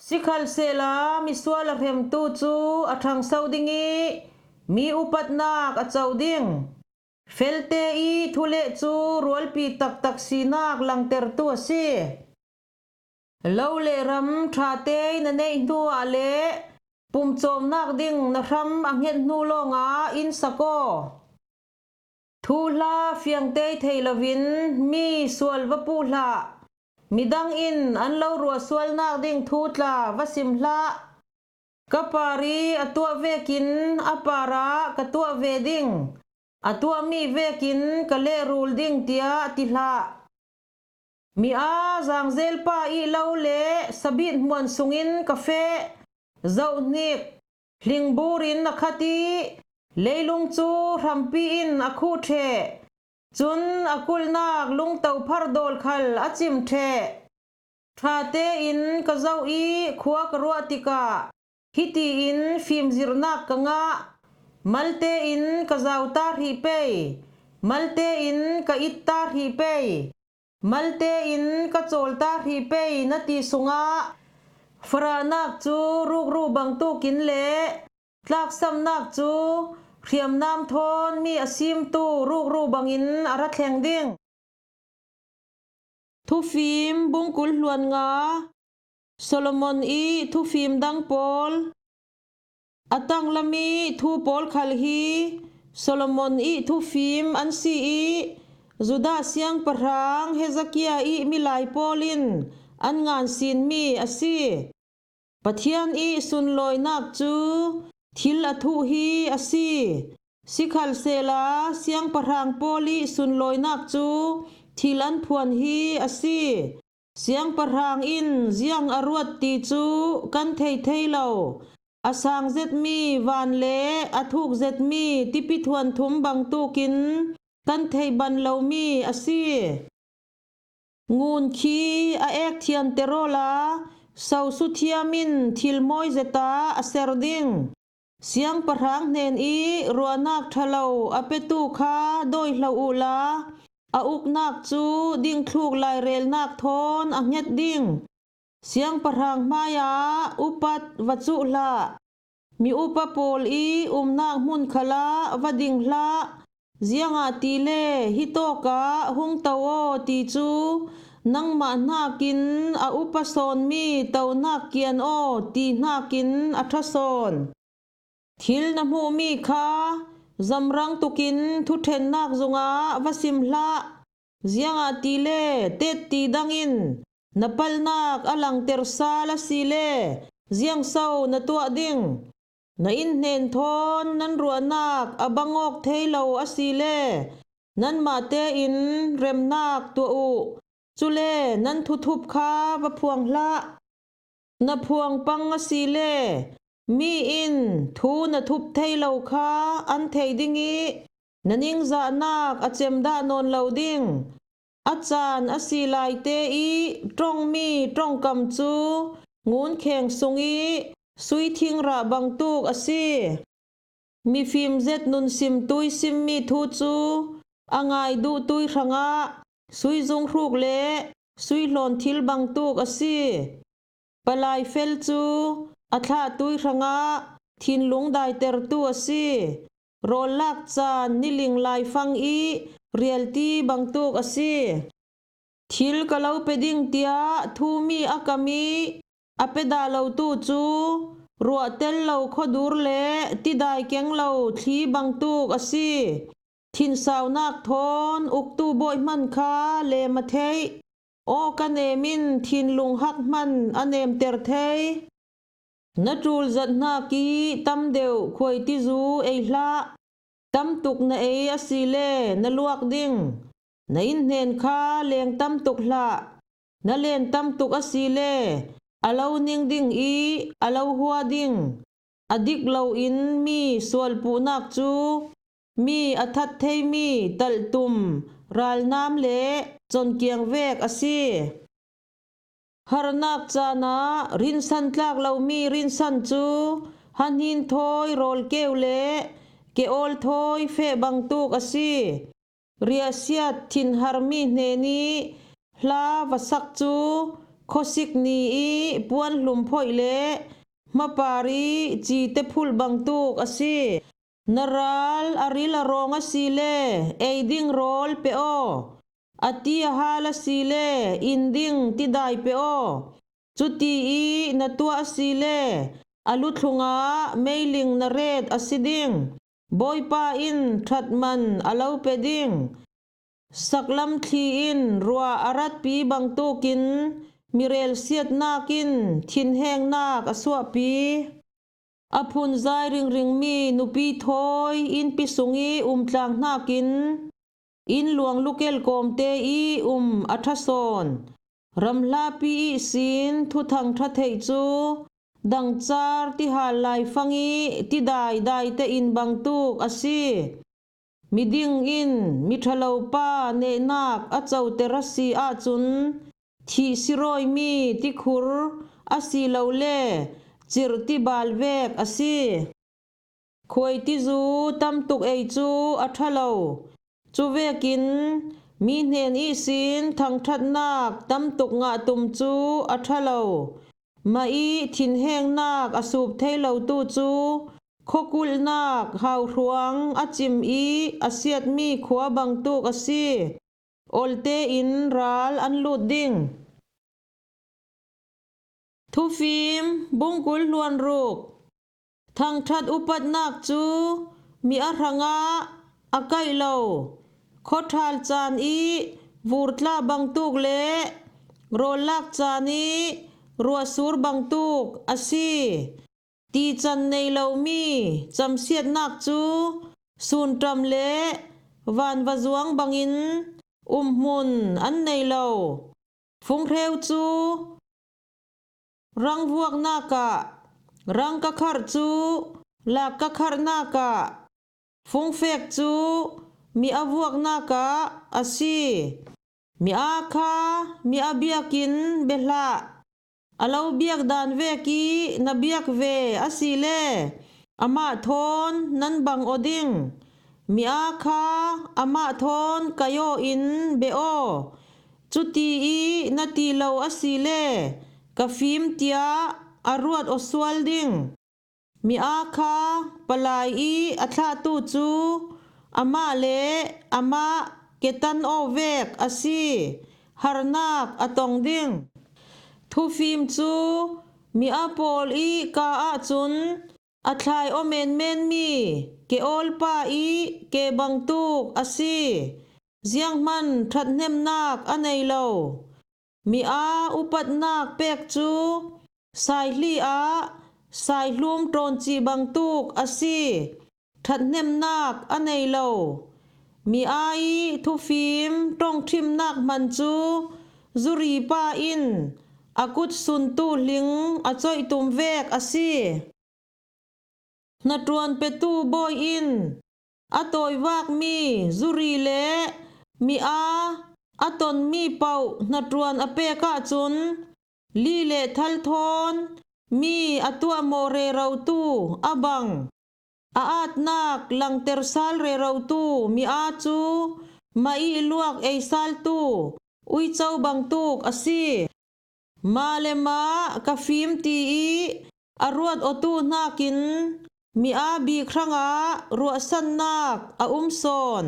Sikhalsehla misual a hremtu cu a ṭhangso ding i mi upatnak a co ding. Felte i thuleh cu rualpi taktak sinak langtertu a si. Lo le ram ṭha tein na neih hnuah le pumcawmnak ding na hram a hnget hnu lawngah in sak aw. Thuhla fiang tei thei loin mi sual va puh hlah. Midang in an lo ruahsualnak ding thu tla va sim hlah. Ka par i a tuah vekin a parah ka tuah ve ding. A tuahmi vekin ka lehrul ding, tiah ti hlah. Mi aa zangzel pa i lo le sabit hmuan sungin ka feh. Zohhnik, hlingbur in a khat i leilung cu hrampi in a khuh ṭheh. Cun a kulhnak lungto phar dawl khal a cim ṭheh. Ṭha tein ka zoh i khua ka ruah tikah hiti in fimzirhnak ka ngah. Malte in ka zau ta hrih pei, malte in ka it ta hrih pei, malte in ka cawl ta hrih pei na ti sungah farahnak cu rukru bangtuk in le tlaksamnak cu hriamnam thawn mi a simtu rukru bangin a ra thleng ding. Thufim bungkul hluan nga. Solomon i thufim dang pawl. A tanglam i thu pawl khal hi Solomon i thufim an si i Judah siangpahrang Hezekiah i milai pawl in an ngansinmi a si. Pathian i sunlawinak cu thil a thuh hi a si. Sikhalsehla siangpahrang pawl i sunlawinak cu thil an phuan hi a si. Siangpahrang in ziang a ruat ti cu kan thei thei lo. A sang zetmi van le a thuk zetmi tipi thuan thum bangtukin kan theih ban lomi a si. Ngun khi a ek thianter awla so suthiam in thil mawi zeta a ser ding. Siangpahrang hnen i ruahnak ṭha lo a petu kha dawi hlo uhla a uknak cu dingthluk lairelnak thawn a hnget ding. Siangpahrang hmaiah upat va cuh hlah. Mi upa pawl i umnak hmun khalah va ding hlah, ziangahtile hi tawkah hung to aw ti cu nangmah hnakin a upa sawnmi tonak kian aw ti hnakin a ṭha sawn. Thil na hmuhmi kha zamrang tukin thuṭhennak zungah va sim hlah. Ziangahtile tetti dangin na palhnak a langter sal asile ziangso na tuah ding? Na innhnen thawn nan ruahnak a bang awk thei lo asile nanmah tein remnak tuah uh. Cule nan thuthup kha va phuang hlah. Na phuang pang asile mi in thu na thup thei lo kha an thei ding i na ningzahnak a cem dah nawn lo ding. A caan a si laite i ṭongmi ṭongkam cu ngunkheng sung i sui thingrah bangtuk a si. Mifim zet nunsim tui simmi thu cu a ngai duh tui hrangah sui zunghruk le sui hlawn thil bangtuk a si. Palai fel cu a thlah tui hrangah thinlung daitertu a si. Rawl lak caan niling laifang i rialti bangtuk a si. Thil ka lo pe ding tiah thumi a kam i a pe dah lotu cu ruahtel lo khuadur le tidai keng lo thli bangtuk a si. Thinsaunak thawn uktu bawi hman kha lem a theih. Aw ka nem in thinlung hak hman a nemter thei. Na ṭul zat hnak i tam deuh khuaitizu ei hlah. Tam tuk na ei asile na luak ding. Na innhnen kha leng tam tuk hlah. Na len tam tuk asile a lo ning ding i a lo hua ding. A dik loin mi sualpuhnak cu mi a that theimi talhtum, ralnam le cawnkiang vek a si. Harnak caan ah rinsan tlak lomi rinsan cu hahnin thawi rawl keu le ke-awl thawi feh bangtuk a si. Riahsiat thinharmi hnen i hla va sak cu khuasik ni i puanhlum phoih le hmapar i cite phulh bangtuk a si. Na ral a ril a rawng asile ei ding rawl pe aw. A ti a hal asile in ding tidai pe aw. Cuti i na tuah asile a luthlungah meiling na ret a si ding. Bawipa in ṭhat man a lo pe ding. Saklam thli in ruah a ratpi bangtukin mirel siatnak in thinhengnak a suahpi. A phunzai ringringmi nupi thawi innpi sung i um tlang hnakin inn luang lukel kawmte i um a ṭha sawn. Ramhlapi ihsin thuthang ṭha theih cu dangcar tihal laifang i tidai daite in bangtuk a si. Miding in miṭhalo pa nehnak a coter a si ahcun thih sirawimi tikhur asilole cirh tibal vek a si. Khuaitizu tam tuk ei cu a ṭha lo. Cuvekin mi hnen ihsin thangṭhatnak tam tuk ngah tum cu a ṭha lo. Mah i thinhengnak a sup thei lotu cu khuakulhnak hauhruang a cim i a siatmi khua bangtuk a si. Olte in ral an lut ding. Thufim bungkul hluan ruk. Thangṭhat upatnak cu mi a hrangah a kaih lo, khuaṭhal caan i vurtla bangtuk le rawllak caan i ruahsur bangtuk a si. Tican nei lomi camsiatnak cu sunṭam le vanvazuang bangin umhmun an nei lo. Funghreu cu rangvuaknak ah, rang ka kharh cu lak ka kharhnak ah, fungfek cu mi a vuaknak ah a si. Mi aa kha mi a biak in bia hlah. A lo biak dan vek i na biak ve asile amah thawn nan bang aw ding. Mi aa kha amah thawn kai aw in beh aw. Cuti i na ti lo a si le ka fim tiah a ruat aw sual ding. Mi aa kha palai i a thlahtu cu amah le amah ketan aw vek a si. Harnak a tong ding. Thufim cu mi aa pawl i ka ahcun a thlai aw menmenmi ke awlpa i ke bangtuk a si. Zianghman ṭhathnemnak a nei lo. Mi aa upatnak pek cu saihli ah saihlum ṭawnci bangtuk a si. Ṭhathnemnak a nei lo. Mi aa i thufim ṭongṭhimnak hman cu zuripa in a kut suntu hling a coih tum vek a si. Hnaṭuan petu bawi in a tawivakmi zuri le mi aa a tonmi paoh hnaṭuan a pek ahcun li le thal thawn mi a tuahmawh rerotu a bang. A aatnak langter sal rerotu mi aa cu mah i luak ei saltu uico bangtuk a si. Mah le mah ka fim ti i a ruat awtu hnakin mi aa bik hrangah ruahsannak a um sawn.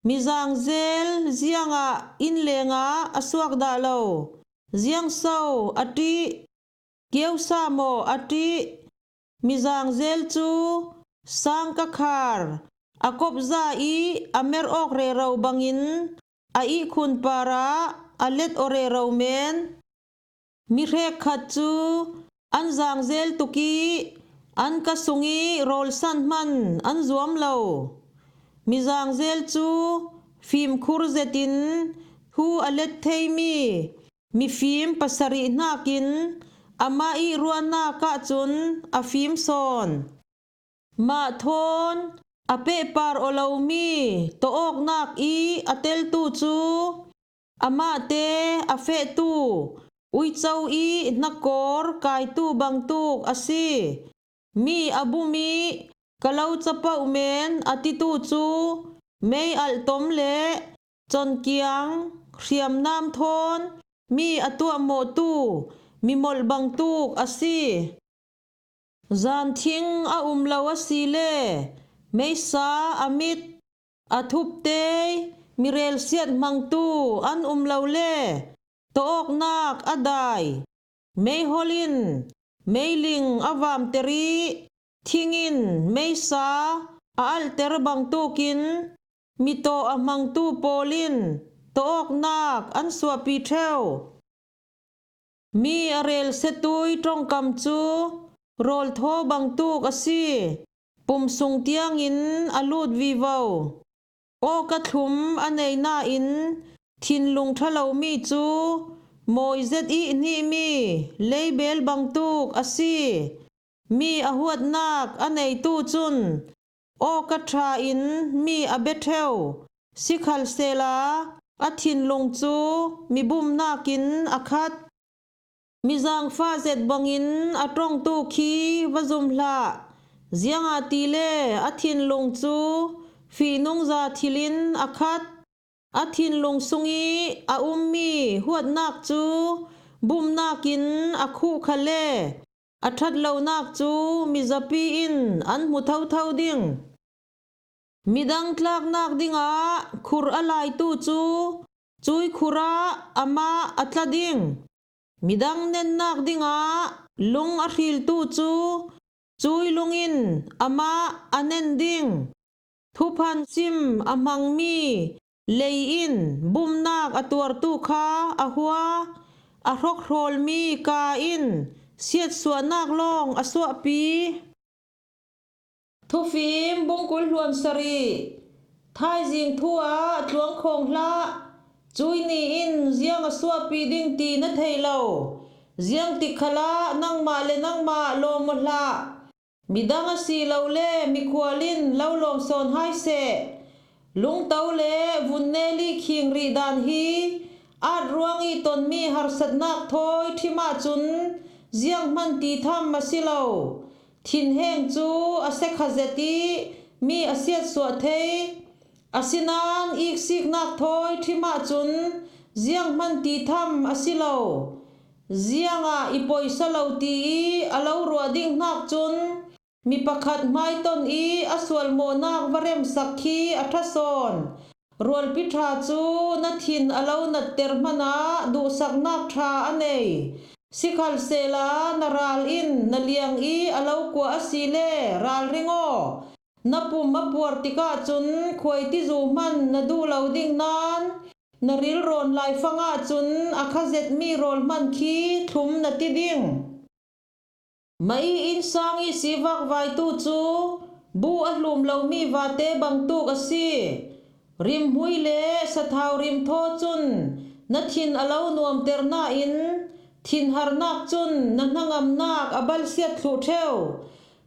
Mi zangzel ziangah inn lengah a suak dah lo. Ziangso a ṭih, kiosa maw a ṭih? Mi zangzel cu sangka khar a kopza i a mer awk rero bangin a ihkhun parah a let aw rero men. Mi hrekkhat cu an zangzel tuk i an ka sung i rawlsan hman an zuam lo. Mi zangzel cu fimkhur zetin thu a let theimi mifim pasarih hnakin amah i ruahnak ahcun a fim sawn. Mah thawn a pehpar aw lomi tawawknak i a teltu cu amahte a fehtu uico i hnakawr kaitu bangtuk a si. Mi a bum i ka lo capoh men a titu cu mei alh tom le conkiang hriamnam thawn mi a tuahmawhtu mimolh bangtuk a si. Zanthing a um lo a si le meisa a mit a thuptei mirelsiat hmangtu an um lo le tawawknak a dai. Meihol in meiling a vamter i thing in meisa a alhter bangtukin mi tawh a hmangtu pawl in tawawknak an suahpi ṭheu. Mi a relsetui ṭongkam cu rawlthaw bangtuk a si. Pum sung tiangin a lut vivo. Awka thlum a nei nain thinlung ṭha lomi cu mawi zet i hnihmi leibel bangtuk a si. Mi a huatnak a neitu cun awka ṭha in mi a bia ṭheu, sikhalsehla a thinlung cu mi bumnak in a khat. Mi zaangfah zet bangin a ṭongtu khi va zum hlah, ziangahtile a thinlung cu fihnungza thil in a khat. A thinlung sung i a ummi huatnak cu bumnak in a khuh khal le a ṭhat lonak cu mizapi in an hmu thotho ding. Midang tlaknak dingah khur a laitu cu cui khur ah amah a tla ding. Midang nennak dingah lung a hriltu cu cui lung in amah a nen ding. Thuphan sim a hmangmi lei in bumnak a tuartu kha a hua, a hrokhrawlmi kaa in siatsuahnak lawng a suahpi. Thufim bungkul hluan sarih. Thaizing thu ah tluang khawng hlah. Cui ni in ziang a suahpi ding ti na thei lo. Ziangtik khalah nangmah le nangmah lawm aw hlah. Midang a si lo le mikhual in lo lawm sawn hai seh. Lungto le vun nel i khing rih dan hi at ruang i tonmi harsatnak thawi ṭhim ahcun zianghman ti tham a si lo. Thinheng cu a sekha zet i mi a siatsuah thei. Asinan iksiknak thawi ṭhim ahcun zianghman ti tham a si lo. Ziangah i poisa lo ti i a lo ruah ding hnak cun mi pakhat hmaiton i a sualmawhnak va remsak khi a ṭha sawn. Rualpi ṭha cu na thin a lo natter hmanah duhsaknak ṭha a nei. Sikhalsehla na ral in na liang i a lo kuah asile ralring aw. Na pum a puar tikah cun khuaitizu hman na duh lo ding nain na rilrawn laifang ahcun a kha zetmi rawl hman khi thlum na ti ding. Mah i innsang ihsi vakvaitu cu bu a hlum lomi vate bangtuk a si. Rimhmui le sathau rimthaw cun na thin a lo nuamter nain thinharnak cun na hnangamnak a balsiat thluh ṭheu.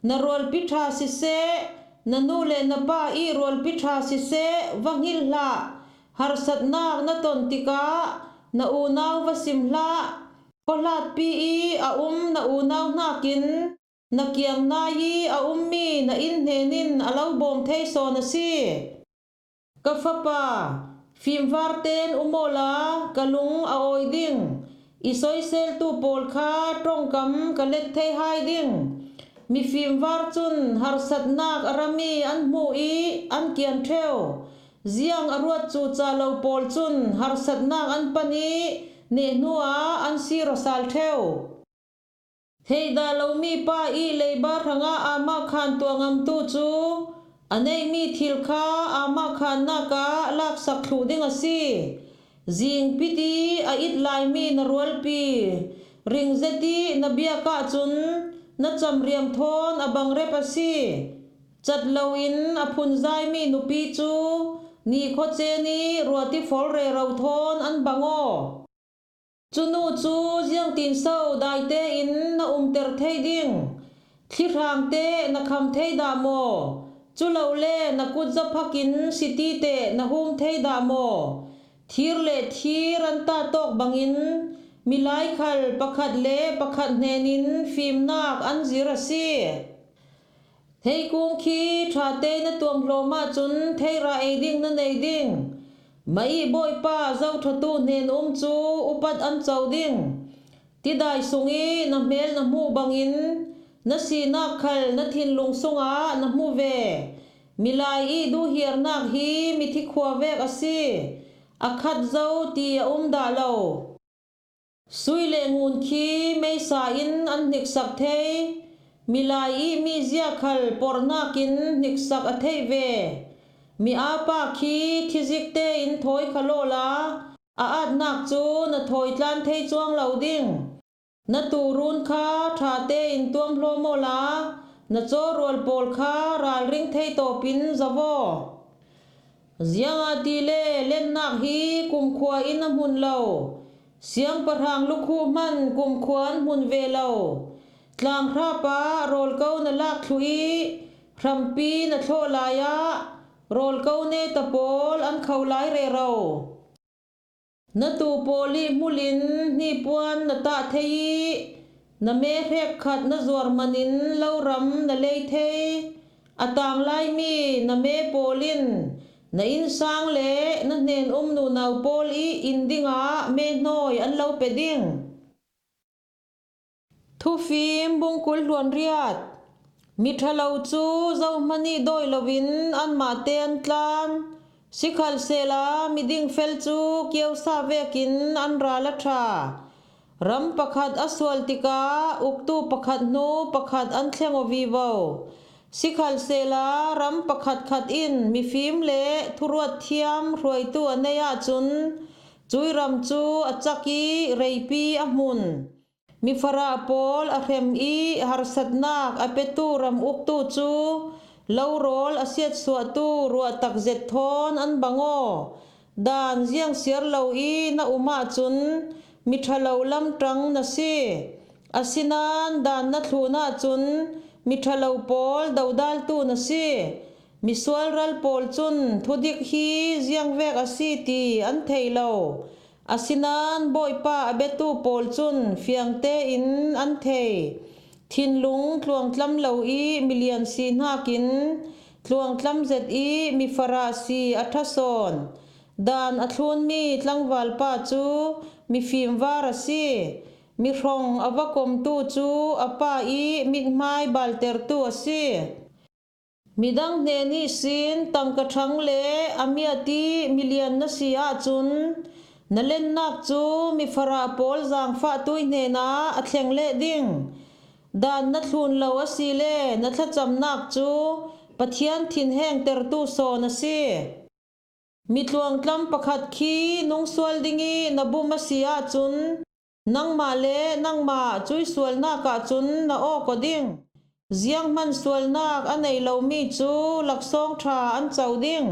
Na rualpi ṭha siseh, na nu le na pa i rualpi ṭha siseh va hngilh hlah. Harsatnak na ton tikah na unau va sim hlah. Khuahlatpi i a um na unau hnakin na kiang nai i a ummi na inn hnen in a lo bawm thei sawn a si. Ka fapa, fimvar tein um awla ka lung a awi ding. I soiseltu pawl kha ṭongkam ka let thei hai ding. Mifimvar cun harsatnak a rami an hmuh i an kian ṭheu. Ziang a ruat cuca lo pawl cun harsatnak an pan i neh hnuah an sir a sal ṭheu. Theihdah lomi pa i leiba hrangah amah khan tuah ngamtu cu a neihmi thil kha amah khannak ah laksak thluh ding a si. Zingpit i a it laimi na rualpi ring zet i na biak ahcun na camriam thawn a bangrep a si. Cat loin a phunzaimi nupi cu ni khuacen i ruati for rero thawn an bang aw. Cu nu cu ziangtinso daite in na umter thei ding? Thlihrang te na kham thei dah maw? Culole na kut zaphak in siti te na hum thei dah maw? Thir le thir an tah tawk bangin milai khal pakhat le pakhat hnenin fimnak an zir a si. Theikung khi ṭhate na tuamhlawm ahcun theira ei ding na nei ding. Mah i Bawipa zoṭhatu hnen um cu upat an co ding. Tidai sung i na hmel na hmuh bangin na sinak khal na thinlung sungah na hmu ve. Milai i duhhiarnak hi mithi khua vek a si. A khat zo ti a um dah lo. Sui le ngun khi meisa in an hniksak thei. Milai i mizia khal porhnak in hniksak a theih ve. Mi aa pa khi thizik tein thawi kha lawla a aatnak cu na thawi tlan thei cuang lo ding. Na tuurun kha ṭha tein tuamhlawm awla na cawrual pawl kha ralring thei tawpin zoh aw. Ziangahtile lennak hi kumkhua in a hmun lo, siangpahrang lukhuh hman kumkhua an hmun ve lo. Tlanghra pa rawlko na lak thluh i hrampi na thlawh lai ah rawlko neta pawl an kho lai rero. Na tuu pawl i hmulin hnipuan na tah thei i na me hrek khat na zuar manin lo ram na lei thei. A tang laimi na me pawl in na innsang le na hnen um nunau pawl i inn dingah me hnawi an lo pe ding. Thufim bungkul hluan riat. Miṭhalo cu zohman i dawi loin anmahte an tlan. Sikhalsehla miding fel cu kiosa vekin an ral a ṭha. Ram pakhat a sual tikah uktu pakhat hnu pakhat an thleng aw vivo. Sikhalsehla ram pakhatkhat in mifim le thuruat thiam hruaitu a nei ahcun cui ram cu a cak i reipi a hmun. Mifarah pawl a hrem i harsatnak a petu ram uktu cu lo rawl a siatsuahtu ruahtak zet thawn an bang aw. Dan ziangsiar lo i na um ahcun miṭhalo lamṭang na si. Asinain dan na thlun ahcun miṭhalo pawl dodaltu na si. Misual ral pawl cun thudik hi ziangvek a si ti an thei lo. Asinain Bawipa a biatu pawl cun fiang tein an thei. Thinlung tluangtlam lo i milian si hnakin tluangtlam zet i mi farah si a ṭha sawn. Dan a thlunmi tlangvalpa cu mifim var a si. Mihrawng a va komtu cu a pa i mithmai baltertu a si. Midang hnen ihsin tangka ṭhang le a miat i milian na si ahcun, na lennak cu mifarah pawl zaangfahtu hnenah a thleng leh ding. Dan na thlun lo asile na thlacamnak cu Pathian thinhengtertu sawn a si. Mitluangtlam pakhat khi nungsual ding i na bum a si ahcun, nangmah le nangmah cuih sualnak ahcun na awk aw ding. Zianghman sualnak a nei lomi cu laksawng ṭha an co ding.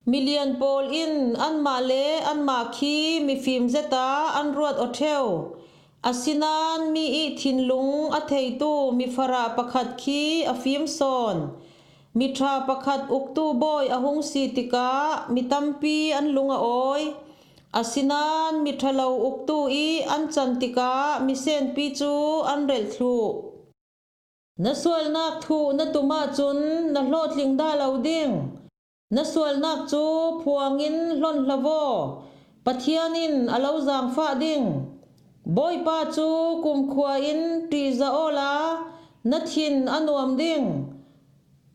Milian pawl in anmah le anmah khi mifim zeta an ruat aw ṭheu. Asinain mi i thinlung a theitu mifarah pakhat khi a fim sawn. Miṭha pakhat uktu bawi a hung si tikah mi tampi an lung a awi. Asinain miṭhalo uktu i an can tikah misenpi cu an relh thluh. Na sualnak thuh na tum ahcun na hlawhtling dah lo ding. Na sualnak cu phuangin hlon hlavaw. Pathian in a lo zaangfah ding. Bawipa cu kumkhua in ṭihzah awla na thin a nuam ding.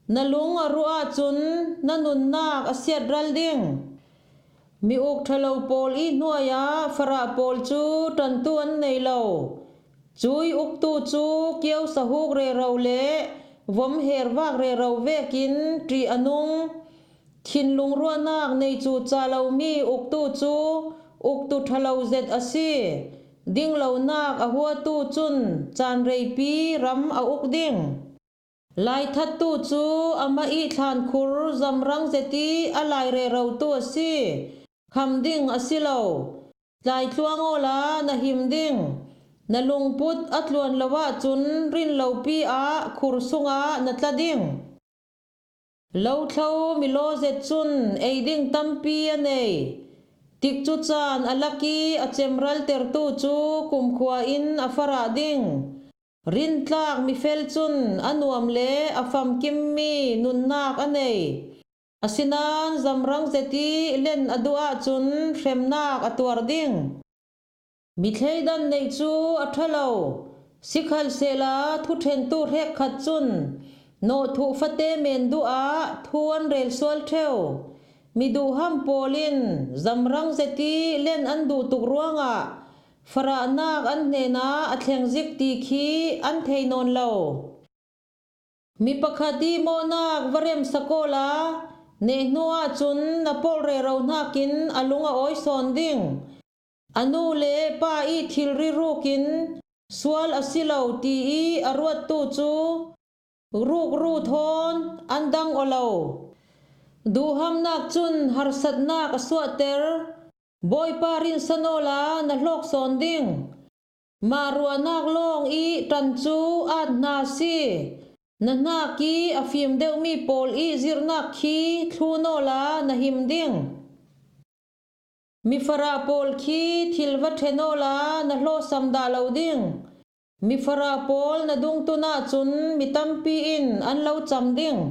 Na lung a ruh ahcun na nunnak a siatral ding. Mi uk ṭhalo pawl i hnuaiah farah pawl cu ṭantu an nei lo. Cuih uktu cu kio sahuk rero le vom hervak rero vekin ṭih a nung. Thinlung ruahnak nei cuca lomi uktu cu uktu ṭhalo zet a si. Dinglonak a huatu cun caan reipi ram a uk ding. Laithattu cu amah i thlankhur zamrang zet i a lai rerotu a si. Kham ding a si lo. Tlaitluang awla na him ding. Na lungput a tluan lo ahcun rinlopi ah khur sungah na tla ding. Lothlo milaw zet cun ei ding tampi a nei. Tikcu caan a lak i a cemraltertu cu kumkhua in a farah ding. Rintlak mifel cun a nuam le a famkimmi nunnak a nei. Asinain zamrang zet i len a duh ahcun hremnak a tuar ding. Mi thleidan neih cu a ṭha lo. Sikhalsehla thuṭhentu hrekkhat cun nawhthuh fate men duh ah thu an rel sual ṭheu. Mi duhham pawl in zamrang zet i len an duh tuk ruangah farahnak an hnenah a thleng zik ti khi an thei nawn lo. Mi pakhat i mawhnak va remsak awla neh hnu ahcun na pawl rero hnakin a lung a awi sawn ding. A nu le pa i thilri rukin sual a si lo ti i a ruattu cu rukru thawn an dang aw lo. Duhhamnak cun harsatnak a suahter. Bawipa rinsan awla na hlawk sawn ding. Mah ruahnak lawng i ṭan cu at hna a si. Na hnak i a fim deuhmi pawl i zirhnak khi thlun awla na him ding. Mifarah pawl khi thil va ṭhen awla na hlawhsam dah lo ding. Mifarah pawl na dungtun ahcun mi tampi in an lo cam ding.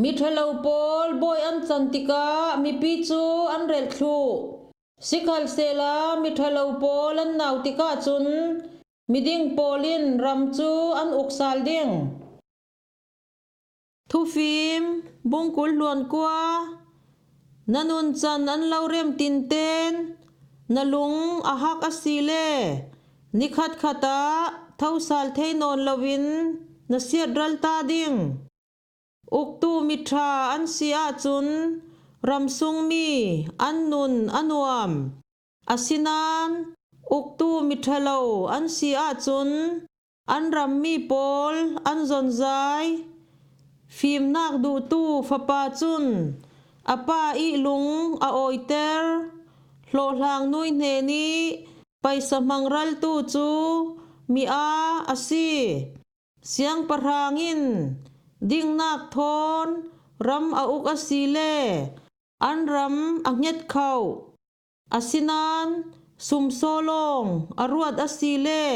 Miṭhalo pawl bawi an can tikah mipi cu an relh thluh. Sikhalsehla miṭhalo pawl an nau tikah cun miding pawl in ram cu an uk sal ding. Thufim bungkul hluan kua. Na nuncan an lo rem tinten na lung a hak a si le nikhat khat ah thosal thei nawn loin na siatral ta ding. Uktu miṭha an si ahcun ramsungmi an nun a nuam. Asinain uktu miṭhalo an si ahcun an rammi pawl an zonzai. Fimnak duhtu fapa cun a pa i lung a awiter. Hlawhhlang nui hnen i paisa hmangraltu cu mi aa a si. Siangpahrang in dingnak thawn ram a uk a si le an ram a hnget khoh. Asinain sumsaw lawng a ruat a si le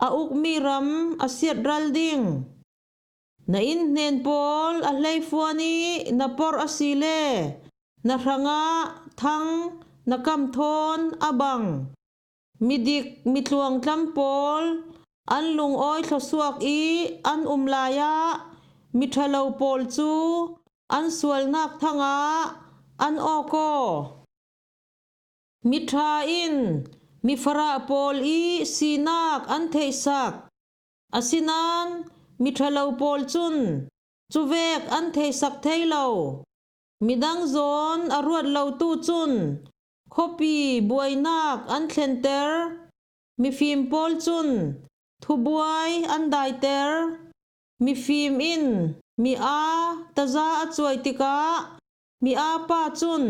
a ukmi ram a siatral ding. Na innhnen pawl a hleifuan ih na porh a si le, na hrangah thang na kam thawn a bang. Midik mitluangtlam pawl an lungawi thlawsuak ih an um lai-ah, miṭha lo pawl cu an sualnak thangah an awk aw. Miṭha in mifarah pawl ih sinak an theihsak, asinain miṭha lo pawl cun cuvek an theisak thei lo. Midang zawn a ruat lotu cun khuapi buainak an thlenter, mifim pawl cun thubuai an daiter. Mifim in mi aa taza a cuai tikah mi aa pa cun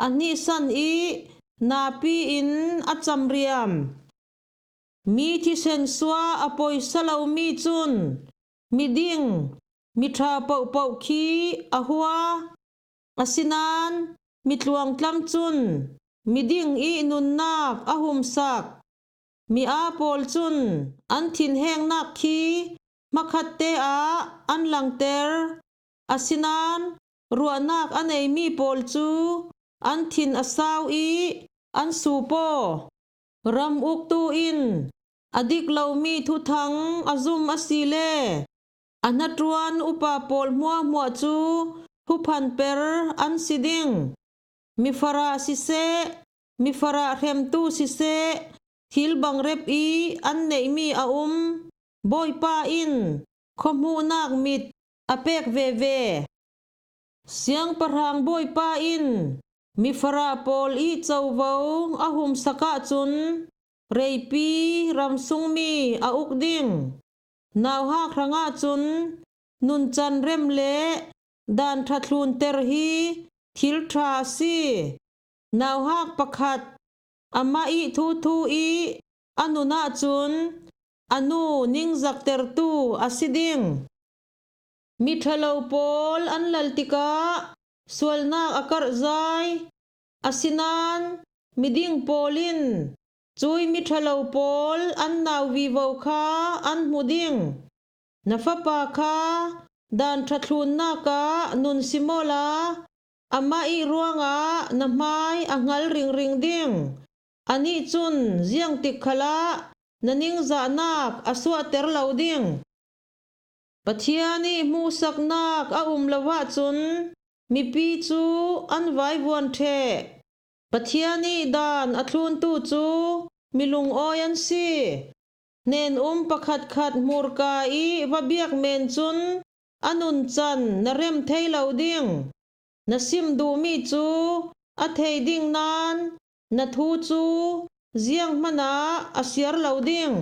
a hnihsan ih napi in a camriam. Mi thisen suah a poisa lomi cun miding miṭha pohpoh khi a hua. Asinain mitluangtlam cun miding ih nunnak a humsak. Mi aa pawl cun an thinhengnak khi hmakhatte ah an langter. Asinain ruahnak a neimi pawl cu an thin a sau ih an suup aw. Ram uktu in a dik lomi thuthang a zum a si le, a hnaṭuan upa pawl hmuahhmuah cu thuphanper an si ding. Mifarah siseh, mifarah hremtu siseh, thil bangrep ih an neihmi a um. Bawipa in khuahmuhnak mit a pek veve. Siangpahrang Bawipa in mifarah pawl ih covo a humsak ahcun reipi ramsungmi a uk ding. Nauhak hrangah cun nuncan rem le daan ṭha thlunter hi thil ṭha a si. Nauhak pakhat amah ih thuthu ih a nun ahcun a nu ningzaktertu a si ding. Miṭha lo pawl an lal tikah sualnak a karhzai, asinain miding pawl in cuih miṭha lo pawl an nau vivo kha an hmu ding. Na fapa kha daan ṭha thlunnak ah nun sim awla amah ih ruangah na hmai a hngal ringring ding. Anih cun ziangtik khalah na ningzahnak a suahter lo ding. Pathian ih hmuhsaknak a um lo ahcun mipi cu an vaivuan ṭheh. Pathian ih daan a thluntu cu mi lungawi an si. Hnen-um pakhatkhat hmurka ih va biak men cun a nuncan na rem thei lo ding. Na sim duhmi cu a thei ding nain na thu cu zianghman ah a siar lo ding.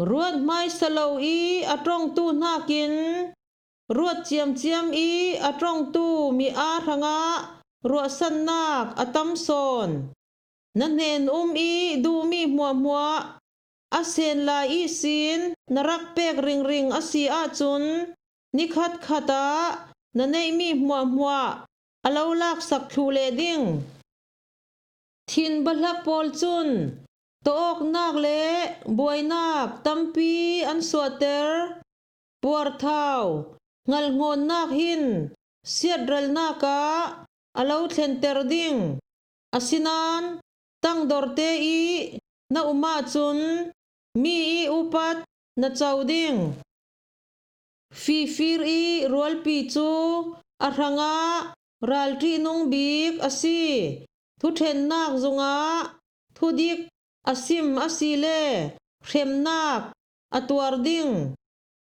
Ruat hmaisa lo ih a ṭongtu hnakin ruat ciamciam ih a ṭongtu mi aa hrangah ruahsannak a tam sawn. Na hnen-um ih duhmi hmuahhmuah a sen lai ihsin na rak pek ringring a si ahcun nikhatkhat ah na neihmi hmuahhmuah a lo laksak thluh leh ding. Thin bahlak pawl cun tawawknak le buainak tampi an suahter. Puarthau hngalhngawhnak hin siatralnak ah a lo thlenter ding. Asinain tangdorte ih na um ahcun mi ih upat na co ding. Fifir ih rualpi cu a hrangah ralṭihnung bik a si. Thuṭhennak zungah thudik a sim a si le hremnak a tuar ding.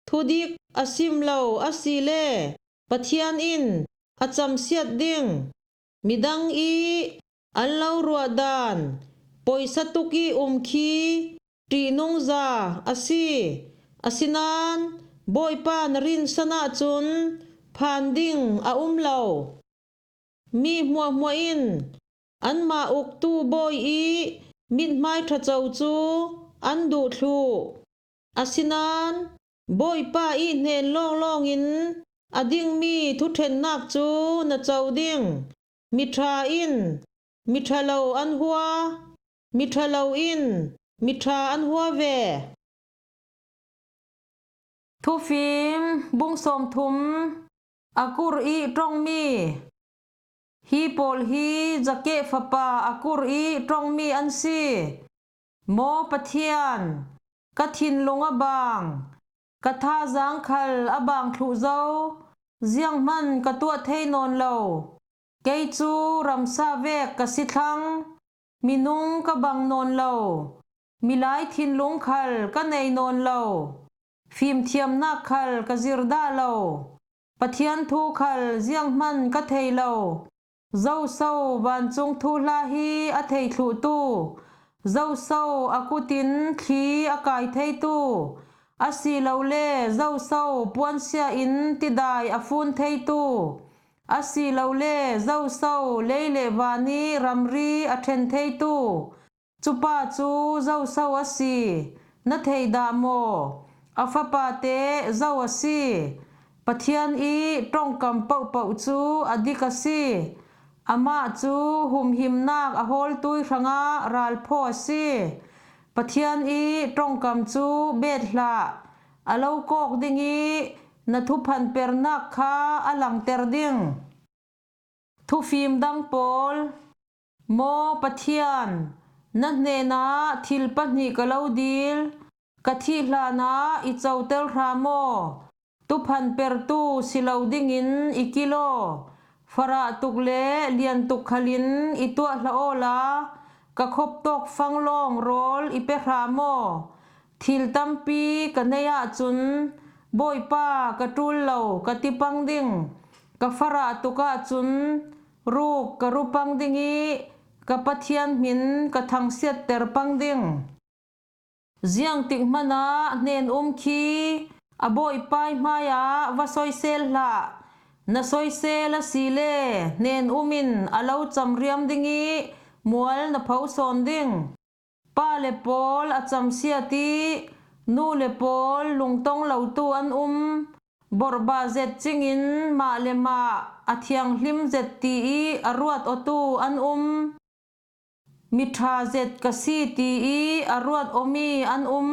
Thudik a sim lo a si le Pathian in a camsiat ding. Midang ih an lo ruah dan poisa tuk ih um khi ṭihnungza a si. Asinain Bawipa na rinsan ahcun phan ding a um lo. Mi hmuahhmuah in anmah uktu bawi ih mithmai ṭha co cu an duh thluh. Asinain Bawipa ih hnen lawnglawng in a dingmi thuṭhennak cu na co ding. Miṭha in miṭha lo an hua, miṭha lo in miṭha an hua ve. Thufim bung sawmthum. Akur ih ṭawngmi. Hi pawl hi Jakeh fapa Akur ih ṭawngmi an si. Maw Pathian, ka thinlung a bang, ka thazaang khal a bang thluh zo, zianghman ka tuah thei nawn lo. Kei cu ramsa vek ka si thlang, minung ka bang nawn lo, milai thinlung khal ka nei nawn lo, fimthiamnak khal ka zir dah lo, Pathian thu khal zianghman ka thei lo. Zoso vancung thuhla hi a thei thluhtu, zoso a kutin thli a kai theitu, asilole zoso puansia in tidai a fun theitu, asilole zoso lei le van ih ramri a ṭhen theitu, cupa cu zoso a si, na thei dah maw? A fapate zo a si. Pathian ih ṭongkam pohpoh cu a dik a si. Amah cu humhimnak a hawltui hrangah ralphaw a si. Pathian ih ṭongkam cu bet hlah, a lo kawk ding ih na thuphan pernak kha a langter ding. Thufim dang pawl. Maw Pathian, na hnenah thil pahnih ka lo dil, ka thih hlanah i coter hra maw? Thuphan pertu si lo dingin i kil aw. Farah tuk le lian tuk khalin i tuah hlah awla, ka khop tawk fang lawng rawl i pe hra maw? Thil tampi ka neih ahcun, Bawipa, ka ṭul lo, ka ti pang ding. Ka farah tuk ahcun, ruk ka ru pang ding ih ka Pathian hmin ka thangsiatter pang ding. Ziangtik hmanah hnen-um khi a bawipa ih hmaiah va soisel hlah. Na soisel asile hnen-um in a lo camriam ding ih mual na pho sawn ding. Pa le pawl a camsiat ih nu le pawl lungtong lotu an um. Borhbah zet cingin mah le mah a thianghlim zet ti ih a ruat awtu an um. Miṭha zet ka si ti ih a ruat awmi an um.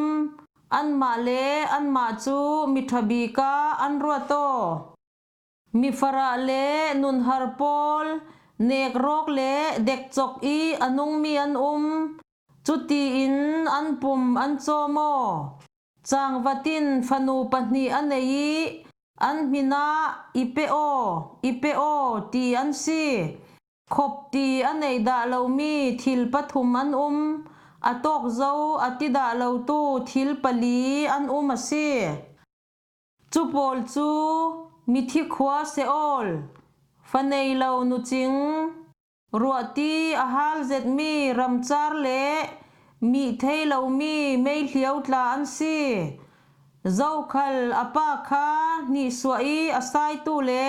Anmah le anmah cu miṭha bik ah an ruat aw. Mifarah le nunhar pawl nekrawk le dekcok ih a nungmi an um. Cutiin an pum an cawm aw. Cangvat in fanu pahnih a nei ih an hmin ah, "I pe aw, i pe aw," ti an si. Khop ti a neih dah lomi thil pathum an um. A tawk zo a ti dah lotu thil pali an um a si. Cu pawl cu mithi khua Seol, fa nei lo nucing, ruahti a hal zetmi ramcar le mih thei lomi meihliau tla an si. Zokhal a pa kha hnihsuah ih a saitu le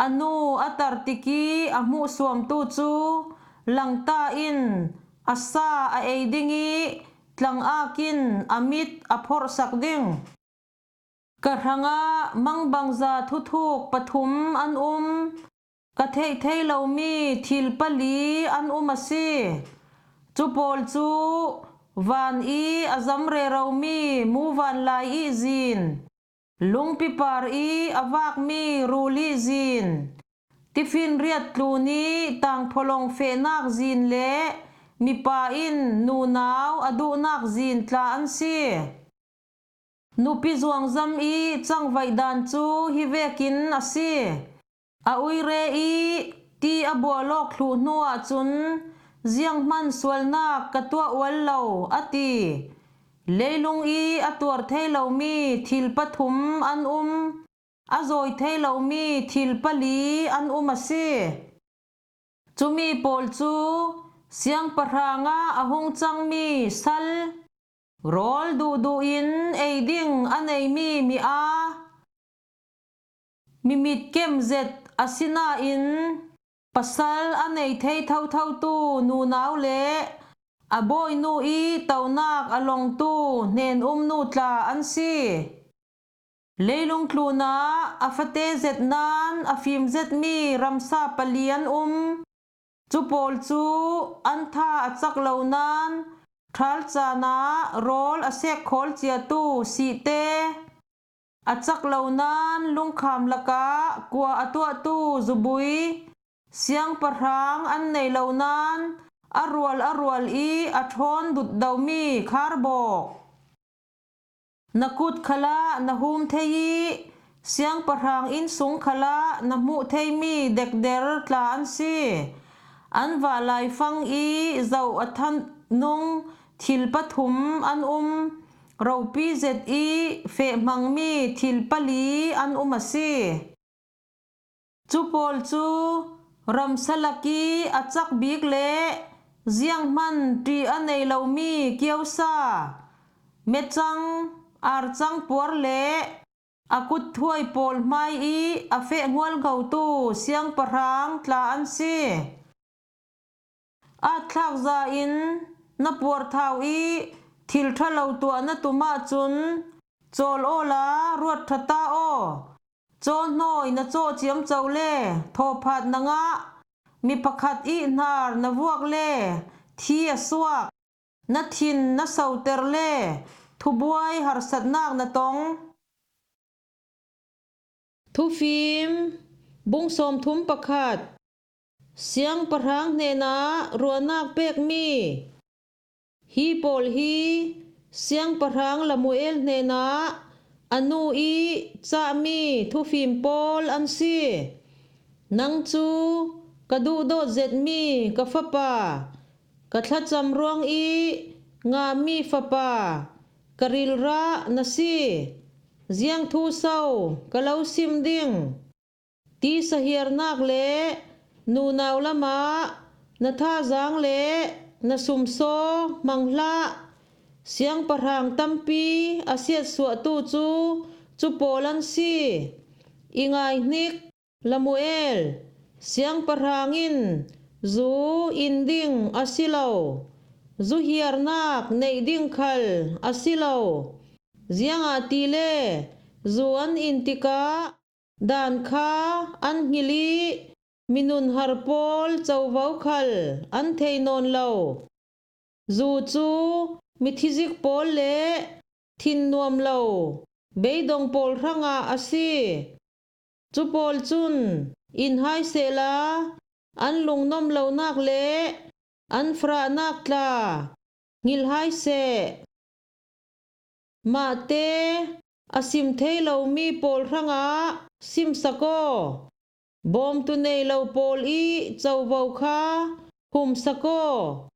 a nu a tar tik ih a hmuhsuamtu cu langta in a sa a ei ding ih tlangak in a mit a phorhsak ding. Ka hrangah mangbangza thuthuk pathum an um. Ka theih thei lomi thil pali an um a si. Cu pawl cu van ih a zam reromi muvanlai ih zin, lungpipar ih a vakmi rul ih zin, tifinriat tlun ih tangphawlawng fehnak zin le mipa in nunau a duhnak zin tla an si. Nupi zuangzam ih cangvaih dan cu hi vekin a si. A uire ih ti a bual awk thluh hnu ahcun, "Zianghman sualnak ka tuah ual lo," a ti. Leilung ih a tuar thei lomi thil pathum an um. A zawi thei lomi thil pali an um a si. Cumi pawl cu siangpahrang ah a hung cangmi sal, rawl duhduh in ei ding a neimi mi aa, mi mitkem zet a si nain, pasal a nei thei thothotu nunau le a bawinu ih tonak a longtu hnen-um nu tla an si. Leilung tlunah a fate zet nain a fim zetmi ramsa pali an um. Cu pawl cu an tha a cak lo nain ṭhal caan ah rawl a sek khawl ciatu sihte, a cak lo nan lungkham lakah kua a tuahtu zubui, siangpahrang an nei lo nan a rual a rual i a ṭhawn dutdomi kharbawk. Na kut khalah na hum thei i siangpahrang innsung khalah na hmuh theimi dekder tla an si. An vah laifang i zoh a thanung thil pathum an um, ropi zet i fehhmangmi thil pali an um a si. Cu pawl cu ramsa lak i a cak bik le zianghman ṭih a nei lomi kiosa, mecang, arcang puar le a kut thuai pawl hmai i a feh hmualngotu siangpahrang tla an si. At thlak za in na puarthau i thil ṭha lo tuah na tum ahcun cawl awla ruat ṭha ta aw. Cawhnawi na cawh ciamco le thawphat na ngah, mi pakhat i hnar na vuak le thi a suak, na thin na soter le thubuai harsatnak na tong. Thufim, bung sawmthum pakhat. Siangpahrang hnenah ruahnak pekmi. Hi pawl hi siangpahrang Lamuel hnenah a nu i cahmi thufim pawl an si. Nang cu ka duhdawt zetmi ka fapa, ka thlacam ruang i ngahmi fapa, ka rilrah na si. Ziang thu so ka lo sim ding? Tisa hiarnak le nunau lamah na thazaang le na sumsaw hmang hlah. Siangpahrang tampi a siatsuahtu cu cu pawl an si. I ngaihnik, Lamuel, siangpahrang in zu in ding a si lo, zuhiarnak neih ding khal a si lo. Ziangahtile zu an in tikah dan kha an hngil i minunhar pawl covo khal an thei nawn lo. Zu cu mithizik pawl le thinnuam lo beidong pawl hrangah a si. Cu pawl cun in hai sehla an lungnuam lonak le an farahnak tla hngilh hai seh. Mahte a sim thei lomi pawl hrangah simsak aw. Bawmtu nei lo pawl i covo kha humsak aw.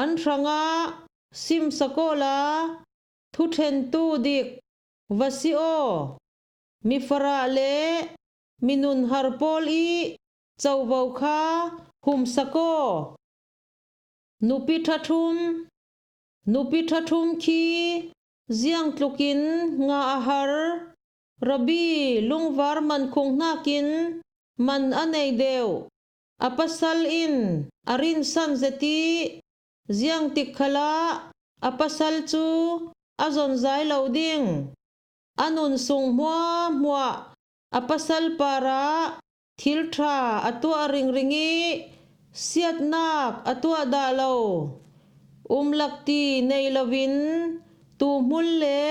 An hrangah simsak awla thuṭhentu dik va si aw. Mifarah le minunhar pawl i covo kha humsak aw. Nupi ṭhathum. Nupi ṭhathum khi ziangtlukin ngah a har, rabi lungvar mankhung hnakin man a nei deuh. A pasal in a rinsan zet i ziangtik khalah a pasal cu a zonzai lo ding. A nun sung hmuahhmuah a pasal parah thil ṭha a tuah ringring i siatnak a tuah dah lo. Umlakti nei loin tuuhmul le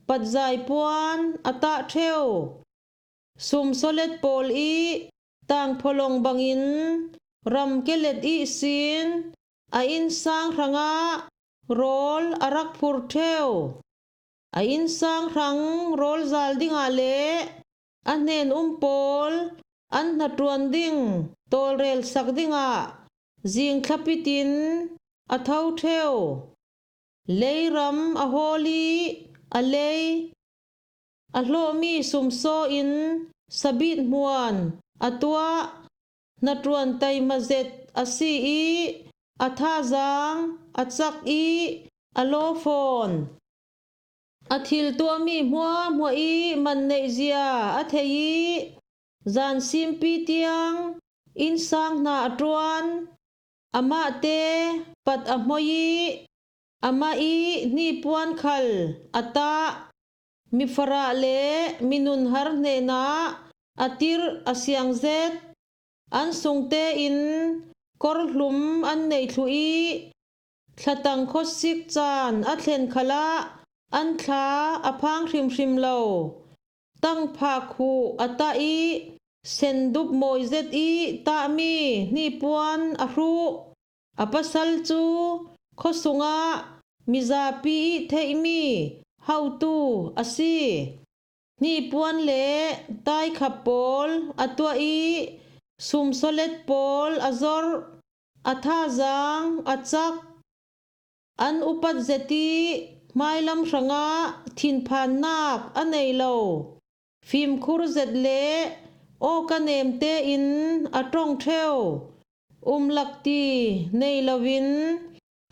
patzai puan a tah ṭheu. Sumsawlet pawl i tangphawlawng bangin ram kelet ihsin a innsang hrangah rawl a rak phur ṭheu. A innsang hrang rawl zal dingah le a hnen um pawl an hnaṭuan ding tawlrelsak dingah zing thlapit in a tho ṭheu. Leiram a hawl i a lei, a hlawhmi sumsaw in sabit hmuan a tuah, hnaṭuan taima zet a si i a thazaang a cak i a law fawn. A thil tuahmi hmuahhmuah i man neihzia a thei i zan simpi tiang innsang hna a ṭuan. Amahte pat a hmoi i amah i hnipuan khal a tah. Mifarah le minunhar hnenah a tirh a siang zet. An sungte in korhlum an nei thluh i thlatang khuasik caan a thlen khalah an thla a phang hrimhrim lo. tangphak huh a tah ih, sendup mawi zet ih tahmi hnipuan a hruh. A pasal cu khua sungah mizapi ih theihmi hotu a si. Hnipuan le taikhap pawl a tuah ih, sumsolet pawl a zorh. A thazaang a cak, an upat zet ih hmailam hrangah thinphannak a nei lo. Fimkhur zet le awka nemte in a ṭong ṭheu. Umlak ti nei loin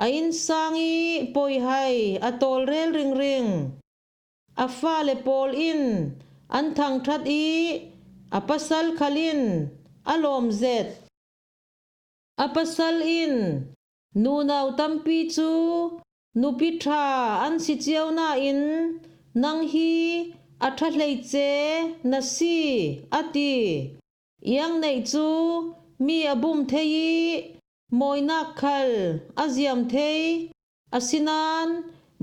a innsang ih poihai a tawlrel ringring. A fale pawl in an thangṭhat ih a pasal khal in a lawm zet. A pasal in nunau tampi cu nupi ṭha an si cio nain, nang hi a ṭha hleice na si, a ti. Iang neih cu mi a bum thei ih mawinak khal a ziam thei. Asinain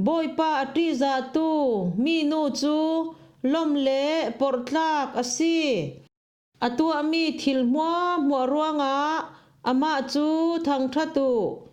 Bawipa a ṭihzahtu minu cu lom le porhtlak a si. A tuahmi thil hmuahhmuah ruangah amah cu thangṭhat uh.